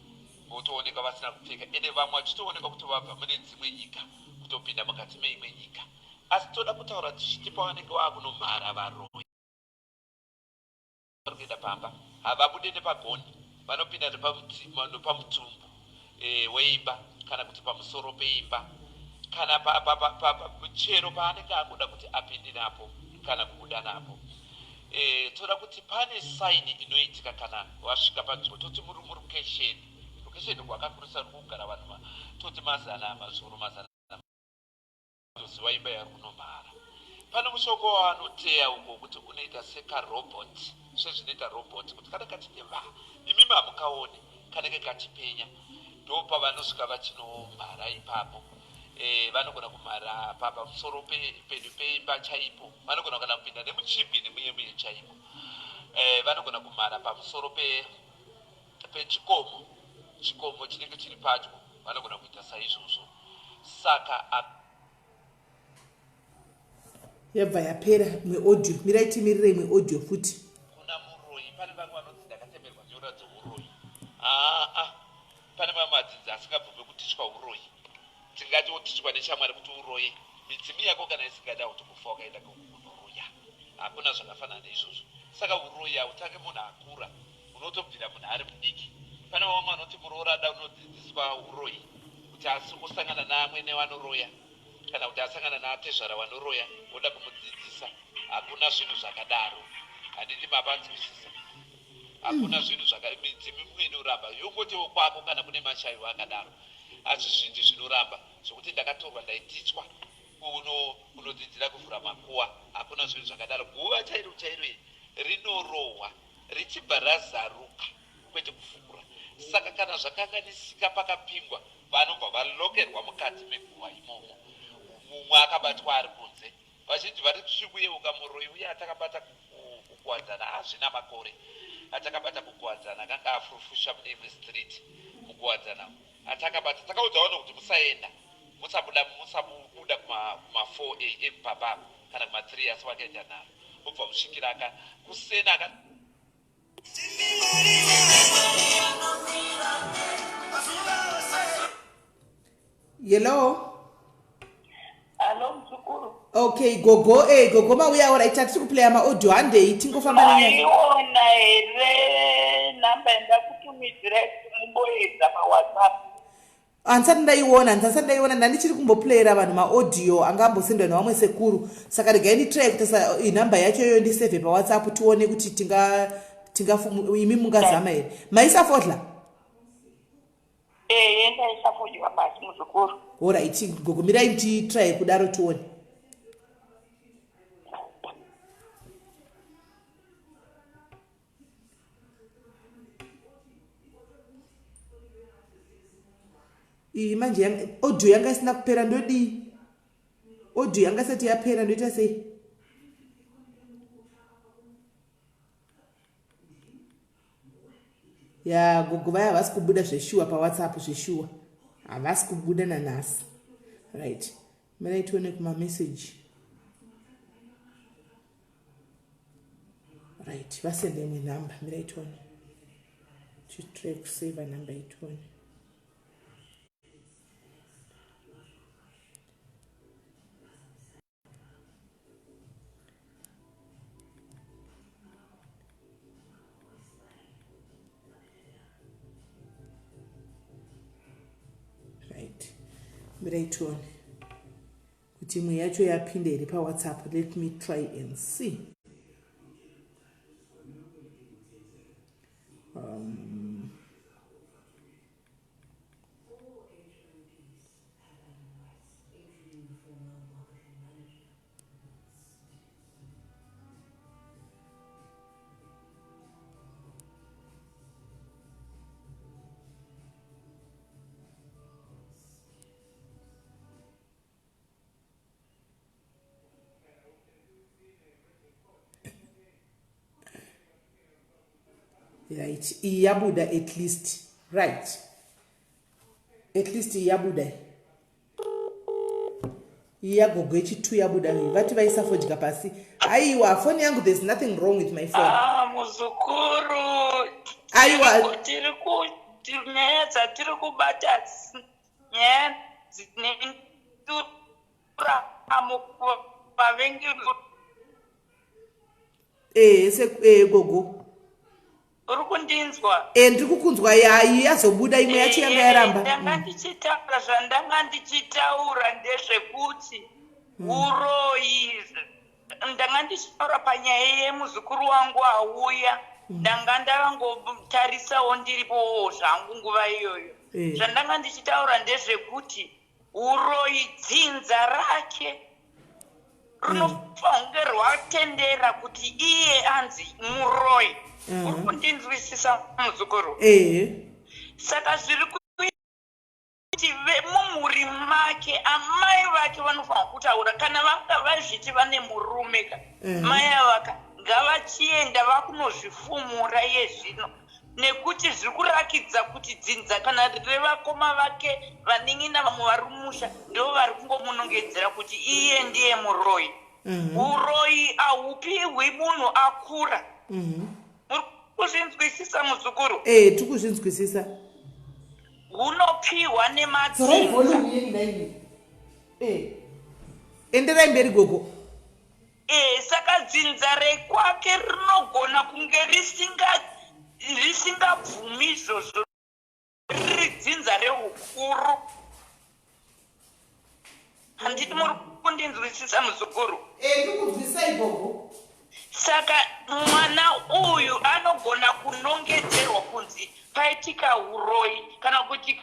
votoonekwa vasina kupfeka, ende vamwe vachitoonekwa kuti vabva mune dzimwe nyika kutopinda mukati meimwe nyika. Asi toda kutaura tichiti pavanenge vakunomhara varoyi vari kuenda pamba, havabude nepagoni, vanopinda nepamutumbu weimba kana kuti pamusoro peimba kana chero paanenge akuda kuti apinde napo kana kubuda napo. E, toda kuti pane saini inoitika kana wasvika panzvimbo toti muri murukesheni rukesheni rwakakurisa ruri kugara vanhu toti mazana mazviuru mazana toziva imba yari kunomhara pane mushoko wavanoteya uko kuti unoita sekarobot sezvinoita robot kuti kana kachiti va imimi hamukaone kanenge kachipenya ndopavanosvika vachinomhara ipapo e, vanogona kumhara pamusoro pedu peimba chaipo vanogona kana kupinda nemuchibhini muye muye chaimo e, vanogona kumhara pamusoro pechikomo chikomo chinenge chiri padyo vanogona kuita saizvozvo saka yabva yapera imwe audio mirai timirire imwe audio futi kuna muroyi pane vamwe vanonzi ndakatemerwa nyora dzeuroyi aa pane mamwe madzidzi asingabvume kutichwa uroyi tingati wotichwa neshamwari kuti uroye midzimu yako kana isingada kuti kufa wakaenda kunoroya hakuna zvakafanana neizvozvo saka uroyi hautange munhu akura unotobvira munhu ari mudiki pane vamwe vanoti muroora ada unodzidziswa uroyi kuti asi osangana naamwene vanoroya kana kuti asangana naatezvara vanoroya woda kumudzidzisa hakuna zvinhu zvakadaro handiti mapanzwisisa hakuna zvinhu zvaka midzimu imwe inoramba yongotiwo kwako kana kune mashaiwo akadaro asi zvizhinji zvinoramba zvokuti ndakatorwa ndaitichwa kuno kunodzidzira kuvhura makuwa hakuna zvinhu zvakadaro guva chairo chairo iri rinorohwa richibva razaruka kwete kufukura saka kana zvakanganisika pakapingwa vanobva valokerwa mukati meguva imomo mumwe akabatwa ari kunze vazhinji vari tichikuyeuka muroyi uye atakabata kukuwadzana hazvina makore atakabata kukuwadzana akanga afurufusha mune imwe street mukuwadzana atakabata takaudza vanhu kuti musaenda musabuda musabuda kuma 4 am papapo kana kuma 3 asi vakaita nharo obva kusvikira aka kusena aka Hello. Hello mzukuru. Okay, gogo eh gogo mauya ora ita tiri kuplaya ma audio handei tingofamba nenyaya. Maiona here namba yandakutumidzira kuti mumboedza pa WhatsApp. Handisati ndaiona, handisati ndaiona ndandichiri kumboplayera vanhu maaudio anga ambosendwa nevamwe sekuru saka regai nditry kutarisa inhamba yacho iyoyo ndisave pawhatsapp tione kuti tinga tinga imi mungazama here maisa fodla Ehe ndaisa fodya pasi muzukuru. Horaiti gogo mirai nditry kudaro tione. Iyi manje audio yanga isina kupera ndodii? Audio yanga isati yapera ndoita sei? Ya gogo vaya havasi kubuda zveshuwa pawhatsapp zveshuwa havasi kubuda nanhasi right mirai tione kumameseji right vasende imwe nhamba mirai tione titry kuseva nhamba itione right mirai tione kuti imwe yacho yapinda here pawhatsapp let me try and see um, right iyi yabuda at least right at least iyi yabuda iyi yagogo yechitu yabuda iyi vati vaisa fodya pasi aiwa foni yangu there's nothing wrong with my phone ah, muzukuru aiwa tiri ku nyaya dzatiri kubata nyaya dzine nduramo kuvavengi ehe eh, gogo uri kundinzwa e ndiri kukunzwa yayi yazobuda imwe yacho yanga yaramba ndanga ndichitaura zvandanga ndichitaura ndezvekuti uroyi. Ndanga ndichitaura panyaya yemuzukuru wangu auya. Ndanga ndavangotarisawo ndiripowo zvangu nguva iyoyo. Zvandanga ndichitaura ndezvekuti uroyi dzinza rake runofanira kunge rwatendera kuti iye anzi muroyi. Uri kundinzwisisa muzukuru? Saka zviri kuti vemumhuri make amai vake vanofanira kutaura kana vanga vazviti vane murume ka mai avaka ngavachienda vakunozvifumura iye zvino nekuti zviri kurakidza kuti dzinza kana revakoma vake vanin'ina vamwe vari mumusha ndo vari kungomunongedzera kuti iye ndiye muroyi. Uroyi ahupihwi munhu akura. Muri kuzvinzwisisa muzukuru? Eh, tiri kuzvinzwisisa. Hunopihwa Dzorai nemadzinza. volume yenyu nhaimi. Eh. Enderai mberi gogo. Eh, saka dzinza rekwake rinogona kunge risinga risingabvumi izvozvo riri dzinza reukuru. Handiti muri kundinzwisisa muzukuru? Eh, ndiri gogo. Saka mwana uyu anogona kunongedzerwa kunzi paitika uroyi kana kuti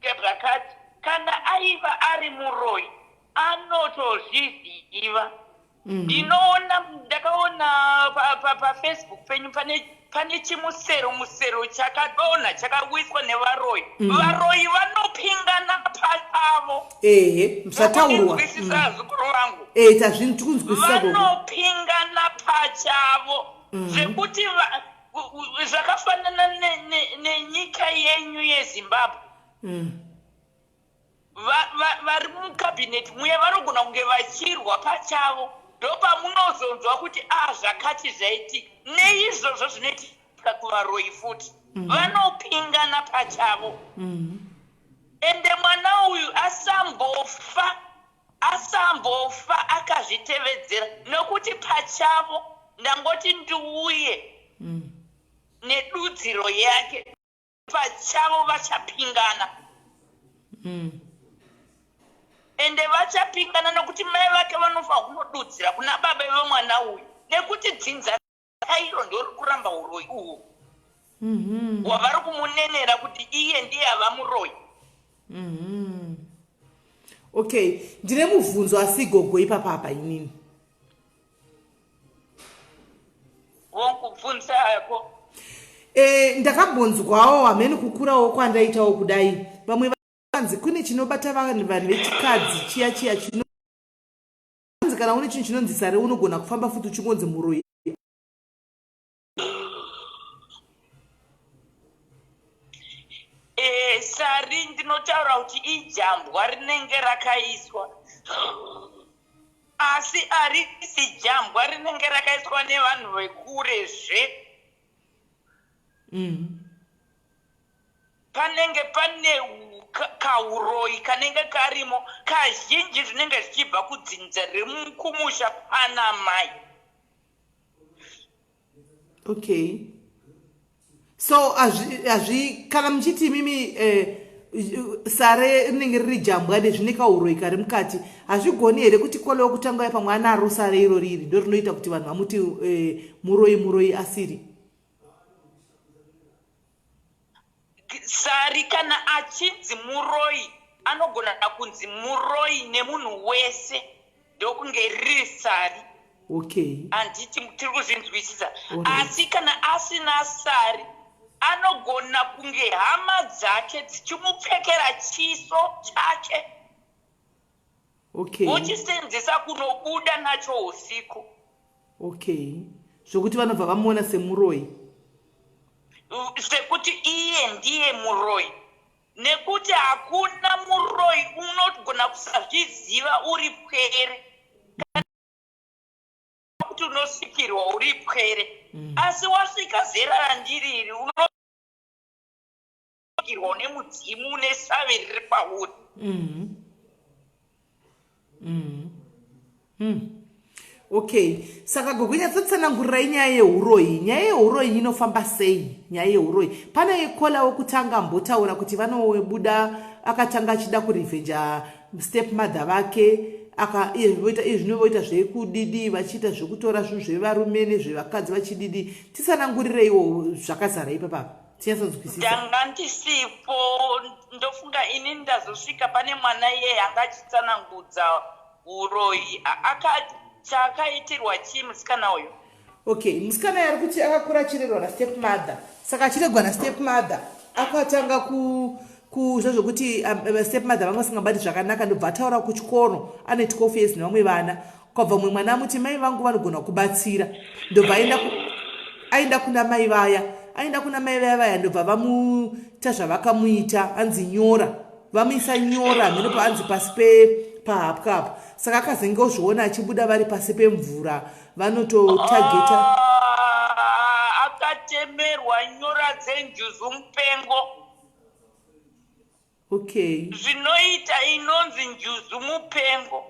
zvakati. Kana aiva ari muroyi anotozviziva. Ndinoona ndakaona pafacebook pa, pa penyu pane pane chimusero musero chakadonha chakawiswa nevaroyi. Varoyi vanopingana pachavo. Ehe, zvataurwa. Munonzwisisa zukuru vangu. Eh, tazvini tikunzwisisa gogo. Vanopingana pachavo zvekuti zvakafanana nenyika yenyu yeZimbabwe. Vari mucabinet muya vanogona kunge vachirwa pachavo, ndopamunozonzwa kuti a zvakati zvaitika. Neizvozvo zvinoitika kuvaroyi futi. Vanopingana pachavo. Ende mwana uyu asambofa asambofa akazvitevedzera nokuti pachavo ndangoti ndiuye nedudziro yake pachavo vachapingana. Ende vachapingana nokuti mai vake vanofanira kunodudzira kuna baba vemwana uyu nekuti dzinza chairo ndori kuramba uroyi uhu hwavari kumunenera kuti iye ndiye ava muroyi. Okay, ndine mubvunzo asi gogo ipapa apa inini. Wokubvunza hako. Ndakambonzwawo hamene kukurawo kwandaitawo kudai, vamwe vanzi kune chinobata vanhu vechikadzi chiya chiya chinonzi kana une chinhu chinonzi sare unogona kufamba futi uchingonzi muroyi. Sari ndinotaura kuti ijambwa rinenge rakaiswa, asi arisi jambwa rinenge rakaiswa nevanhu vekurezve. Panenge pane kauroyi kanenge karimo, kazhinji zvinenge zvichibva kudzinza remukumusha pana mai. Okay, so azvi kana muchiti imimi sare rinenge riri jambwa nezvine kauroyi kari mukati, hazvigoni here kuti kole wekutanga uya pamwe anaro sare iro riri ndo rinoita kuti vanhu vamuti muroyi muroyi asiri? Sari kana achinzi muroyi anogona kunzi muroyi nemunhu wese ndokunge riri sari. Handiti tiri kuzvinzwisisa? Asi kana asina sari anogona kunge hama dzake dzichimupfekera chiso chake. Vochisenzesa kunobuda nacho usiku. Okay, zvokuti vanobva vamuona semuroyi. Sekuti iye ndiye muroyi, nekuti hakuna muroyi unogona kusazviziva uri pwere, kana kuti unosvikirwa uri pwere. Asi wasvika zera randiri iri unosvikirwa une mudzimu une savi riri pauri. Okay, saka gogo nyatsotsanangurirai nyaya yeuroyi. Nyaya yeuroyi inofamba sei? Nyaya yeuroyi, pane kola wokutanga ambotaura kuti vanobuda akatanga achida kurivenja step mother vake. Aka iye voita iye zvino voita zvekudidi vachiita zvekutora zvinhu zvevarume nezvevakadzi vachididi. Tisanangurireiwo zvakazara ipapapa tinyatsonzwisisa. Ndanga ndisipo ndofunga ini ndazosvika pane mwana iyeye anga achitsanangudza uroyi chaakaitirwa chii musikana uyu. Okay, musikana ari kuti akakura achirerwa nastep mother, saka achiregwa nastep mother akatanga ku kuzva zvokuti step mother vanga vasingabati zvakanaka, ndobva ataura kuchikoro ane 12 years nevamwe vana, kwabva mumwe mwana amuti mai vangu vanogona kubatsira, ndobva aenda aenda kuna mai vaya, aenda kuna mai vaya vaya, ndobva vamuita zvavakamuita, anzi nyora, vamuisa nyora mheno paanzi pasi pehapwa apa, saka akazenge ozviona achibuda vari pasi pemvura vanototageta. Ah, akatemerwa nyora dzenjuzu mupengo. Okay. Zvinoita inonzi njuzu mupengo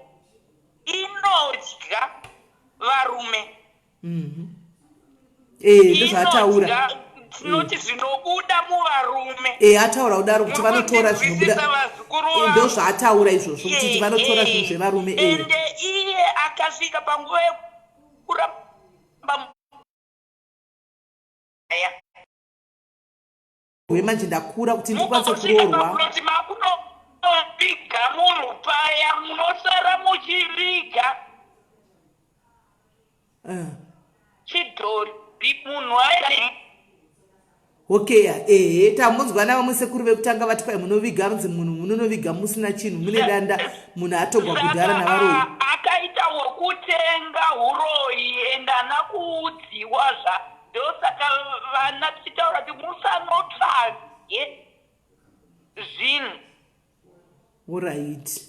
inodya varume. Eh, ndozvaataura. Tinoti zvinobuda muvarume. Eh, ataura kudaro kuti vanotora zvinobuda. Ndozvaataura izvozvo kuti vanotora zvinhu zvevarume. Eh. Ende iye akasvika panguva yekuramba manje ndakura kuti ndikwanise kuroorwa. Kuti makunoviga munhu paya munosara muchiviga chidhori munhu aye. Okay, ehe, tambonzwa navamwe sekuru vekutanga vati kwai munoviga anonzi munhu munonoviga musina chinhu mune danda munhu atogwa kudhara navaroyi. Akaita wekutenga huroyi ende ana kuudziwa zva ndosaka vana tichitaura kuti musanotsvage zvinhu. Horaiti,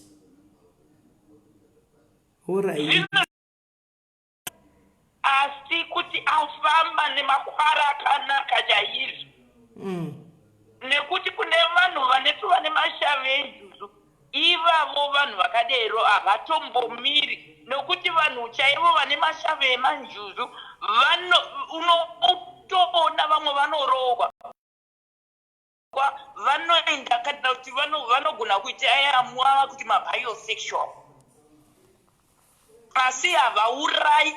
horaiti. Asi kuti afamba nemakwara akanaka chaizvo. Nekuti kune vanhu vanetova nemashavi enjuzu, ivavo vanhu vakadero havatombomiri nokuti vanhu chaivo vane mashavi emanjuzu unotoona vamwe vanorohwa vanoenda kana kuti vanogona kuita ayamwa kuti mabiosexual, asi havaurayi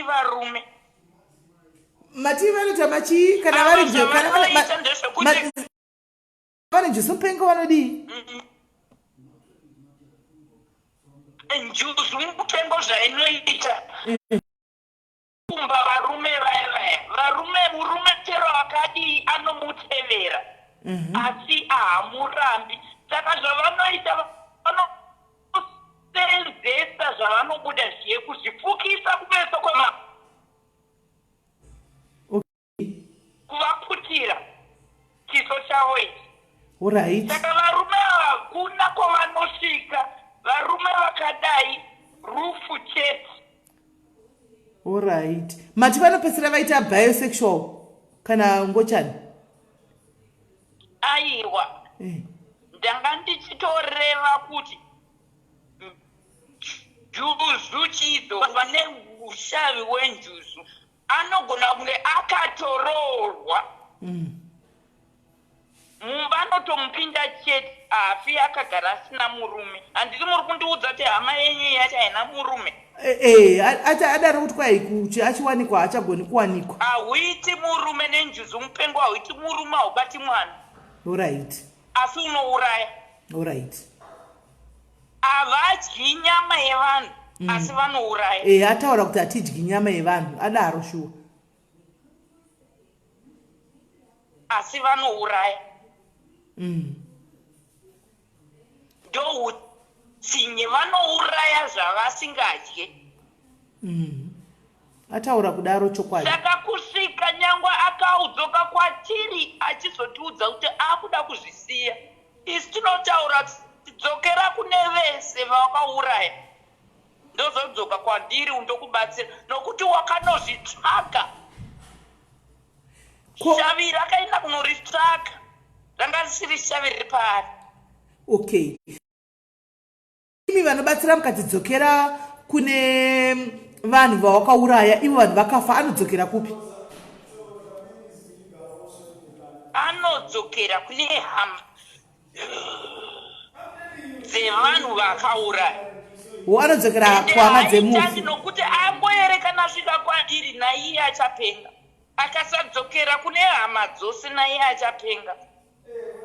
varume. Mati vanoita machii kana vari vane njuzu mupengo vanodii? Njuzu mupengo zvainoita kumba varume vaya vaya varume, murume chero akadii anomutevera, asi ahamurambi. Saka zvavanoita vanosenzesa zvavanobuda zviye kuzvifukisa kumeso kwema kuvaputira chiso chavo ichi. Saka varume ava hakuna kwavanosvika, varume vakadai rufu chete. Alright. Mati vanopedzisira vaita biosexual kana ngochani? Aiwa. Ndanga ndichitoreva kuti njuzu chidzo vane ushavi hwenjuzu anogona kunge akatoroorwa. Mumba anotomupinda chete, haafi akagara asina murume. Handiti muri kundiudza kuti hama yenyu yacho haina murume? Adaro kuti kwai kuti achiwanikwa haachagoni kuwanikwa. Hauiti murume nenjuzu mupengo, hauiti murume, haubati mwana. Alright. Asi unouraya. Alright. Havadyi nyama yevanhu, asi vanouraya. Ataura kuti hatidyi nyama yevanhu, adaro shuwa. Asi vanouraya. Ndoutsinye, vanouraya zvavasingadye. Ataura kudaro chokwadi. Saka kusvika nyangwe akaudzoka kwatiri achizotiudza kuti akuda kuzvisiya, isu tinotaura kuti dzokera kune vese vawakauraya, ndozodzoka kwandiri undokubatsira, nokuti wakanozvitsvaga. Shavi rakaenda kunoritsvaga ranga risiri shavi riri paari. Okay, imi vanobatsira mukati dzokera kune vanhu vawakauraya, ivo vanhu vakafa, anodzokera kupi? Anodzokera kune hama dzevanhu vakauraya. Wo anodzokera kuhama dzemufi. Nokuti angoerekana asvika kwandiri naiye achapenga. Akasadzokera kune hama dzose naiye achapenga.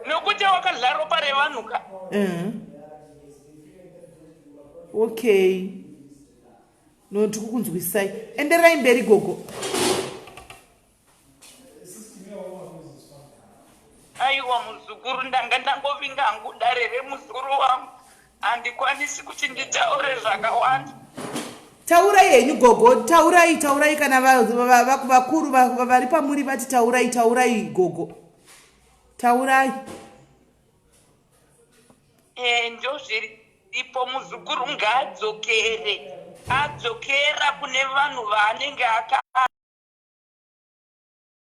Nokuti wakadla ropa revanhu ka. Okay. No tikukunzwisai. Enderai mberi gogo. Aiwa muzukuru ndanga ndangovinga hangu dare remuzukuru wangu handikwanisi kuti nditaure zvakawanda. Taurai henyu gogo, taurai taurai kana vakuru vari pamuri vati taurai taurai gogo. Taurai. Eh, ndozviripo muzukuru ngaadzokere adzokera kune vanhu vaanenge aka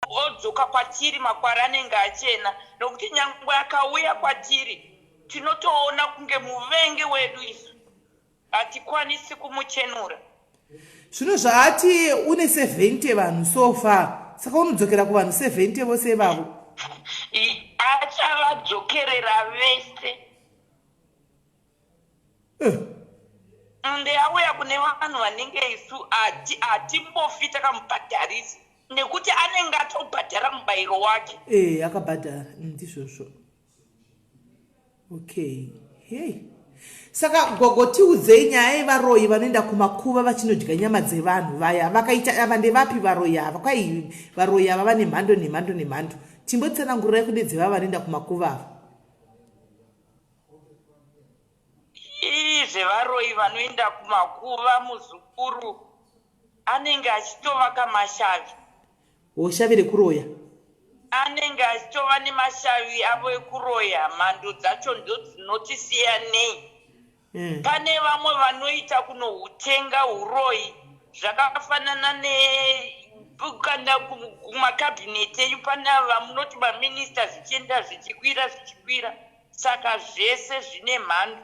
odzoka kwatiri makwara anenge achena nokuti nyangwe akauya kwatiri tinotoona kunge muvengi wedu isu hatikwanisi kumuchenura. Zvino zvaati une 70 vanhu so far saka unodzokera kuvanhu 70 vose ivavo? Achavadzokerera vese. Eh. Ende auya kune vanhu vanenge isu hatimbofi takamubhadharisa nekuti anenge atobhadhara mubayiro wake. Eh, akabhadhara mm, ndizvozvo. Okay. Hey. Saka gogo tiudzei nyaya yevaroyi vanoenda kumakuva vachinodya nyama dzevanhu vaya vakaita ava ndevapi varoyi ava kwai varoyi ava vane mhando nemhando nemhando timbotsanangurirai kune dzevava vanoenda kumakuva ava. Ii zvevaroyi vanoenda kumakuva muzukuru anenge achitovaka mashavi. Hoo shavi rekuroya. Anenge achitova nemashavi avo ekuroya mhando dzacho ndodzinoti siyanei. Mm. Pane vamwe vanoita kunohutenga huroyi zvakafanana ne kana kumakabhineti enyu pane vamunoti maminista zvichienda zvichikwira zvichikwira. Saka zvese zvine mhando.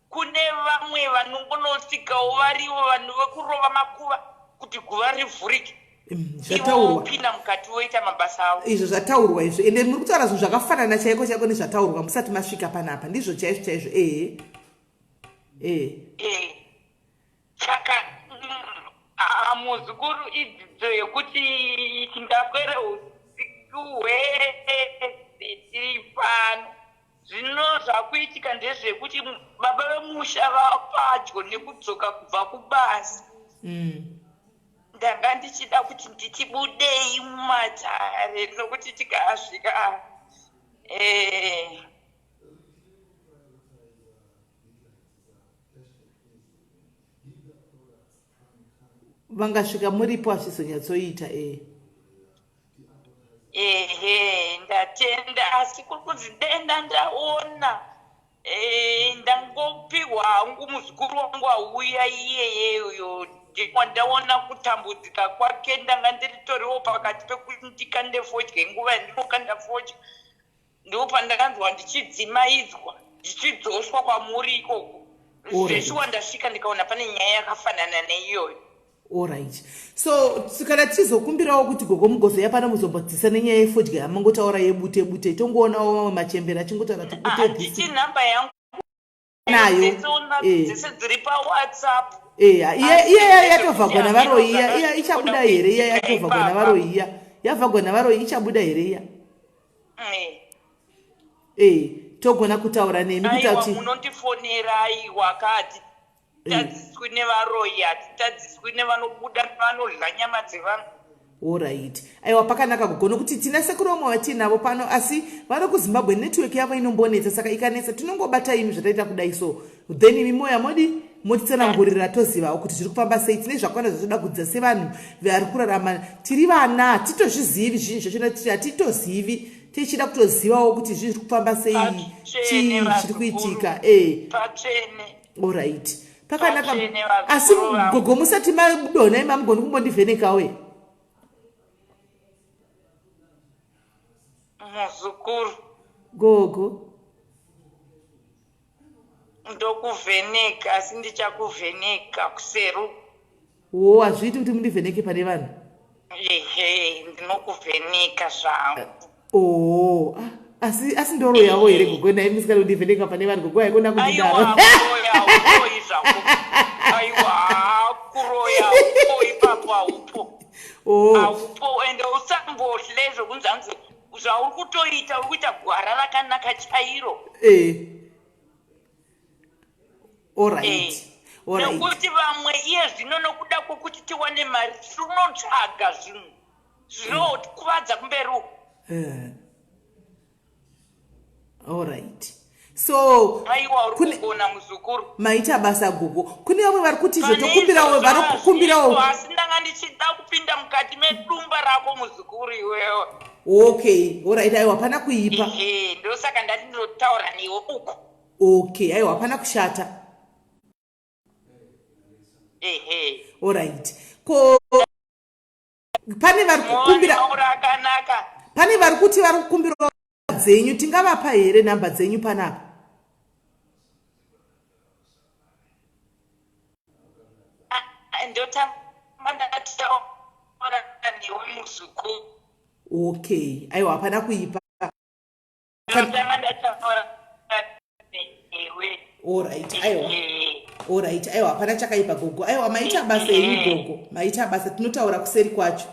Kune vamwe vanongonosvikawo varivo vanhu vekurova makuva kuti guva rivhurike. Mm, zvataurwa vopinda mukati voita mabasa avo. Izvo zvataurwa izvo ende muri kutaura zvinhu zvakafanana chaiko chaiko nezvataurwa musati masvika panapa ndizvo chaizvo chaizvo ehe ehe eh. Saka mm, muzukuru idzidzo yekuti tingaswere usiku hwese tiri pano. Zvino zvakuitika ndezvekuti baba vemusha vapadyo nekudzoka kubva kubasa. Mm. Ndanga ndichida kuti nditi budei mumatare nokuti tikasvika eh, Vangasvika muripo hazvizonyatsoita e. Ehe ndatenda asi kuri kunzi denda ndaona eh, ndangopihwa hangu muzukuru wangu auya iyeye uyo ndaona kutambudzika kwake ndanga ndiritoriwo pakati pekuti ndikande fodya nguva yandinokanda fodya Ndopandakanzwa ndichidzimaidzwa ndichidzoswa kwamuri ikoko. Zveshuwa ndasvika ndikaona pane nyaya yakafanana neiyoyo. Alright. So kana tichizokumbirawo kuti gogo mugozoya pano muzombodzisa nenyaya yefodya yamangotaura yebute bute tongoonawo mamwe machembere achingotaura kuti bute this. Handiti number yangu nayo eh. dzese dziri pawhatsapp eya eh, iya yatovhagwa navaroyi iya iya ichabuda here iya yatovhagwa navaroyi iya yavhagwa navaroyi ichabuda here iya eh. ee togona kutaura nemi kuita kuti munondifonera aiwa kati tadziswi nevaroyi hatitadziswi nevanobuda vanodya nyama dzevanhu Horaiti. Aiwa pakanaka gogo nokuti tina sekuru vamwe vatiinavo pano asi vari kuZimbabwe network yavo inombonetsa saka ikanetsa tinongobata imi zvataita kudai so then imi moya modi motitsanangurira tozivawo kuti zviri kufamba sei tine zvakawanda zvatoda kudzidza sevanhu vari kurarama tiri vana hatitozvizivi zvinhu zvacho hatitozivi tichida kutozivawo kuti zvinhu zviri kufamba sei chii chiri kuitika e Alright. Pakanaka. Asi gogo musati madonha imi hamugoni kumbondivhenekawo here? Muzukuru. Gogo. Ndokuvheneka asi ndichakuvheneka kuseru. Wo hazviiti kuti mundivheneke pane vanhu. Ehe, ndinokuvheneka zvangu. Oh, ah, asi asi ndoro yavo here gogo nhai musikana kundivheneka pane vanhu gogo haikona kundidaro. Aiwa, uroyi zvako. Oh. Haupo ende usambohle zvokunzi hanzi zvauri kutoita uri kuita gwara rakanaka chairo. Eh. Alright. Eh. Alright. Nekuti vamwe iye zvino nokuda kwokuti tiwane mari tinotsvaga zvinhu zvinotikuvadza kumberi uku. Eh. Alright. So Aiwa uri kune kugona muzukuru. Maita basa gogo. Kune vamwe vari kuti izvo Pane tokumbirawo izvo vari kukumbirawo. zvazviko asi ndanga ndichida kupinda mukati medumba rako muzukuru iwewe. Okay, alright, aiwa hapana kuipa. Ehe, ndosaka ndati ndinotaura newe uku. Okay, aiwa hapana kushata. Ehe. Alright. Ko pane vari kukumbira Muone akanaka. Pane vari kuti vari kukumbira dzenyu, tingavapa here nhamba dzenyu panapa? Ndotanga ndataura newe muzukuru. Okay, aiwa hapana kuipa. Ndotanga ndataura newe. Alright, aiwa. Alright, aiwa hapana chakaipa gogo. Aiwa maita basa enyu gogo. Maita basa, tinotaura kuseri kwacho.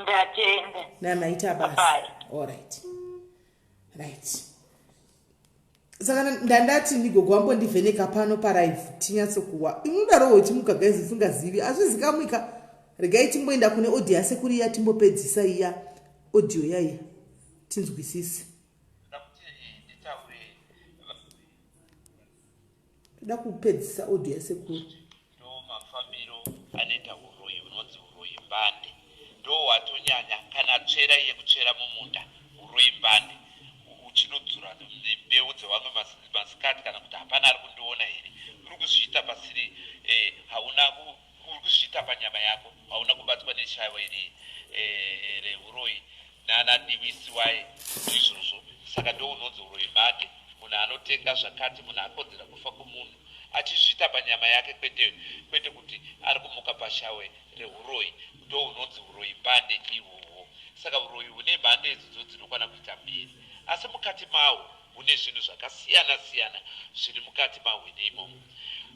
Ndatenda. Na maita basa. Bye. Alright. Right. Saka ndandati ndigogo wambondivheneka pano palive tinyatsokuwa. Inodarowo uchimuka guys usingazivi. Azvizikamwika. Regai timboenda kune audio yasekuru iya timbopedzisa iya audio yaiya tinzwisise. Toda kupedzisa audio yasekuru. Ndo mafambiro anoita uroyi hunonzi uroyi mbande, ndo hwatonyanya kana tsvera yekutsvera mumunda. Uroyi mbande uchinodzura mbeu dzevamwe masikati kana kuti hapana ari kundiona here, uri kuzviita pasiri hauna uri kuzviita panyama yako, hauna kubatwa neshavo iri reuroyi nana divisiwai ndizvozvo. Saka ndo unonzi uroyi mbande, munhu anotenga zvakati, munhu akodzera kufa kumunhu achizviita panyama yake, kwete kuti ari kumuka pashawe reuroyi. Ndo unonzi uroyi mbande ihwohwo. Saka uroyi hune mhando idzodzo dzinokwana kuita mbiri, asi mukati mahwo hune zvinhu zvakasiyana siyana zviri mukati mahwene imomo.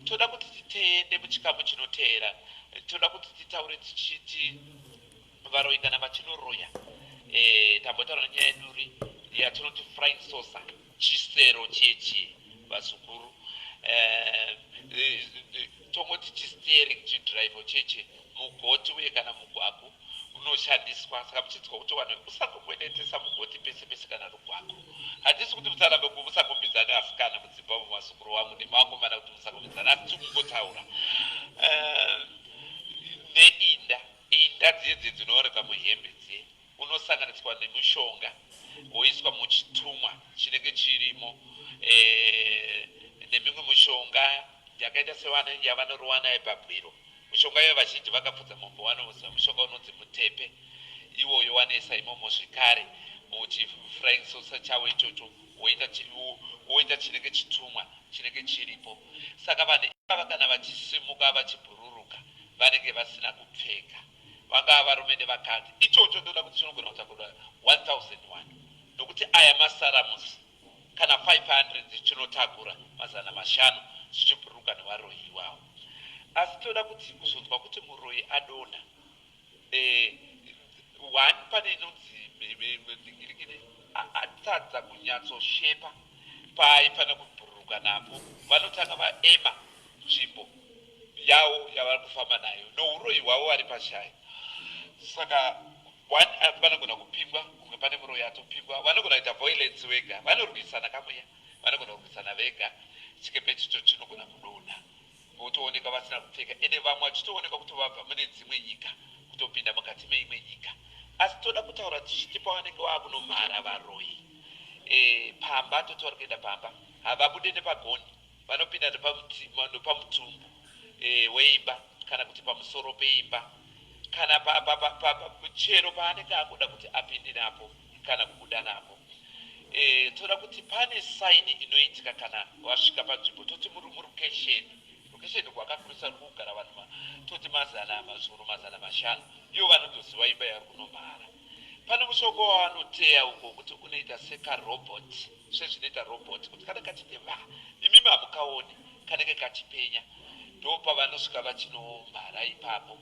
Toda kuti titeende muchikamu chinoteera, toda kuti titaure tichiti varoyi kana vachinoroya. Tambotaura nenyaya yeduri yatinoti flying saucer, chisero chechi vazukuru, tongoti chisteering, chidrive cheche mugoti uye kana mugwaku unoshandiswa. Saka muchinzwa kuti vanhu usangokwenetesa mugoti pese pese kana rugwako, handisi kuti musarambe musakumbidzane asikana mudzimba mumazukuru wangu nemakomana kuti musakumbidzana, asi tikungotaura neinda inda dziye dziye dzinowanikwa muhembe dziye, unosanganiswa nemushonga woiswa muchitumwa chinenge chirimo nemimwe mushonga yakaita sevana yavanorowa nayo pabwiro. Mushonga iyo vazhinji vakapfudza mombe vanoziva mushonga unonzi mutepe, iwoyo wanoisa imomo zvekare muchifrying saucer chavo ichocho, woita chinenge chitumwa chinenge chiripo. Saka vanhu ivava kana vachisimuka vachibhururuka vanenge vasina kupfeka, vangava varume nevakadzi. Ichocho ndoda kuti chinogona kutakura 1001 nokuti aya masaramusi kana 500 chinotakura 500 zvichibhururuka nevaroyi iwawo. Asi toda kuti kuzonzwa kuti muroyi adonha, one pane inonzi ndingirikini atadza kunyatsoshepa paaifanira kubhururuka napo, vanotanga vaema nzvimbo yavo yavari kufamba nayo nouroyi hwavo vari pashaya. Saka one vanogona kupingwa kunge pane muroyi atopingwa, vanogona kuita violence vega, vanorwisana kamweya, vanogona kurwisana vega, chikepe chicho chinogona kudonha votooneka vasina kupfeka, ende vamwe vachitooneka kuti vabva mune dzimwe nyika kutopinda mukati meimwe nyika. Asi toda kutaura tichiti pavanenge vakunomhara varoyi pamba, toti vari kuenda pamba, havabude nepagoni, vanopinda nepamutumbu weimba kana kuti pamusoro peimba kana chero paanenge angoda kuti apinde napo kana kubuda napo. Toda kuti pane sign inoitika kana vasvika panzvimbo, toti muri murokesheni, rokesheni rwakakurisa ruri kugara vanhu toti mazana mazuru 500, ivo vanotoziva imba yavari kunomhara. Pane mushonga wavanoteya uko kuti unoita sekarobot, sezvinoita robot kuti kana kachiti va imimi hamukaoni, kanenge kachipenya, ndo pavanosvika vachinomhara ipapo.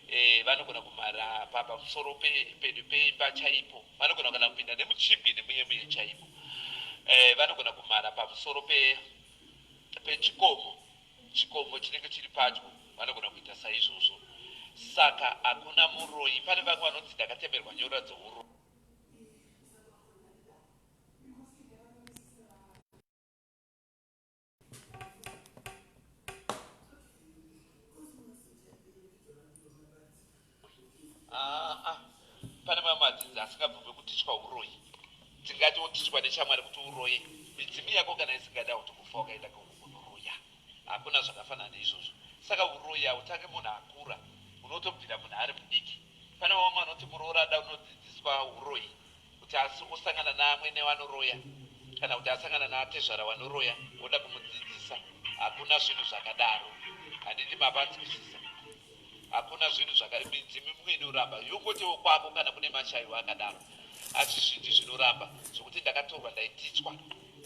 Eh, vanogona kumhara pamusoro pedu peimba chaipo vanogona kana kupinda nemuchimbi nemuye muye chaipo eh, vanogona kumhara pamusoro pechikomo chikomo chinenge chiri padyo vanogona kuita saizvozvo saka hakuna muroyi pane vamwe vanonzi ndakatemerwa nyora dzouroyi Ah, ah. Pane mamwe madzinza asingabvume kutichwa uroyi. Tingati wotichwa neshamwari kuti uroye. Midzimu yako kana isingada kuti kufa wakaenda kunoroya. Hakuna zvakafanana neizvozvo. Saka uroyi hautange munhu akura. Unotobvira munhu ari mudiki. Pane vamwe vanoti muroora ada unodzidziswa uroyi. Kuti asi osangana naamwene vanoroya kana kuti asangana naatezvara vanoroya voda kumudzidzisa. Hakuna zvinhu zvakadaro. Handiti mapanzwisisa? Hakuna zvinhu zvaka midzimu mimwe inoramba yongotiwo kwako kana kune mashaiwo akadaro. Asi zvizhinji zvinoramba zvokuti ndakatorwa ndaitichwa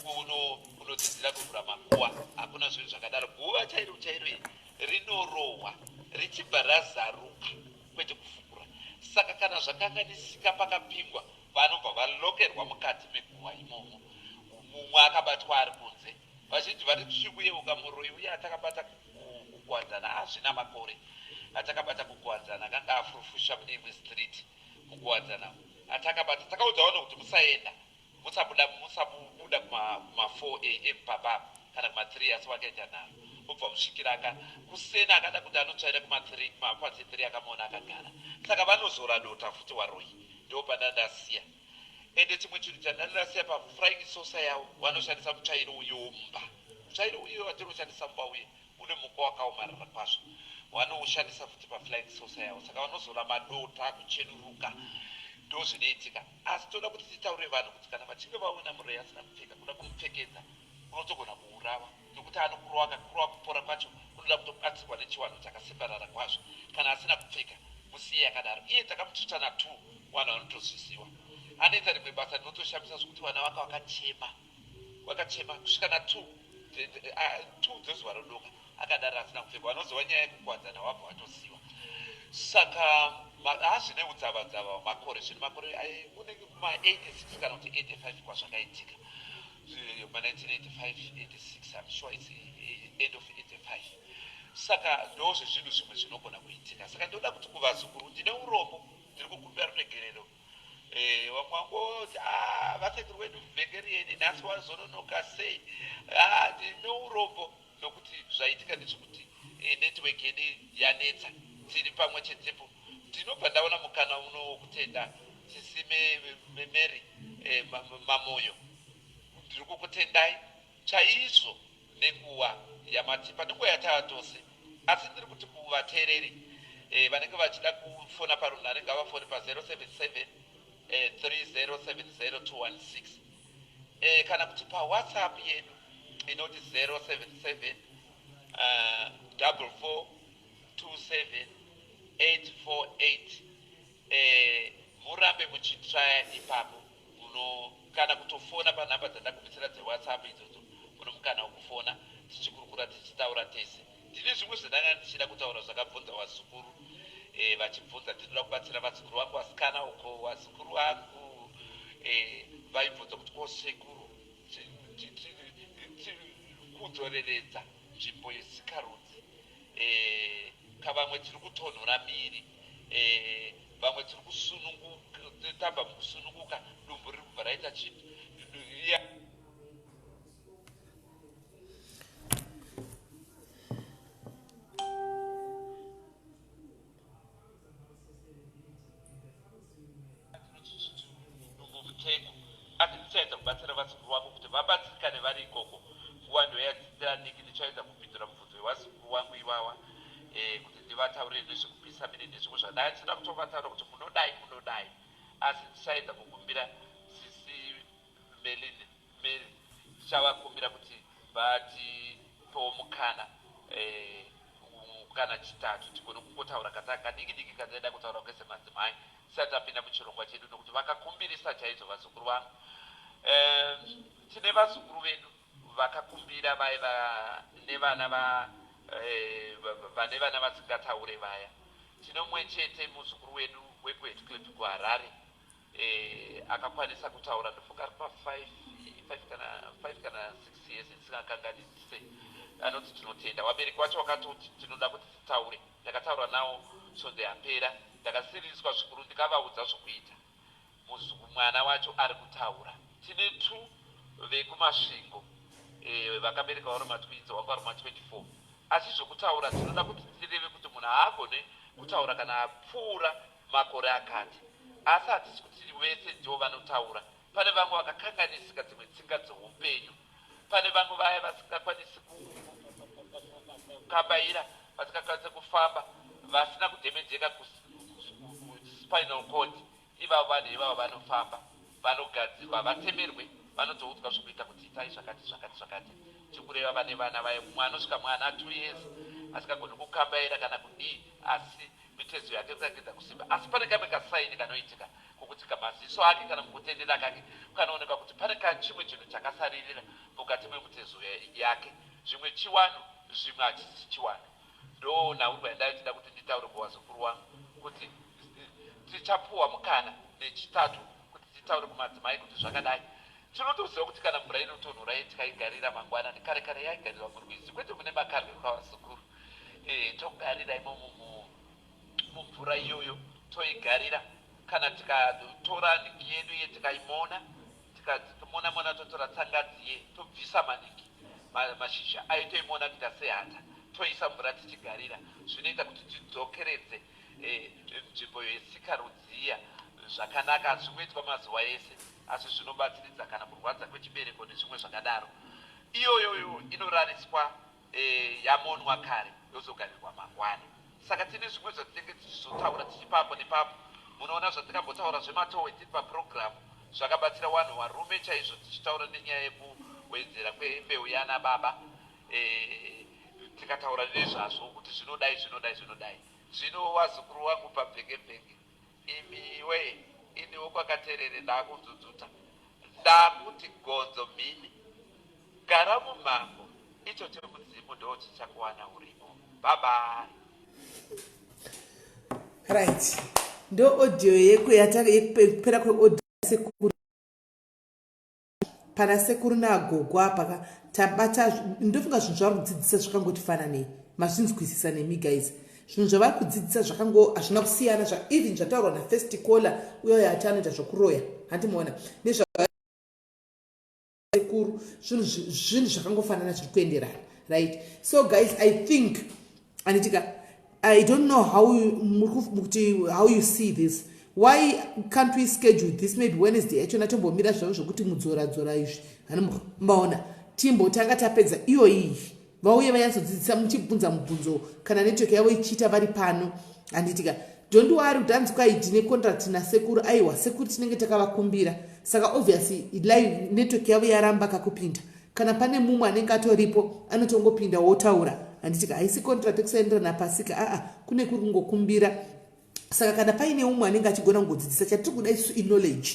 kuno kunodzidzira kuvhura makuwa. Hakuna zvinhu zvakadaro. Guva chairo chairo iri rinorohwa richibva razaruka. kwete kufukura. Saka kana zvakanganisika pakapingwa vanobva valokerwa mukati meguva imomo. Mumwe akabatwa ari kunze. Vazhinji vari tichikuyeuka muroyi uye atakabata kuKuwadzana hazvina makore atakabata kuKuwadzana akanga afurufusha mune imwe street muKuwadzana atakabata takaudza vanhu kuti musaenda Musabuda musabuda kuma kuma 4 am papa apa kana kuma 3 asi wakaita nharo obva kusvikira aka kuseni akada kuti anotsvaira kuma 3 kuma pasi 3 akamuona akagara saka vanozora dota futi waroyi ndo pandandasiya ende chimwe chinhu chandandasiya pa frying saucer yavo vanoshandisa mutsvairo uyo womumba mutsvairo uyo watinoshandisa mumba uye une muko wakaomarara kwazvo vanoushandisa futi paflying saucer yavo saka vanozora madota kuchenuruka ndozvinoitika asi toda kuti titaure vanhu kuti kana vachinge vaona muroyi asina kupfeka kuda kumupfekedza unotogona kuurawa nokuti anokurowa akakurowa kupora kwacho kunoda kutobatsirwa nechiwanhu chakasimbarara kwazvo kana asina kupfeka musiye akadaro iye takamututa na two vanhu vanotozvisiwa anoita rimwe basa rinotoshamisa zvokuti vana vake vakachema Wakachema kusvika na 2 2 dzezuva rodoka akadaro asina kupfeka vanozova nyaya yekukwadzana wabva watosiwa saka hazvine udzavadzava hwamakore zvine makore unenge kuma 86 kana kuti 85 kwazvakaitika ma 1985 86 I'm sure it's end of 85 saka ndozvezvinhu zvimwe zvinogona kuitika saka ndoda kuti kuvazukuru ndine urombo ndiri kukumbira ruregerero Eh, vamwe vangoti ah, vasekuru vedu vhengerieni nhasi wazononoka sei ah, ndine urombo nokuti zvaitika ndezvekuti eh, network yedu yanetsa tiri pamwe chetepo ndinobva ndaona mukana uno wokutenda sisi Mary eh, Mamoyo ndiri kukutendai chaizvo nenguva yamatipa nenguva yatava tose asi ndiri kuti kuvateereri eh, vanenge vachida kufona parunhare ngavafone pa 077 eh, 3070216 eh, kana kuti pawhatsapp yedu inoti 077 44 27 848 eh, murambe muchitraya ipapo muno kana kutofona panhamba dzandakumisira dzewhatsapp idzodzo muno mukana wekufona tichikurukura tichitaura tese ndine zvimwe zvandanga ndichida kutaura zvakabvunza vazukuru e, vachibvunza ndinoda kubatsira vazukuru vangu vasikana uko vazukuru vangu e, vaibvunza kuti ko sekuru kudzoreredza nzvimbo yesikarudzi eh, ka vamwe tiri kutonhora miri eh, vamwe tiri kusununguka tabva mukusununguka dumbu riri kubva raita chinhu Asi ndichaedza kubatsira vazukuru vangu kuti vabatsirikane vari ikoko. Nguva ndoyadzidzira diki ndichaedza kupindura mubvunzo yevazukuru vangu ivawa eh, kuti ndivataurire nezvekupisa miri nezvimwe zvadai. Ndinoda kutovataura kuti munodai munodai, asi ndichaedza kukumbira sisi Melin Mary tichavakumbira kuti vatipewo mukana eh, mukana chitatu tigone kungotaura kata kadiki diki kataida kutaura kwese madzimai tisati tapinda muchirongwa chedu nokuti vakakumbirisa chaizvo vazukuru vangu eh, tine vazukuru vedu vakakumbira vaiva nevana va eh, vane vana vasingataure vaya. Tine mumwe chete muzukuru wedu wekuHeadcliff kuHarare eh, akakwanisa kutaura ndofunga ari pa5 kana 5 kana 6 years ndisingakanganise anoti tinotenda vabereki vacho vakatoti tinoda kuti titaure ndakataura nawo svondo yapera ndakasiririswa zvikuru ndikavaudza zvokuita Muzukuru mwana wacho ari kutaura. Tine two vekuMasvingo eh, vakabereka vari matwins wanga vari ma 24 asi zvekutaura tinoda kuti tireve kuti munhu haagone kutaura kana apfuura makore akati asi hatisi kuti vese ndivo vanotaura pane vamwe vakakanganisika dzimwe tsinga dzeupenyu pane vamwe vaya vasingakwanisi kukambaira vasingakwanisi kufamba vasina kudhemejeka kuspinal cord Ivavo vanhu ivavo vanofamba, vanogadzirwa, havatemerwe, vanotoudzwa zvekuita kuti itai zvakati zvakati zvakati. Tikureva vane vana vaye, mumwe anosvika mwana 2 years asingagoni kukambaira kana kudii, asi mitezo yake kurakidza kusimba. Asi pane kamwe kasaini kanoitika kokuti maziso ake kana mukutendera kake kanoonekwa kuti pane kachimwe chinhu chakasaririra mukati memutezo yake. Zvimwe chiwano, zvimwe hachisi chiwano. Ndo nhaurwa yandaichida kuti nditaure kuvazukuru wangu kuti tichapuwa mukana nechitatu kuti titaure kumadzimai kuti zvakadai. Tinotoziva kuti kana mvura inotonhora ye tikaigarira mangwanani, kare kare yaigarirwa murwizi kwete mune makarwe kwavazukuru. E, togarira imomo mumvura iyoyo toigarira kana tikatora nhingi yedu ye tikaimona Tikaimona mona totora tsangadzi ye tobvisa maningi mashizha ayo toimona kuita sehata toisa mvura tichigarira zvinoita kuti tidzokeredze eh, nzvimbo yesikarudzi iya zvakanaka hazvingoitwa mazuva ese asi zvinobatsiridza kana kurwadza kwechibereko nezvimwe zvakadaro iyoyoyo inorariswa e, yamonwa kare yozogarirwa mangwana saka tine zvimwe zvatinenge tichizotaura tichipapo nepapo munoona zvatikambotaura zvematowe tiri papurogiramu zvakabatsira wanhu warume chaizvo tichitaura nenyaya yekuwedzera kwembeu yana baba e, tikataura nezvazvo kuti zvinodai zvinodai zvinodai zvino wazukuru wangu pabvengembenge imiwe iniwo kwakaterere ndakunzunzuta ndakuti gonzo mhini Gara mumhango icho chemudzimu ndochichakuwana urimo. Bye bye. Right. Ndo audio yeku yekupera kweaudio sekuru pana sekuru nagogo apa ka tabata ndofunga zvinhu zvavari kudzidzisa zvakangoti fananei mazvinzwisisa nemi guys zvinhu zvavari kudzidzisa zvakango hazvina kusiyana zva even zvataurwa nafirst caller uyo yati anoita zvokuroya handimuona nezva sekuru zvinhu zvinhu zvakangofanana zviri kuenderana right so guys i think anditika i don't know how kuti how you see this why can't we schedule this maybe wednesday yachona tombomira zvavo zvokuti mudzora dzora izvi hanimbaona timbotanga tapedza iyo iyi vauye vanyatsodzidzisa muchibvunza mubvunzo kana network yavo ichiita vari pano handitika don't worry kuti hanzi kwai tine contract nasekuru aiwa sekuru tinenge takavakumbira saka obviously live network yavo yaramba kakupinda kana pane mumwe anenge atoripo anotongopinda wotaura handitika haisi contract yekusaenderana pasika aa kune kuri kungokumbira saka kana paine umwe anenge achigona kungodzidzisa chatiri kuda isu iknowledge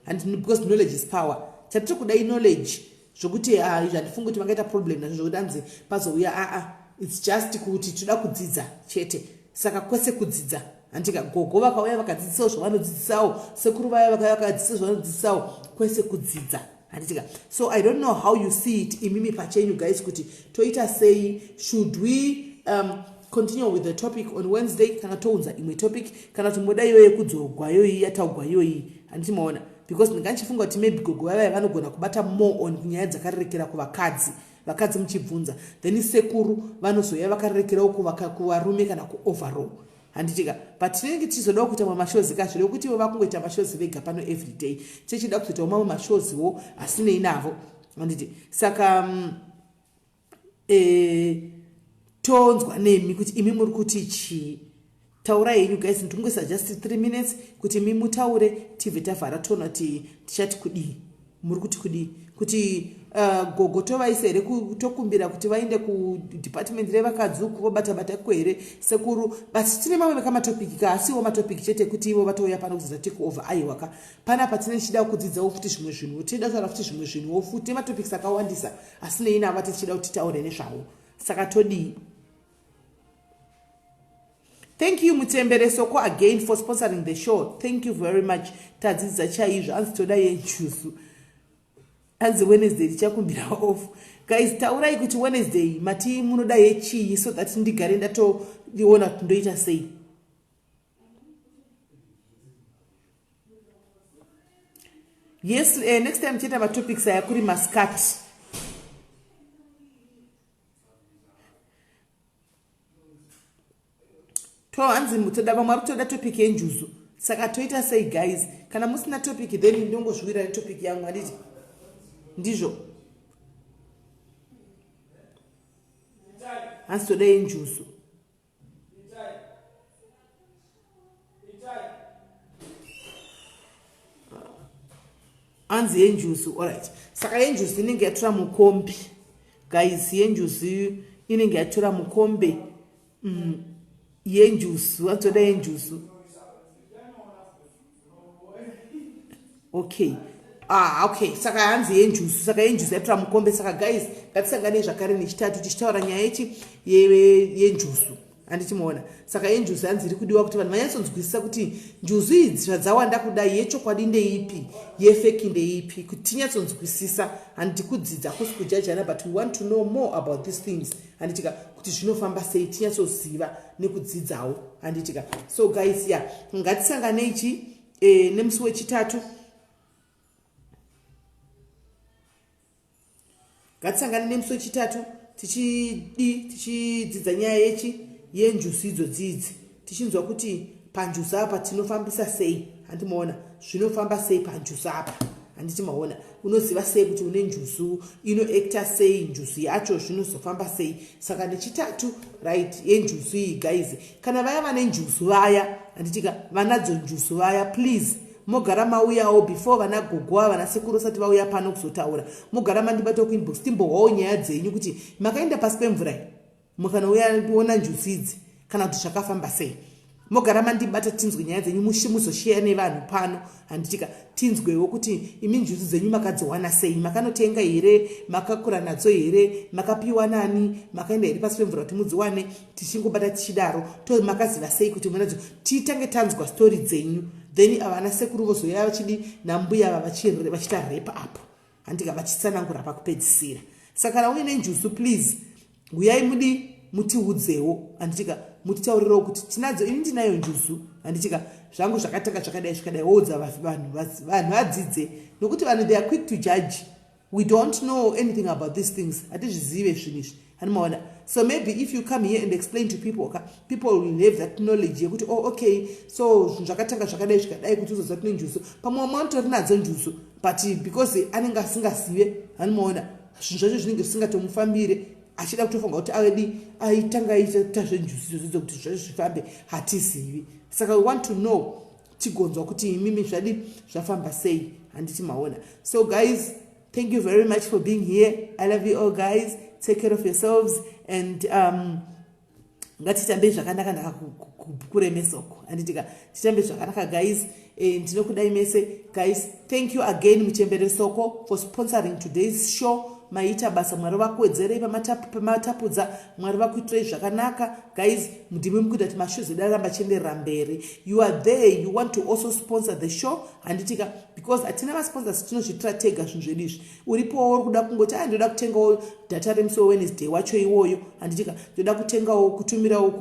and because knowledge is power chatiri kuda iknowledge zvokuti ah, izvi handifungi kuti vangaita problem nazvo zvokuti anzi pazouya aa ah, its just kuti tinoda kudzidza chete saka kwese kudzidza handika gogo vakauya vakadzidzisawo zvavanodzidzisawo sekuru vaya vakauya vakadzidzisa zvavanodzidzisawo kwese kudzidza handitika so i don't know how you see it imimi pachenyu guys kuti toita sei should we um, continue with the topic on wednesday kana tounza imwe topic kana kuti moda iyoyo yekudzorwa yoyi yataugwa yoyi handiti maona because ndinga ndichifunga kuti maybe gogo vavaya vanogona kubata more on kunyaya dzakarerekera kuvakadzi vakadzi muchibvunza then sekuru vanozouya vakarerekerawo kuvarume kana kuoverall handitika but tinenge tichizodawo kuita mamwe mashozi ka zviri kuti ivo vakungoita mashozi vega pano everyday tichida kuzoitawo mamwe mashoziwo asinei navo handiti saka e, tonzwa nemi kuti imi muri kuti chii taurai henyu guys ndikungoisa just 3 minutes kuti imi mutaure tibve tavhara toona kuti tichati kudii muri kuti kudii kuti gogo tovaisa here tokumbira kuti vaende kudepartment revakadzi uku vobata bata iko here sekuru but tine mamwe vekamatopiki ka asiwo matopiki chete ekuti ivo vatouya pano kuzoita take over aiwa ka panapa tine tichida kudzidzawo futi zvimwe zvinhu tinoda kutaura futi zvimwe zvinhuwo futi nematopics akawandisa asinei navo ati tichida kuti titaure nezvawo saka todii Thank you Mutembere Soko again for sponsoring the show. Thank you very much. Tadzidza chaizvo hanzi toda yenjuzu. Hanzi Wednesday tichakumbira off. Guys taurai kuti Wednesday mati munoda yechii so that ndigare ndatoiona kuti ndoita sei. Yes, eh, next time tichaita matopics aya kuri maskati. To hanzi toda vamwe vari kutoda topic yenjuzu saka toita sei guys kana musina topic then ndongozviwira netopic yangu handiti ndizvo hanzi toda yenjuzu hanzi yenjuzu alright saka yenjuzu inenge yatora mukombi guys yenjuzu inenge yatora mukombe mm, yenjuzu atoda yenjuzu okay ah okay saka hanzi yenjuzu saka yenjuzu yatora mukombe saka guys ngatisanganei zvakare nechitatu tichitaura nyaya yechi yenjuzu handiti maona saka yenjuzu hanzi iri kudiwa kuti vanhu vanyatsonzwisisa kuti njuzu idzi zvadzawanda kudai yechokwadi ndeipi yefeki ndeipi kuti tinyatsonzwisisa handiti kudzidza kusi kujajana but we want to know more about these things handitika kuti zvinofamba sei tinyatsoziva nekudzidzawo handitika so guys ya ngatisanganei chi e, nemusi wechitatu Ngatisangane nemusi wechitatu tichidi tichidzidza nyaya yechi yenjuzu idzodzi idzi tichinzwa kuti panjuzu apa tinofambisa sei handiti maona zvinofamba sei panjuzu apa handiti maona unoziva sei kuti une njuzu inoacta sei njuzu yacho zvinozofamba sei saka nechitatu right yenjuzu iyi guys kana vaya vane njuzu vaya handitika vanadzo njuzu vaya please mogara mauyawo before vana gogo ava vana sekuru vasati vauya pano kuzotaura mogara mandibata kuinbox timbohwawo nyaya dzenyu kuti makaenda pasi pemvura mukanouya kuona njuzu idzi kana kuti zvakafamba sei mogara mandibata tinzwe nyaya dzenyu mushe muzosheya nevanhu pano handitika tinzwewo kuti imi njuzu dzenyu makadziwana sei makanotenga here makakura nadzo here makapiwa nani makaenda here pasi pemvura kuti mudziwane tichingobata tichidaro to makaziva sei kuti munadzo titange tanzwa story dzenyu then ava ana sekuru vozouya vachidi nambuya ava vachiita rap apo handika vachitsanangura pakupedzisira saka kana uine njuzu please huyai mudi mutiudzewo handitika mutitaurirewo kuti tinadzo ini ndinayo njuzu handitika zvangu zvakatanga zvakadai zvakadai woudza vanhu vanhu vadzidze nokuti vanhu they are quick to judge we don't know anything about these things hatizvizive zvinhu izvi hanimaona so maybe if you come here and explain to people ka people will have that knowledge yekuti oh okay so zvinhu zvakatanga zvakadai zvikadai kuti uzoziva tine njuzu pamwe vamwe vanotori nadzo njuzu but because anenge asingazive hanimaona zvinhu zvacho zvinenge zvisingatomufambire achida kutofunga kuti avedi aitanga aita zvenjuzu izvozvo kuti zvacho zvifambe hatizivi saka we want to know tigonzwa kuti imimi zvadi zvafamba sei handiti maona so guys thank you very much for being here i love you all guys take care of yourselves and um, ngatitambei zvakanaka naka kuremesoko handitika titambe zvakanaka guys eh, ndinokudai mese guys thank you again muchembere soko for sponsoring today's show maita basa mwari vakuwedzerei pamatapudza mwari vakuitirei zvakanaka guys ndimi mukuita kuti mashows edu aramba achienderera mberi you are there you want to also sponsor the show handitika because hatina masponsors tinozviitira tega zvinhu zvedu izvi uripowo uri kuda kungoti a ndoda kutengawo data remusi wewednesday wacho iwoyo handitika ndoda kutengawo kutumirawo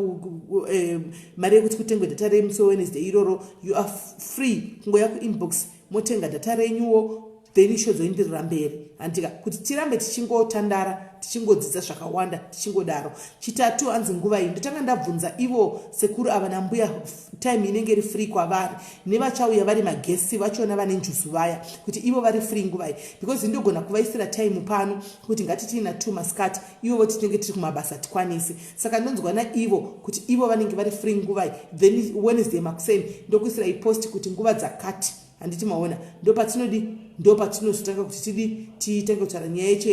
eh, mari yekuti kutengwe data remusi wewednesday iroro you are free kungoya kuinbox motenga data renyuwo then isho dzoenderera mberi handitika kuti tirambe tichingotandara tichingodzidza zvakawanda tichingodaro chitatu hanzi nguva iyi ndotanga ndabvunza ivo sekuru ava nambuya time inenge iri free kwavari nevachauya vari magesi vachona vane njuzu vaya kuti ivo vari free nguva iyi because ndogona kuvaisira time pano kuti ngatitiina two maskati ivo voti tinenge tiri kumabasa tikwanise saka ndonzwa naivo kuti ivo vanenge vari free nguva iyi then wednesday makuseni ndokuisira ipost kuti nguva dzakati handiti maona ndopatinodi ndopatinozotanga kuti tidi titange kutaura nyaya yecho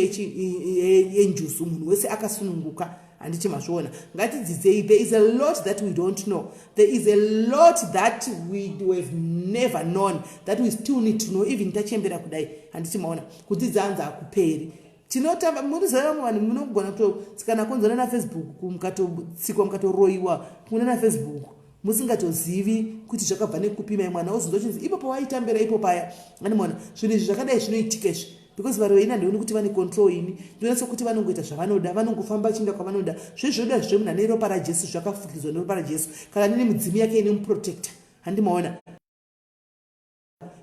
yenjuzu munhu wese akasununguka handiti mazviona ngatidzidzei there is a lot that we don't know there is a lot that we have never known that we still need to know even tachembera kudai handiti maona kudzidza hanzi hakuperi. Tinotamba, munoziva vamwe vanhu munogona kutotsikana konzana naFacebook, mukatotsikwa, mukatoroyiwa kuna naFacebook, musingatozivi kuti zvakabva nekupi. Mai mwana wozonzwa chinzi ipo pawaitambira ipo paya. Animona zvinhu izvi zvakadai zvinoitika izvi, because vari veina ndioni kuti vane control. Ini ndinoona sekuti vanongoita zvavanoda, vanongofamba vachienda kwavanoda. Zvezvoda zvemunhu ane ropa raJesu, zvakafukidzwa neropa raJesu, kana nine mudzimu yake inomuprotecta. Handimaona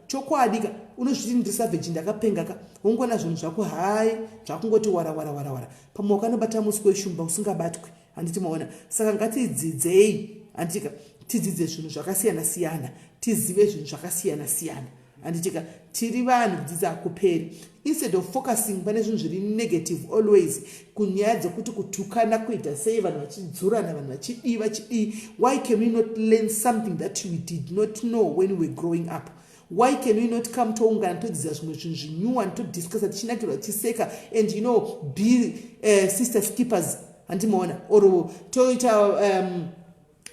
chokwadi ka, unozviti ndiri savage, ndakapenga ka, wongoona zvinhu zvako hai zvakungoti wara wara wara wara. Pamwe wakanobata musi weshumba usingabatwi. Handiti maona? Saka ngatidzidzei, handitika? Tidzidze zvinhu zvakasiyana siyana, tizive zvinhu zvakasiyana siyana, handitika? Tiri vanhu, kudzidza hakuperi. Instead of focusing pane zvinhu zviri negative always, kunyaya dzekuti kutukana, kuita sei, vanhu vachidzurana, vanhu vachidii vachidii, why can we not learn something that we did not know when we were growing up? Why can we not come toungana, todzidza zvimwe zvinhu zvinyuwani, todiscussa, tichinakirwa, tichiseka, and be sisters keepers? Handimaona? Or toita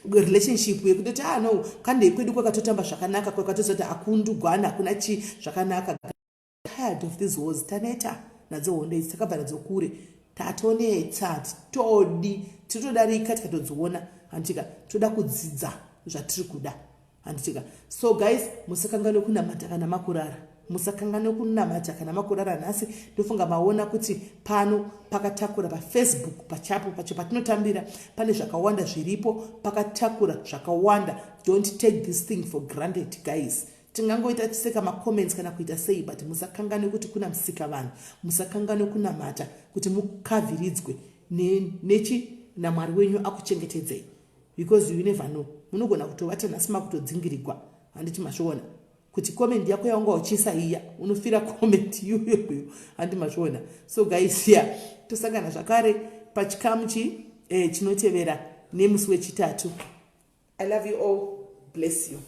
relationship yekutoti, ah no, kandei kwedu kwakatotamba zvakanaka, kwakatozoti hakundugwana, hakuna chii, zvakanaka. Tired of these wars. Taneta nadzo hondo idzi, takabva nadzo kure, tatonetsa, titodi titodarika tikatodziona, handitika? Toda kudzidza zvatiri kuda, handitika? So guys, musakanganwe kunamata kana makurara, musakanganwe kunamata kana makurara. Nhasi ndofunga maona kuti pano pakatakura, paFacebook pachapo pacho patinotambira, pane zvakawanda zviripo, pakatakura zvakawanda. Don't take this thing for granted, guys. Tingangoita tiseka macomments kana kuita sei, but musakanganwe kuti kuna musika vanhu. Musakanganwe kunamata kuti mukavhiridzwe nechi naMwari wenyu akuchengetedzei, because you never know, munogona kutovata nhasi makutodzingirirwa. Handiti mazviona kuti comment yako yaunga uchiisa iya, unofira comment iyoyoyo? Handi mazviona? So guys, ya, tosangana zvakare pachikamu chi chinotevera nemusi wechitatu. I love you all. Bless you.